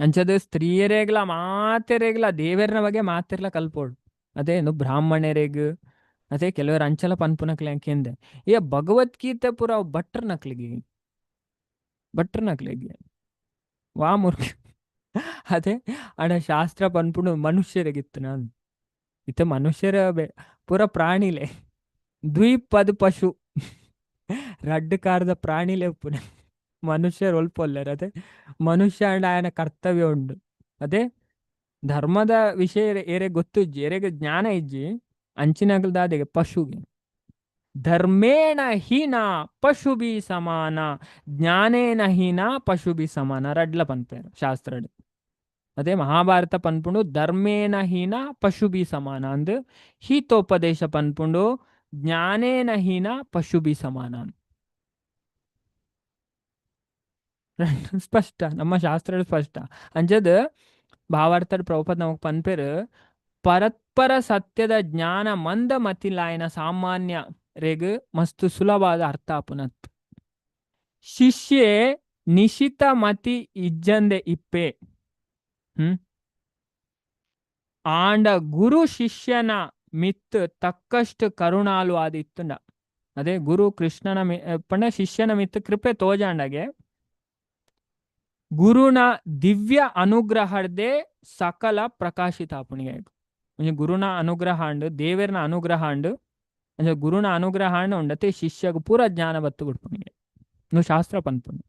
ಅಂಚದ ಸ್ತ್ರೀಯರೇಗ್ಲ ಮಾತೆರೆಗ್ಲ ದೇವರನ ಬಗ್ಗೆ ಮಾತಿರ್ಲ ಕಲ್ಪೋಡು. ಅದೇನು ಬ್ರಾಹ್ಮಣರೆಗ್ ಅದೇ ಕೆಲವರು ಅಂಚಲ ಪನ್ಪುನಕ್ಲೆ ಅಂಕೆಂದೆ ಏ ಭಗವದ್ಗೀತೆ ಪೂರ ಅವು ಭಟ್ರ ನಕ್ಲಿಗೆ ಭಟ್ರ ನಕ್ಲಿಗೆ ವಾ ಮೂರ್ಖ. ಅದೇ ಅಡ ಶಾಸ್ತ್ರ ಪನ್ಪುಂಡು ಮನುಷ್ಯರಿಗಿತ್ತು ನಾನು ಇತ್ತ ಮನುಷ್ಯರ ಪೂರ ಪ್ರಾಣಿಲೆ ದ್ವಿಪದ ಪಶು ರಡ್ಡು ಕಾರದ ಪ್ರಾಣಿಲೆ ಉಪ್ಪುನ ಮನುಷ್ಯರು ಒಲ್ಪೊಲ್ಲೆರ್. ಅದೇ ಮನುಷ್ಯ ಅಂಡ ಆಯನ ಕರ್ತವ್ಯ ಉಂಡು. ಅದೇ ಧರ್ಮದ ವಿಷಯ ಏರೆ ಗೊತ್ತಿಜ್ಜಿ ಏರೆಗ್ ಜ್ಞಾನ ಇಜ್ಜಿ ಅಂಚಿನಗಲ್ ದಾದೆಗೆ ಪಶುಗೆ ಧರ್ಮೇಣ ಹೀನ ಪಶುಬಿ ಸಮಾನ ಜ್ಞಾನೇನ ಹೀನ ಪಶುಬಿ ಸಮಾನ ರಡ್ಲ ಪನ್ಪೇರು ಶಾಸ್ತ್ರಡ್. ಅದೇ ಮಹಾಭಾರತ ಪನ್ಪುಂಡು ಧರ್ಮೇಣ ಹೀನ ಪಶುಬಿ ಸಮಾನ ಅಂದ್ ಹಿತೋಪದೇಶ ಪನ್ಪುಂಡು ಜ್ಞಾನೇನ ಹೀನ ಪಶುಬಿ ಸಮಾನ. ಸ್ಪಷ್ಟ ನಮ್ಮ ಶಾಸ್ತ್ರ ಸ್ಪಷ್ಟ. ಅಂಚದ ಭಾವಾರ್ಥದ ಪ್ರಭುಪಾದ ನಮಗ್ ಪನ್ಪೇರು ಪರತ್ಪರ ಸತ್ಯದ ಜ್ಞಾನ ಮಂದ ಮತಿಲಾಯನ ಸಾಮಾನ್ಯ ರೇಗ್ ಮಸ್ತ್ ಸುಲಭವಾದ ಅರ್ಥ ಆಪುನತ್. ಶಿಷ್ಯೆ ನಿಶಿತ ಮತಿ ಇಜ್ಜಂದೆ ಇಪ್ಪೆ ಆಂಡ ಗುರು ಶಿಷ್ಯನ ಮಿತ್ ತಕ್ಕಷ್ಟು ಕರುಣಾಲು ಆದಿತ್ತುಂಡ. ಅದೇ ಗುರು ಕೃಷ್ಣನ ಪಂಡ ಶಿಷ್ಯನ ಮಿತ್ ಕೃಪೆ ತೋಜಾಂಡಗೆ ಗುರುನ ದಿವ್ಯ ಅನುಗ್ರಹರ್ದೇ ಸಕಲ ಪ್ರಕಾಶಿತ ಆಪುಣಿಗೆ. ಗುರುನ ಅನುಗ್ರಹ ಅಂಡ್ ದೇವರನ ಅನುಗ್ರಹ ಅಂಡ್ ಅಂದ್ರೆ ಗುರುನ ಅನುಗ್ರಹ ಅಂಡ್ ಉಂಡತೆ ಶಿಷ್ಯಗ ಪೂರ ಜ್ಞಾನ ಬತ್ತು ಬಿಡ್ಪುಣಿಗೆ. ನು ಶಾಸ್ತ್ರ ಪನ್ಪುಂಡು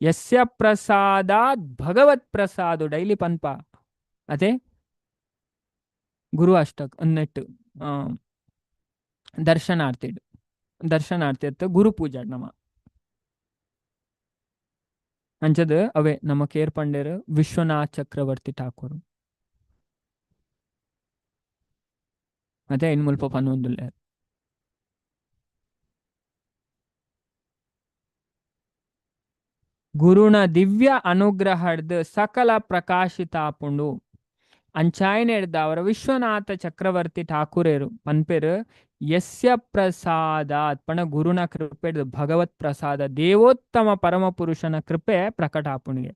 ಯಸ್ಯ ಪ್ರಸಾದಾತ್ ಭಗವತ್ ಪ್ರಸಾದ ಡೈಲಿ ಪನ್ಪ. ಅದೇ ಗುರು ಅಷ್ಟಕ್ ನೆಟ್ಟು ದರ್ಶನಾರ್ಥಿ ದರ್ಶನಾರ್ಥಿ ಅತ್ತ ಗುರು ಪೂಜಾ ನಮ ಅಂಚದ ಅವೇ ನಮ್ಮ ಕೇರ್ ಪಂಡೇರು ವಿಶ್ವನಾಥ್ ಚಕ್ರವರ್ತಿ ಠಾಕೂರ್. ಅದೇ ಇನ್ ಮುಲ್ಪ ಪನ್ನೊಂದುಲ್ಲೆ. ಗುರುನ ದಿವ್ಯ ಅನುಗ್ರಹಡ್ದು ಸಕಲ ಪ್ರಕಾಶಿತಾಪುಂಡು ಅಂಚಾಯನೆಡ್ದ ಅವರ ವಿಶ್ವನಾಥ ಚಕ್ರವರ್ತಿ ಠಾಕೂರೇರು ಪನ್ಪೇರು ಯಸ್ಯ ಪ್ರಸಾದಾತ್ ಪಣ ಗುರುನ ಕೃಪೆ ಭಗವತ್ ಪ್ರಸಾದ ದೇವೋತ್ತಮ ಪರಮ ಪುರುಷನ ಕೃಪೆ ಪ್ರಕಟ ಆಪುಣಿಗೆ.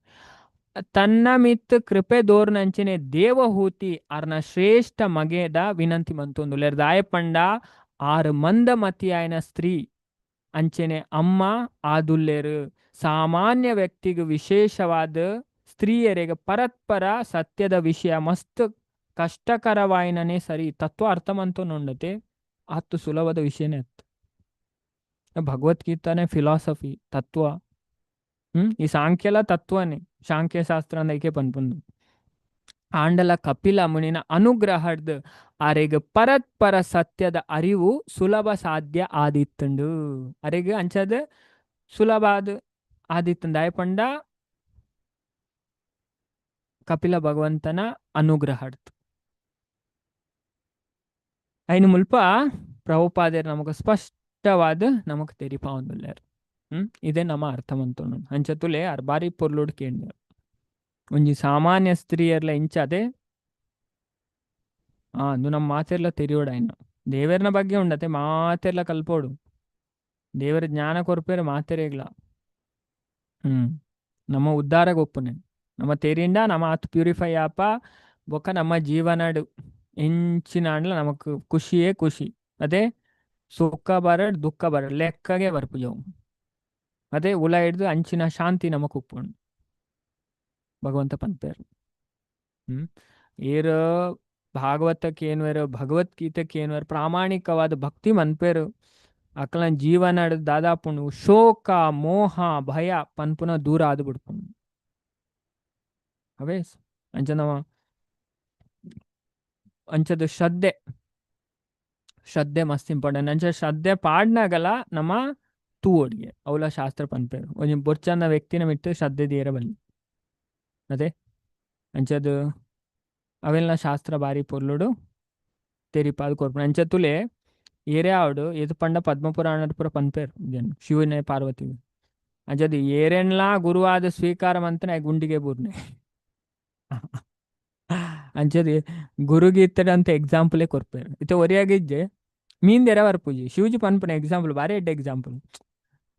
ತನ್ನ ಮಿತ್ ಕೃಪೆ ದೋರ್ನಂಚನೆ ದೇವಹೂತಿ ಆರ್ನ ಶ್ರೇಷ್ಠ ಮಗೆದ ವಿನಂತಿ ಮಂತೊಂದುಲ್ಲೆರ್ ದಾಯೆ ಪಂಡ ಆರು ಮಂದಮತಿಯಾಯಿನ ಸ್ತ್ರೀ ಅಂಚನೆ ಅಮ್ಮ ಆದುಲ್ಲೆರು ಸಾಮಾನ್ಯ ವ್ಯಕ್ತಿಗೆ ವಿಶೇಷವಾದ ಸ್ತ್ರೀಯರಿಗೆ ಪರಸ್ಪರ ಸತ್ಯದ ವಿಷಯ ಮಸ್ತ್ ಕಷ್ಟಕರವಾಯಿನನೇ ಸರಿ ತತ್ವ ಅರ್ಥಮಂತೊಂಡುಂಡತೆ ಆತು ಸುಲಭದ ವಿಷಯನೇ ಅತ್ತು. ಭಗವದ್ಗೀತಾನೆ ಫಿಲಾಸಫಿ ತತ್ವ. ಈ ಸಾಂಖ್ಯಲ ತತ್ವನೇ ಸಾಂಖ್ಯ ಶಾಸ್ತ್ರ ಅಂದೈಕೆ ಪನ್ಪುಂದು. ಆಂಡಲ ಕಪಿಲ ಮುನಿನ ಅನುಗ್ರಹದ ಆರೆಗ್ ಪರಸ್ಪರ ಸತ್ಯದ ಅರಿವು ಸುಲಭ ಸಾಧ್ಯ ಆದಿತ್ತುಂಡು. ಅರೆಗ್ ಅಂಚದ ಸುಲಭ ಆದ್ ಆದಿತ್ತುಂಡು. ದಾಯೆ ಪಂಡ ಕಪಿಲ ಭಗವಂತನ ಅನುಗ್ರಹಡ್ತು. ಐನು ಮುಲ್ಪ ಪ್ರಭುಪಾದರು ನಮಗ ಸ್ಪಷ್ಟವಾದ ನಮಕ್ ತೆರಿಪಾವೊಂದುಲ್ಲೆರ್. ಇದೇ ನಮ್ಮ ಅರ್ಥ ಮಂತೊಂಡು ಅಂಚ ತುಲೆ ಅರ್ ಬಾರಿ ಪೊರ್ಲುಡು ಕೇಂಡೆರ್. ಒಂಜಿ ಸಾಮಾನ್ಯ ಸ್ತ್ರೀಯರ್ಲ ಇಂಚ ಅದೇ ಅದು ನಮ್ಮ ಮಾತೆರ್ಲ ತೆರಿಯೋಡು ದೇವೆರ್ನ ಬಗ್ಗೆ ಉಂಡತೆ ಮಾತೆರ್ಲ ಕಲ್ಪೋಡು. ದೇವರ ಜ್ಞಾನ ಕೊರ್ಪೇರು ಮಾತೆರೆಗ್ಲ. ನಮ್ಮ ಉದ್ಧಾರ ಗೊಪ್ಪುನೆ ನಮ್ಮ ತೆರಿಂಡ ನಮ್ಮ ಆತ್ ಪ್ಯೂರಿಫೈ ಆಪ ಬೊಕ್ಕ ನಮ್ಮ ಜೀವನಡು ಎಂಚಿನ ಅಂಡ್ಲ ನಮಕ್ ಖುಷಿಯೇ ಖುಷಿ. ಅದೇ ಸುಖ ಬರಡ್ ದುಃಖ ಬರಡ್ ಲೆಕ್ಕಗೆ ಬರ್ಪುಜವು. ಅದೇ ಉಲ ಹಿಡ್ದು ಅಂಚಿನ ಶಾಂತಿ ನಮಕ್ ಉಪ್ಪುಂಡು ಭಗವಂತ ಪನ್ಪೇರು. ಏರ್ ಭಾಗವತಕ್ಕೆ ಏನ್ವೇರು ಭಗವದ್ಗೀತೆಗೆ ಏನ್ವೇರು ಪ್ರಾಮಾಣಿಕವಾದ ಭಕ್ತಿ ಮನ್ಪೇರು ಅಕಲ್ನ ಜೀವನ ದಾದಾಪುಂಡು ಶೋಕ ಮೋಹ ಭಯ ಪನ್ಪುನ ದೂರ ಆದ್ ಬಿಡ್ಪುಂಡು. ಅವೇ ಅಂಚ ನಮ ಅಂಚದ ಶ್ರದ್ಧೆ ಶ್ರದ್ಧೆ ಮಸ್ತ್ ಇಂಪಾರ್ಟೆಂಟ್. ಅಂಚ ಶ್ರದ್ಧೆ ಪಾಡ್ನಾಗಲ ನಮ್ಮ ತೂವೊಡ್ಗೆ ಅವಲ ಶಾಸ್ತ್ರ ಪನ್ಪೇರು. ಒಂಜಿ ಬೊರ್ಚಂದ ವ್ಯಕ್ತಿನ ಮಿತ್ತು ಶ್ರದ್ಧೆ ದೀಯರ ಬಲ್ಲಿ. ಅದೇ ಅಂಚದ ಅವೆಲ್ಲ ಶಾಸ್ತ್ರ ಬಾರಿ ಪೊರ್ಲುಡು ತೆರಿಪಾದ್ ಕೊರ್ಪುಂಡು. ಅಂಚ ತುಲೆ ಏರೇ ಆವಡ್ ಏತ್ ಪಂಡ ಪದ್ಮಪುರಾಣಡ್ ಪೂರ ಪನ್ಪೇರು ಇಂದೆನ್ ಶಿವನೇ ಪಾರ್ವತಿ. ಅಂಚದ ಏರೆನ್ಲಾ ಗುರುವಾದ ಸ್ವೀಕಾರ ಮಂತನೆ ಗುಂಡಿಗೆ ಬೂರ್ನೆ. ಅಂಚದ ಗುರುಗೀತದಂತ ಎಕ್ಸಾಂಪಲೇ ಕೊರ್ಪೇರು. ಇತ್ತೆ ಒರಿಯಾಗಿಜ್ಜೆ ಮೀಂದೆರೆ ಬರ್ಪುಜಿ ಶಿವಜಿ ಪನ್ಪುನ ಎಕ್ಸಾಂಪಲ್ ಬಾರಿ ಎಡ್ಡೆ ಎಕ್ಸಾಂಪಲ್.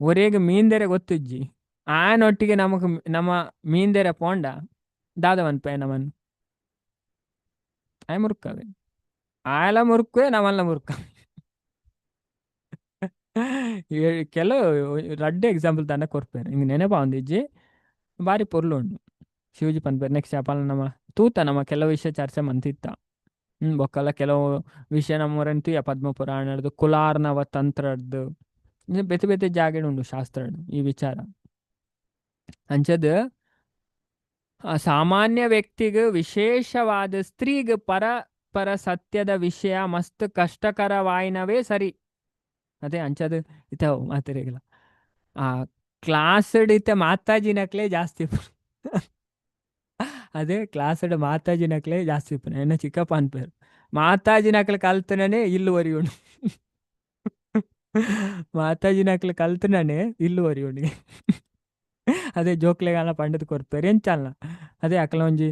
ಒರಿಯಗ್ ಮೀಂದೆರೆ ಗೊತ್ತಿಜ್ಜಿ ಆಯನೊಟ್ಟಿಗೆ ನಮಕ್ ನಮ್ಮ ಮೀಂದೆರೆ ಪೋಂಡ ದಾದ ಪನ್ಪೆ ನಮನ್ ಆಯ್ ಮುರುಕವೆ ಆಯಲ ಮುರುಕುವೆ ನಮಲ್ಲ ಮುರುಕ. ಕೆಲವು ರಡ್ಡ್ ಎಕ್ಸಾಂಪಲ್ ದಾನ ಕೊರ್ಪೇರು ಇಂಗ್ ನೆನಪಾವೊಂದಿಜ್ಜಿ ಬಾರಿ ಪೊರ್ಲು ಉಂಡು. ಶಿವಜಿ ಪನ್ಪೇರು ನೆಕ್ಸ್ಟ್ ಅಪಲ ನಮ ತೂತ ನಮ ಕೆಲವು ವಿಷಯ ಚರ್ಚೆ ಮಂತಿತ್ತ. ಬೊಕ್ಕಲ ಕೆಲವು ವಿಷಯ ನಮ್ಮೊರೆನ್ ತೂಯ ಪದ್ಮಪುರಾಣಡ್ದು ಕುಲಾರ್ನವ ತಂತ್ರಡ್ದು ಬೇತೆ ಬೇತೆ ಜಾಗೆಡ್ ಉಂಡು ಶಾಸ್ತ್ರಡ್ ಈ ವಿಚಾರ. ಅಂಚದ ಸಾಮಾನ್ಯ ವ್ಯಕ್ತಿಗ್ ವಿಶೇಷವಾದ ಸ್ತ್ರೀಗ್ ಪರ ಪರ ಸತ್ಯದ ವಿಷಯ ಮಸ್ತ್ ಕಷ್ಟಕರವಾಯಿನವೇ ಸರಿ. ಅದೇ ಅಂಚದ ಇತ್ತ ಮಾತೆರೆಗ್ಲ ಆ ಕ್ಲಾಸ್ ಇತ್ತೆ ಮಾತಾಜಿನಕ್ಲೆ ಜಾಸ್ತಿ. ಅದೇ ಕ್ಲಾಸ್ ಮಾತಾಜಿನಕ್ಲೆ ಜಾಸ್ತಿ ಇಪ್ಪುನೆ. ಎನ್ನ ಚಿಕ್ಕಪ್ಪ ಅನ್ಪೇರು ಮಾತಾಜಿನಕ್ಲೆ ಕಲ್ತನೇ ಇಲ್ಲು ಒರಿಯುಂಡು. ಮಾತಾಜಿನಕ್ಲೆ ಕಲ್ತನೇ ಇಲ್ಲು ಒರಿಯುಂಡು. ಅದೇ ಜೋಕ್ಲೆಗಾಲ ಪಂಡದ್ ಕೊರ್ಪೇರು ಎಂಚಲ್ಲ. ಅದೇ ಅಕ್ಲ ಒಂಜಿ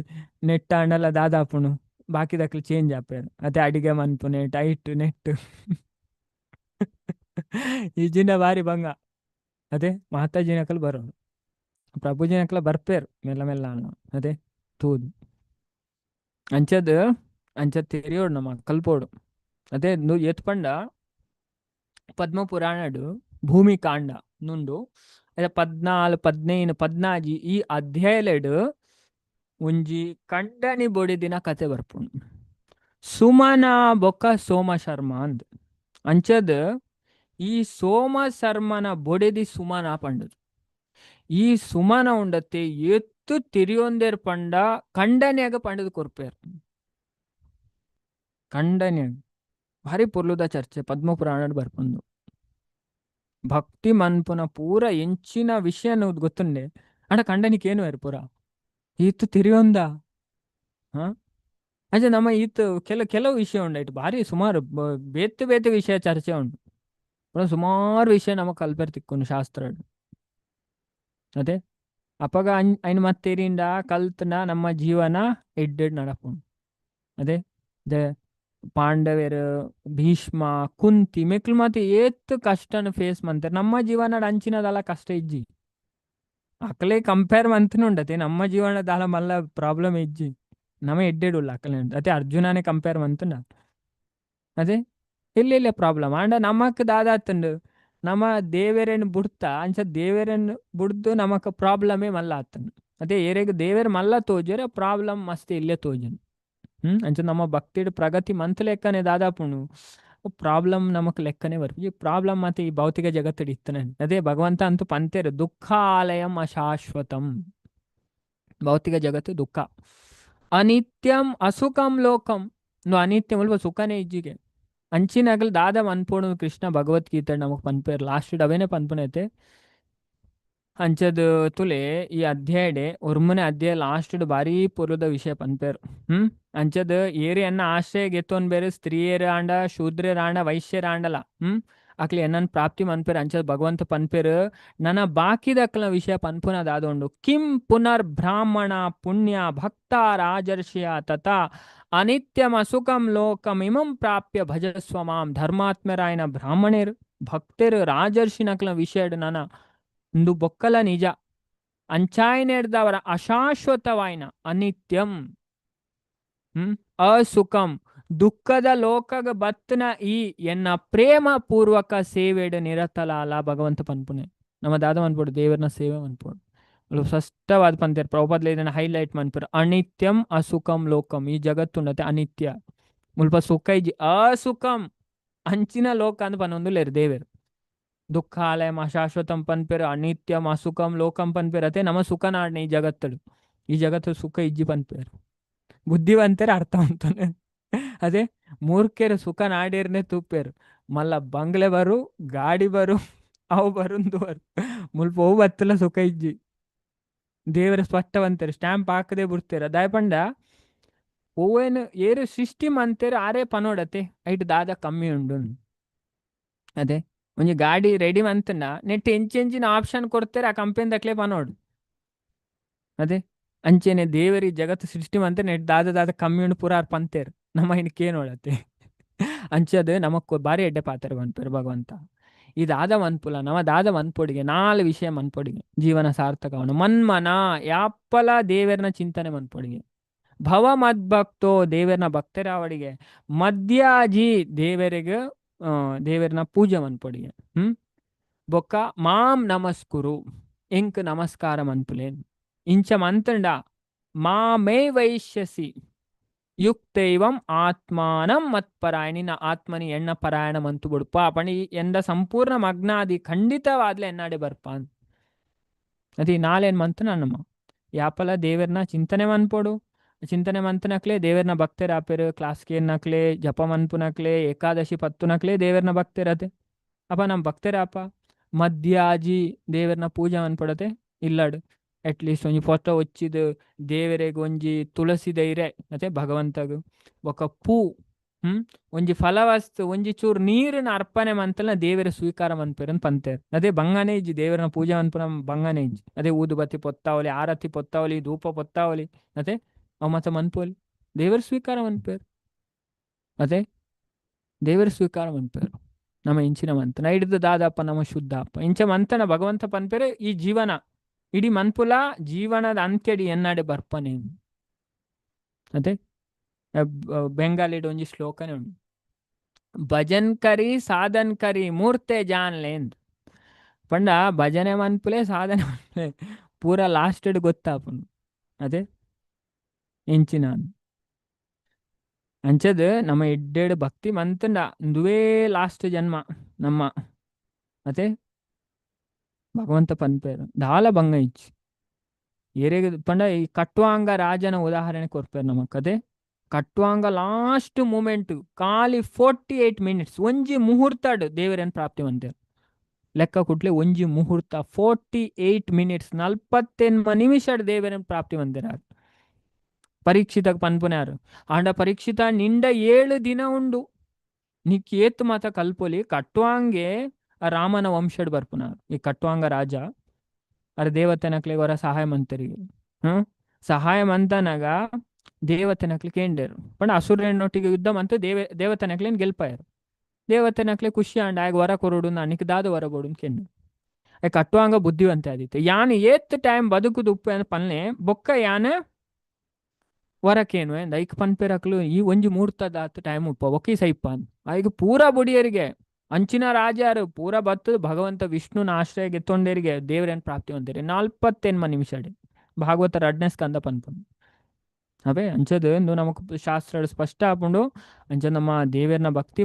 ನೆಟ್ ಆಂಡಲ ದಾದಾಪುಂಡು ಬಾಕಿದಕ್ಲು ಚೇಂಜ್ ಆಪೇರು. ಅದೇ ಅಡಿಗೆ ಮನ್ಪುನೆ ಟೈಟ್ ನೆಟ್ ಇಜ್ಜಿಂಡ ಬಾರಿ ಬಂಗ. ಅದೇ ಮಾತಾಜಿನಕಲ್ ಬರೋದು ಪ್ರಭುಜಿನಕಲ ಬರ್ಪೇರು ಮೆಲ್ಲ ಮೆಲ್ಲ ಅನ್ನ. ಅದೇ ತೂದು ಅಂಚದ್ ಅಂಚ ತೆರಿಯೋಡು ನಮ್ಮ ಕಲ್ಪೋಡು. ಅದೇ ಏತ್ ಪಂಡ ಪದ್ಮಪುರಾಣಡು ಭೂಮಿಕಾಂಡ ನುಂಡು ಅದೇ 14 15 14 ಈ ಅಧ್ಯಾಯಲೆಡ್ ಒಂಜಿ ಕಂಡನಿ ಬೊಡಿದಿನ ಕತೆ ಬರ್ಪುಂಡು. ಸುಮನ ಬೊಕ್ಕ ಸೋಮ ಶರ್ಮಾ ಅಂದ್. ಅಂಚದ್ ಈ ಸೋಮ ಶರ್ಮನ ಬೊಡೆದಿ ಸುಮನ ಪಂಡದು. ಈ ಸುಮನ ಉಂಡತೆ ಏತ್ ತಿರಿಯೊಂದೇರ್ ಪಂಡ ಕಂಡನಿಯಾಗ ಪಂಡದು ಕೊರ್ಪೇರ್. ಕಂಡನಿಯಾಗ ಭಾರಿ ಪೊರ್ಲುದ ಚರ್ಚೆ ಪದ್ಮಪುರಾಣಡ್ ಬರ್ಪುಂಡು. ಭಕ್ತಿ ಮನ್ಪುನ ಪೂರ ಎಂಚಿನ ವಿಷಯ ಗೊತ್ತುಂಡೆ ಅಂಡ ಕಂಡನಿಕ್ ಏನು ಪೂರ ಈತ್ ತಿರಿಯೊಂದ. ಹಾ ಅಂಚ ನಮ್ಮ ಈತ್ ಕೆಲವು ವಿಷಯ ಉಂಡು ಇಟ್ಟು ಭಾರಿ ಸುಮಾರು ಬೇತೆ ಬೇತೆ ವಿಷಯ ಚರ್ಚೆ ಉಂಟು. ಸುಮಾರು ವಿಷಯ ನಮಕ್ ಕಲ್ಪೆರ್ ತಿಕ್ಕುಂಡು ಶಾಸ್ತ್ರ. ಅದೇ ಅಪಗ ಐನ್ ಮತ್ತೆರಿಂಡ ಕಲ್ತ್ನ ನಮ್ಮ ಜೀವನ ಎಡ್ಡೆಡ್ ನಡಪುಂಡು. ಅದೇ ಪಾಂಡವೆರ್ ಭೀಷ್ಮ ಕುಂತಿ ಮೆಕ್ಲು ಮಾತ ಏತ್ ಕಷ್ಟನ ಫೇಸ್ ಮಂತೆರ್ ನಮ್ಮ ಜೀವನಡ್ ಅಂಚಿನದಲ್ಲ ಕಷ್ಟ ಇಜ್ಜಿ. ಅಕಲೆ ಕಂಪೇರ್ ಮಂತುಂಡತೆ ನಮ್ಮ ಜೀವನ ದಾಲ ಮಲ್ಲ ಪ್ರಾಬ್ಲಮ್ ಇಜ್ಜಿ. ನಮ ಎಡ್ಡೆಡುಲ್ಲ ಅಕಲೆ ಅತೆ ಅರ್ಜುನನೇ ಕಂಪೇರ್ ಮಂತುಂಡ ಅದೇ ಇಲ್ಲ ಇಲ್ಲ ಪ್ರಾಬ್ಲಮ್. ಆಂಡ ನಮಕ್ ದಾದಾತುಂಡು ನಮ ದೇವೆರೆನ್ ಬುಡ್ತಾ ಅಂಚ ದೇವೆರೆನ್ ಬುಡ್ದು ನಮಕ್ ಪ್ರಾಬ್ಲಮೇ ಮಲ್ಲ ಆತುಂಡು. ಅದೇ ಏರೆಗ್ ದೇವೆರ್ ಮಲ್ಲ ತೋಜರೆ ಪ್ರಾಬ್ಲಮ್ ಮಸ್ತ್ ಇಲ್ಲೇ ತೋಜುಂಡು. ಅಂಚ ನಮ್ಮ ಭಕ್ತಿಡ್ ಪ್ರಗತಿ ಮಂತ್ ಲೆಕ್ಕನೆ ದಾದಾಪುಂಡು ಪ್ರಾಬ್ಲಮ್ ನಮಕ್ ಲೆಕ್ಕನೆ ಬರ್ಪು. ಈ ಪ್ರಾಬ್ಲಮ್ ಮತ್ತೆ ಈ ಭೌತಿಕ ಜಗತ್ತಿಡ್ ಇತ್ತನೆ. ಅದೇ ಭಗವಂತ ಅಂತೂ ಪಂತೇರು ದುಃಖಾಲಯಂ ಅಶಾಶ್ವತಂ. ಭೌತಿಕ ಜಗತ್ತು ದುಃಖ. ಅನಿತ್ಯಂ ಅಸುಖಂ ಲೋಕಂ. ಅನಿತ್ಯಂ ಅಲ್ಪ ಸುಖನೇ ಇಜ್ಜಿಗೆ. ಅಂಚಿನಗಲ್ ದಾದ ಮನ್ಪೋಡು ಕೃಷ್ಣ ಭಗವದ್ಗೀತೆ ನಮಕ್ ಪನ್ಪೇರ್ ಲಾಸ್ಟ್ ಅವೇನೆ ಪನ್ಪುನೈತೆ. ಅಂಚದ ತುಲೆ ಈ ಅಧ್ಯಾಯಡೆ ಒರ್ಮನೆ ಅಧ್ಯಾಯ ಲಾಸ್ಟ್ ಬಾರಿ ಪೊರ್ಲುದ ವಿಷಯ ಪನ್ಪೇರು. ಅಂಚದ ಏರಿ ಎನ್ನ ಆಶ್ರಯ ಗೆತ್ತೊನ್ ಬೇರೆ ಸ್ತ್ರೀಯರ ಆಂಡ ಶೂದ್ರರ ಆಂಡ ವೈಶ್ಯರ ಆಂಡಲ ಅಕ್ಲೆ ಎನ್ನನ್ ಪ್ರಾಪ್ತಿ ಮನ್ಪೇರು. ಅಂಚದ ಭಗವಂತ ಪನ್ಪೇರು ನನ್ನ ಬಾಕಿದಕ್ಲ ವಿಷಯ ಪನ್ಪುನ ದಾದೋಂಡು. ಕಿಂ ಪುನರ್ ಬ್ರಾಹ್ಮಣ ಪುಣ್ಯ ಭಕ್ತ ರಾಜರ್ಷಿಯ ತಥಾ ಅನಿತ್ಯಂ ಅಸುಖಂ ಲೋಕಂ ಇಮಂ ಪ್ರಾಪ್ಯ ಭಜಸ್ವ ಮಾಂ. ಧರ್ಮಾತ್ಮರಾಯನ ಬ್ರಾಹ್ಮಣರು ಭಕ್ತರು ರಾಜರ್ಷಿನಕ್ಲ ವಿಷಯ ನನ ಇಂದು ಬೊಕ್ಕಲ ನಿಜ ಅಂಚಾಯನೆಡ್ದವರ ಅಶಾಶ್ವತವಾಯಿನ ಅನಿತ್ಯಂ ಅಸುಖಂ ದುಃಖದ ಲೋಕಗ ಬತ್ತನ ಈ ಎನ್ನ ಪ್ರೇಮ ಪೂರ್ವಕ ಸೇವೆಡ್ ನಿರತಲಾಲ ಭಗವಂತ ಪನ್ಪುನೆ. ನಮ್ಮ ದಾದ ಮನ್ಪೋಡು ದೇವರನ ಸೇವೆ ಮನ್ಪೋಡು. ಸ್ಪಷ್ಟವಾದ ಪಂತೇರ್ ಪ್ರಭುಪಾದ್ಲ ಇದನ್ನ ಹೈಲೈಟ್ ಮನ್ಪುರು. ಅನಿತ್ಯಂ ಅಸುಖಂ ಲೋಕಂ. ಈ ಜಗತ್ತುಂಡತೆ ಅನಿತ್ಯ ಮುಲ್ಪ ಸುಖ ಇಜ್ಜಿ ಅಸುಖಂ ಅಂಚಿನ ಲೋಕ ಅಂದ್ ಪನೊಂದುಲ್ಲೆರ್ ದೇವೆರ್. ದುಃಖಾಲಯಂ ಅಶಾಶ್ವತಂ ಪನ್ಪೆರು ಅನಿತ್ಯಂ ಅಸುಖಂ ಲೋಕಂ ಪನ್ಪೆರು. ಅತೆ ನಮ್ಮ ಸುಖ ನಾಡ್ನೆ ಈ ಜಗತ್ತಡು ಈ ಜಗತ್ತು ಸುಖ ಇಜ್ಜಿ ಪನ್ಪೆರು. ಬುದ್ಧಿವಂತರ ಅರ್ಥ ಅಂತಾನೆ. ಅದೇ ಮೂರ್ಖರು ಸುಖ ನಾಡೇರ್ನೆ ತೂಪೇರು. ಮಲ್ಲ ಬಂಗ್ಲೆ ಬರು ಗಾಡಿ ಬರು ಅವು ಬರುಂದು ಬರು ಮುಲ್ಪ ಅವು ಬತ್ತಲ ಸುಖ ಇಜ್ಜಿ. ದೇವರ ಸ್ಪಷ್ಟವಂತರು ಸ್ಟ್ಯಾಂಪ್ ಹಾಕದೆ ಬಿಡ್ತೇರ. ದಾಯಪಂಡ ಓವೇನು ಏರು ಸೃಷ್ಟಿ ಮಂತೇರು ಆರೇ ಪನೋಡತೆ ಐಟ್ ದಾದ ಕಮ್ಮಿ ಉಂಡು. ಅದೇ ಒಂಜಿ ಗಾಡಿ ರೆಡಿ ಮಂತಂಡ ನೆಟ್ ಎಂಚೆಂಚಿನ ಆಪ್ಷನ್ ಕೊಡ್ತೇರೆ ಆ ಕಂಪನಿ ದಕ್ಲೆ ಪನೋಡು. ಅದೇ ಅಂಚೆನೆ ದೇವರಿ ಜಗತ್ತು ಸೃಷ್ಟಿ ಮಂತೆ ನೆಟ್ ದಾದ ದಾದ ಕಮ್ಮಿ ಉಂಡು ಪೂರ ಪಂತೇರು ನಮ್ಮ ಇನ್ಕೇ ನೋಡತ್ತೆ. ಅಂಚದ ನಮಕ್ ಬಾರಿ ಎಡ್ಡೆ ಪಾತ್ರ ಪನ್ಪೇರು ಭಗವಂತ. ಈ ದಾದ ಮನ್ಪುಲ ನಮ ದಾದ ಮನ್ಪೊಡಿಗೆ ನಾಲ್ ವಿಷಯ ಮನ್ಪೊಡಿಗೆ ಜೀವನ ಸಾರ್ಥಕವನು. ಮನ್ಮನ ಯಾಪ್ಪಲ ದೇವರನ ಚಿಂತನೆ ಮನ್ಪೊಡಿಗೆ. ಭವ ಮದ್ಭಕ್ತೋ ದೇವರನ ಭಕ್ತರಾವಡಿಗೆ. ಮದ್ಯಾಜಿ ದೇವರಿಗೆ ದೇವರನ ಪೂಜೆ ಮನ್ಪೊಡಿಗೆ. ಬೊಕ್ಕ ಮಾಂ ನಮಸ್ಕುರು ಎಂಕ್ ನಮಸ್ಕಾರ ಮನ್ಪುಲೇನ್. ಇಂಚ ಮಂತಂಡ ಮಾಮೇ ವೈಶ್ಯಸಿ ಯುಕ್ತೈವಂ ಆತ್ಮಾನಂ ಮತ್ಪರಾಯಣಿನ ಆತ್ಮನಿ ಎಣ್ಣ ಪರಾಯಣ ಮಂತು ಬುಡ್ಪ ಪಣಿ ಎಂದ ಸಂಪೂರ್ಣ ಮಗ್ನಾದಿ ಖಂಡಿತವಾದ್ಲೆ ಎನ್ನಾಡೆ ಬರ್ಪ. ಅದಿ ನಾಲೇನ್ ಮಂತು ನನ್ನಮ್ಮ ಯಾಪಲ ದೇವರನ ಚಿಂತನೆ ಮನ್ಪೋಡು. ಚಿಂತನೆ ಮಂತನಕ್ಲೆ ದೇವರನ ಭಕ್ತರಾಪೇರು. ಕ್ಲಾಸ್ ಕೇರ್ನಕ್ಲೆ ಜಪ ಮನ್ಪುನಕ್ಲೆ ಏಕಾದಶಿ ಪತ್ತುನಕ್ಲೆ ದೇವರನ ಭಕ್ತರತೆ. ಅಪ್ಪ ನಮ್ಮ ಭಕ್ತರಾಪ ಮದ್ಯಾಜಿ ದೇವರನ ಪೂಜೆ ಮನ್ಪಡತೆ ಇಲ್ಲಡು. ಅಟ್ಲೀಸ್ಟ್ ಒಂಜಿ ಫೋಟೋ వచ్చిದ ದೇವರೆಗ್ ಒಂಜಿ ತುಳಸಿ ದೈರೆ ಮತ್ತೆ ಭಗವಂತಗ್ ಬೊಕ ಪೂ ಒಂಜಿ ಫಲವಸ್ತು ಒಂಜಿ ಚೂರು ನೀರಿನ ಅರ್ಪಣೆ ಮಂತಲ ದೇವರ ಸ್ವೀಕಾರ ಮನ್ಪೇರನ್ ಪಂತೇರ್. ಅದೇ ಬಂಗಾನೆ ಇಜ್ಜಿ ದೇವರನ ಪೂಜೆ ಮನ್ಪುನ ಬಂಗಾನೆ ಇಜ್ಜಿ. ಅದೇ ಊದುಬತ್ತಿ ಪೊತ್ತಾವಲಿ ಆರತಿ ಪೊತ್ತಾವಲಿ ಧೂಪ ಪೊತ್ತಾವಲಿ ಅದೇ ಅವು ಮತ್ತ ಮನ್ಪೋಲಿ ದೇವರ ಸ್ವೀಕಾರ ಮನ್ಪೇರು. ಅದೇ ದೇವರ ಸ್ವೀಕಾರ ಮನ್ಪೇರು ನಮ್ಮ ಇಂಚಿನ ಮಂತನ ಹಿಡಿದು ದಾದಪ್ಪ ನಮ್ಮ ಶುದ್ಧಪ್ಪ ಇಂಚ ಮಂತನ ಭಗವಂತ ಪನ್ಪೇರೆ ಈ ಜೀವನ ಇಡೀ ಮನ್ಪುಲ ಜೀವನದ ಅಂತ್ಯಡಿ ಎನ್ನಾಡೆ ಬರ್ಪನೆ. ಅದೇ ಬೆಂಗಾಲಿಡ್ ಒಂಜಿ ಶ್ಲೋಕನೇ ಉಂಟು. ಭಜನ್ ಕರಿ ಸಾಧನ್ ಕರಿ ಮೂರ್ತೆ ಜಾನ್ಲೇನ್ ಪಂಡ ಭಜನೆ ಮನ್ಪುಲೆ ಸಾಧನೆ ಮನ್ಪುಲೆ ಪೂರ ಲಾಸ್ಟ್ ಗೊತ್ತಾಪುಂಡು. ಅದೇ ಎಂಚಿನ ಅಂಚದ ನಮ್ಮ ಎಡ್ಡೆಡ್ ಭಕ್ತಿ ಮಂತಂಡ ಇಂದುವೇ ಲಾಸ್ಟ್ ಜನ್ಮ ನಮ್ಮ. ಅದೇ ಭಗವಂತ ಪನ್ಪೇರು ದಾಲ ಭಂಗ ಇಚ್ಚಿ ಏರೆಗ್ ಪಂಡ ಈ ಕಟ್ವಾಂಗ ರಾಜನ ಉದಾಹರಣೆ ಕೊರ್ಪೇರು ನಮಕ್. ಅದೇ ಕಟ್ವಾಂಗ ಲಾಸ್ಟ್ ಮೂಮೆಂಟ್ ಖಾಲಿ 48 ಮಿನಿಟ್ಸ್ ಒಂಜಿ ಮುಹೂರ್ತಡ್ ದೇವರನ್ನು ಪ್ರಾಪ್ತಿ ಮಂತೇರು. ಲೆಕ್ಕ ಕುಟ್ಲೆ ಒಂಜಿ ಮುಹೂರ್ತ 48 ಮಿನಿಟ್ಸ್ 48 ನಿಮಿಷಡ್ ದೇವರನ್ನು ಪ್ರಾಪ್ತಿ ಮಂತೇರು. ಪರೀಕ್ಷಿತ ಪನ್ಪುನಾರು ಆಂಡ ಪರೀಕ್ಷಿತ ನಿಂಡ 7 ದಿನ ಉಂಡು ನಿಕ್ ಏತ್ ಮಾತ ಕಲ್ಪೊಲಿ. ಕಟ್ವಾಂಗೆ ರಾಮನ ವಂಶಡ್ ಬರ್ಪುನಾರು ಈ ಕಟ್ವಾಂಗ ರಾಜ ಅರ ದೇವತೆನಕ್ಲೆಗ್ ಹೊರ ಸಹಾಯ ಮಂತರಿಗೆ ಸಹಾಯ ಮಂತನಾಗ ದೇವತೆನಕ್ಲೆ ಕೇಂಡೇರು ಪಂಡ ಅಸುರನೊಟ್ಟಿಗೆ ಯುದ್ಧ ಮಂತ ದೇವತೆನಕ್ಲೇನ್ ಗೆಲ್ಪಾಯರು. ದೇವತೆನಕ್ಲೆ ಖುಷಿ ಆಂಡ ಆಗ ವರ ಕೊರಡು ನಾನಿಕ್ ದಾದ ವರ ಬೋಡು ಕೇಂಡು. ಕಟ್ವಾಂಗ ಬುದ್ಧಿವಂತೆ ಆದಿತ್ತೆ. ಯಾನ್ ಏತ್ ಟೈಮ್ ಬದುಕುದು ಉಪ್ಪು ಪನ್ಲೆ ಬೊಕ್ಕ ಯಾನ್ ವರಕೇನು ಐಕ್ ಪನ್ಪೆರಕ್ಲು ಈ ಒಂಜಿ ಮೂರ್ತದಾತ್ ಟೈಮ್ ಉಪ್ಪ ಒಕ್ಕಿ ಸೈಪ ಐಕ್ ಪೂರ ಬುಡಿಯರಿಗೆ ಅಂಚಿನ ರಾಜಾರು ಪೂರ ಬತ್ತು ಭಗವಂತ ವಿಷ್ಣುನ ಆಶ್ರಯ ಗೆತ್ತೊಂಡೇರಿಗೆ ದೇವರೇನ್ ಪ್ರಾಪ್ತಿ ಹೊಂದಿರಿ 48 ನಿಮಿಷ ಭಾಗವತ ರಡ್ನೇ ಸ್ಕಂದ ಪನ್ಪುಂಡು. ಅವೇ ಅಂಚದ ಇಂದು ನಮಕ್ ಶಾಸ್ತ್ರ ಸ್ಪಷ್ಟ ಆಪುಂಡು. ಅಂಚ ನಮ್ಮ ದೇವೆರ್ನ ಭಕ್ತಿ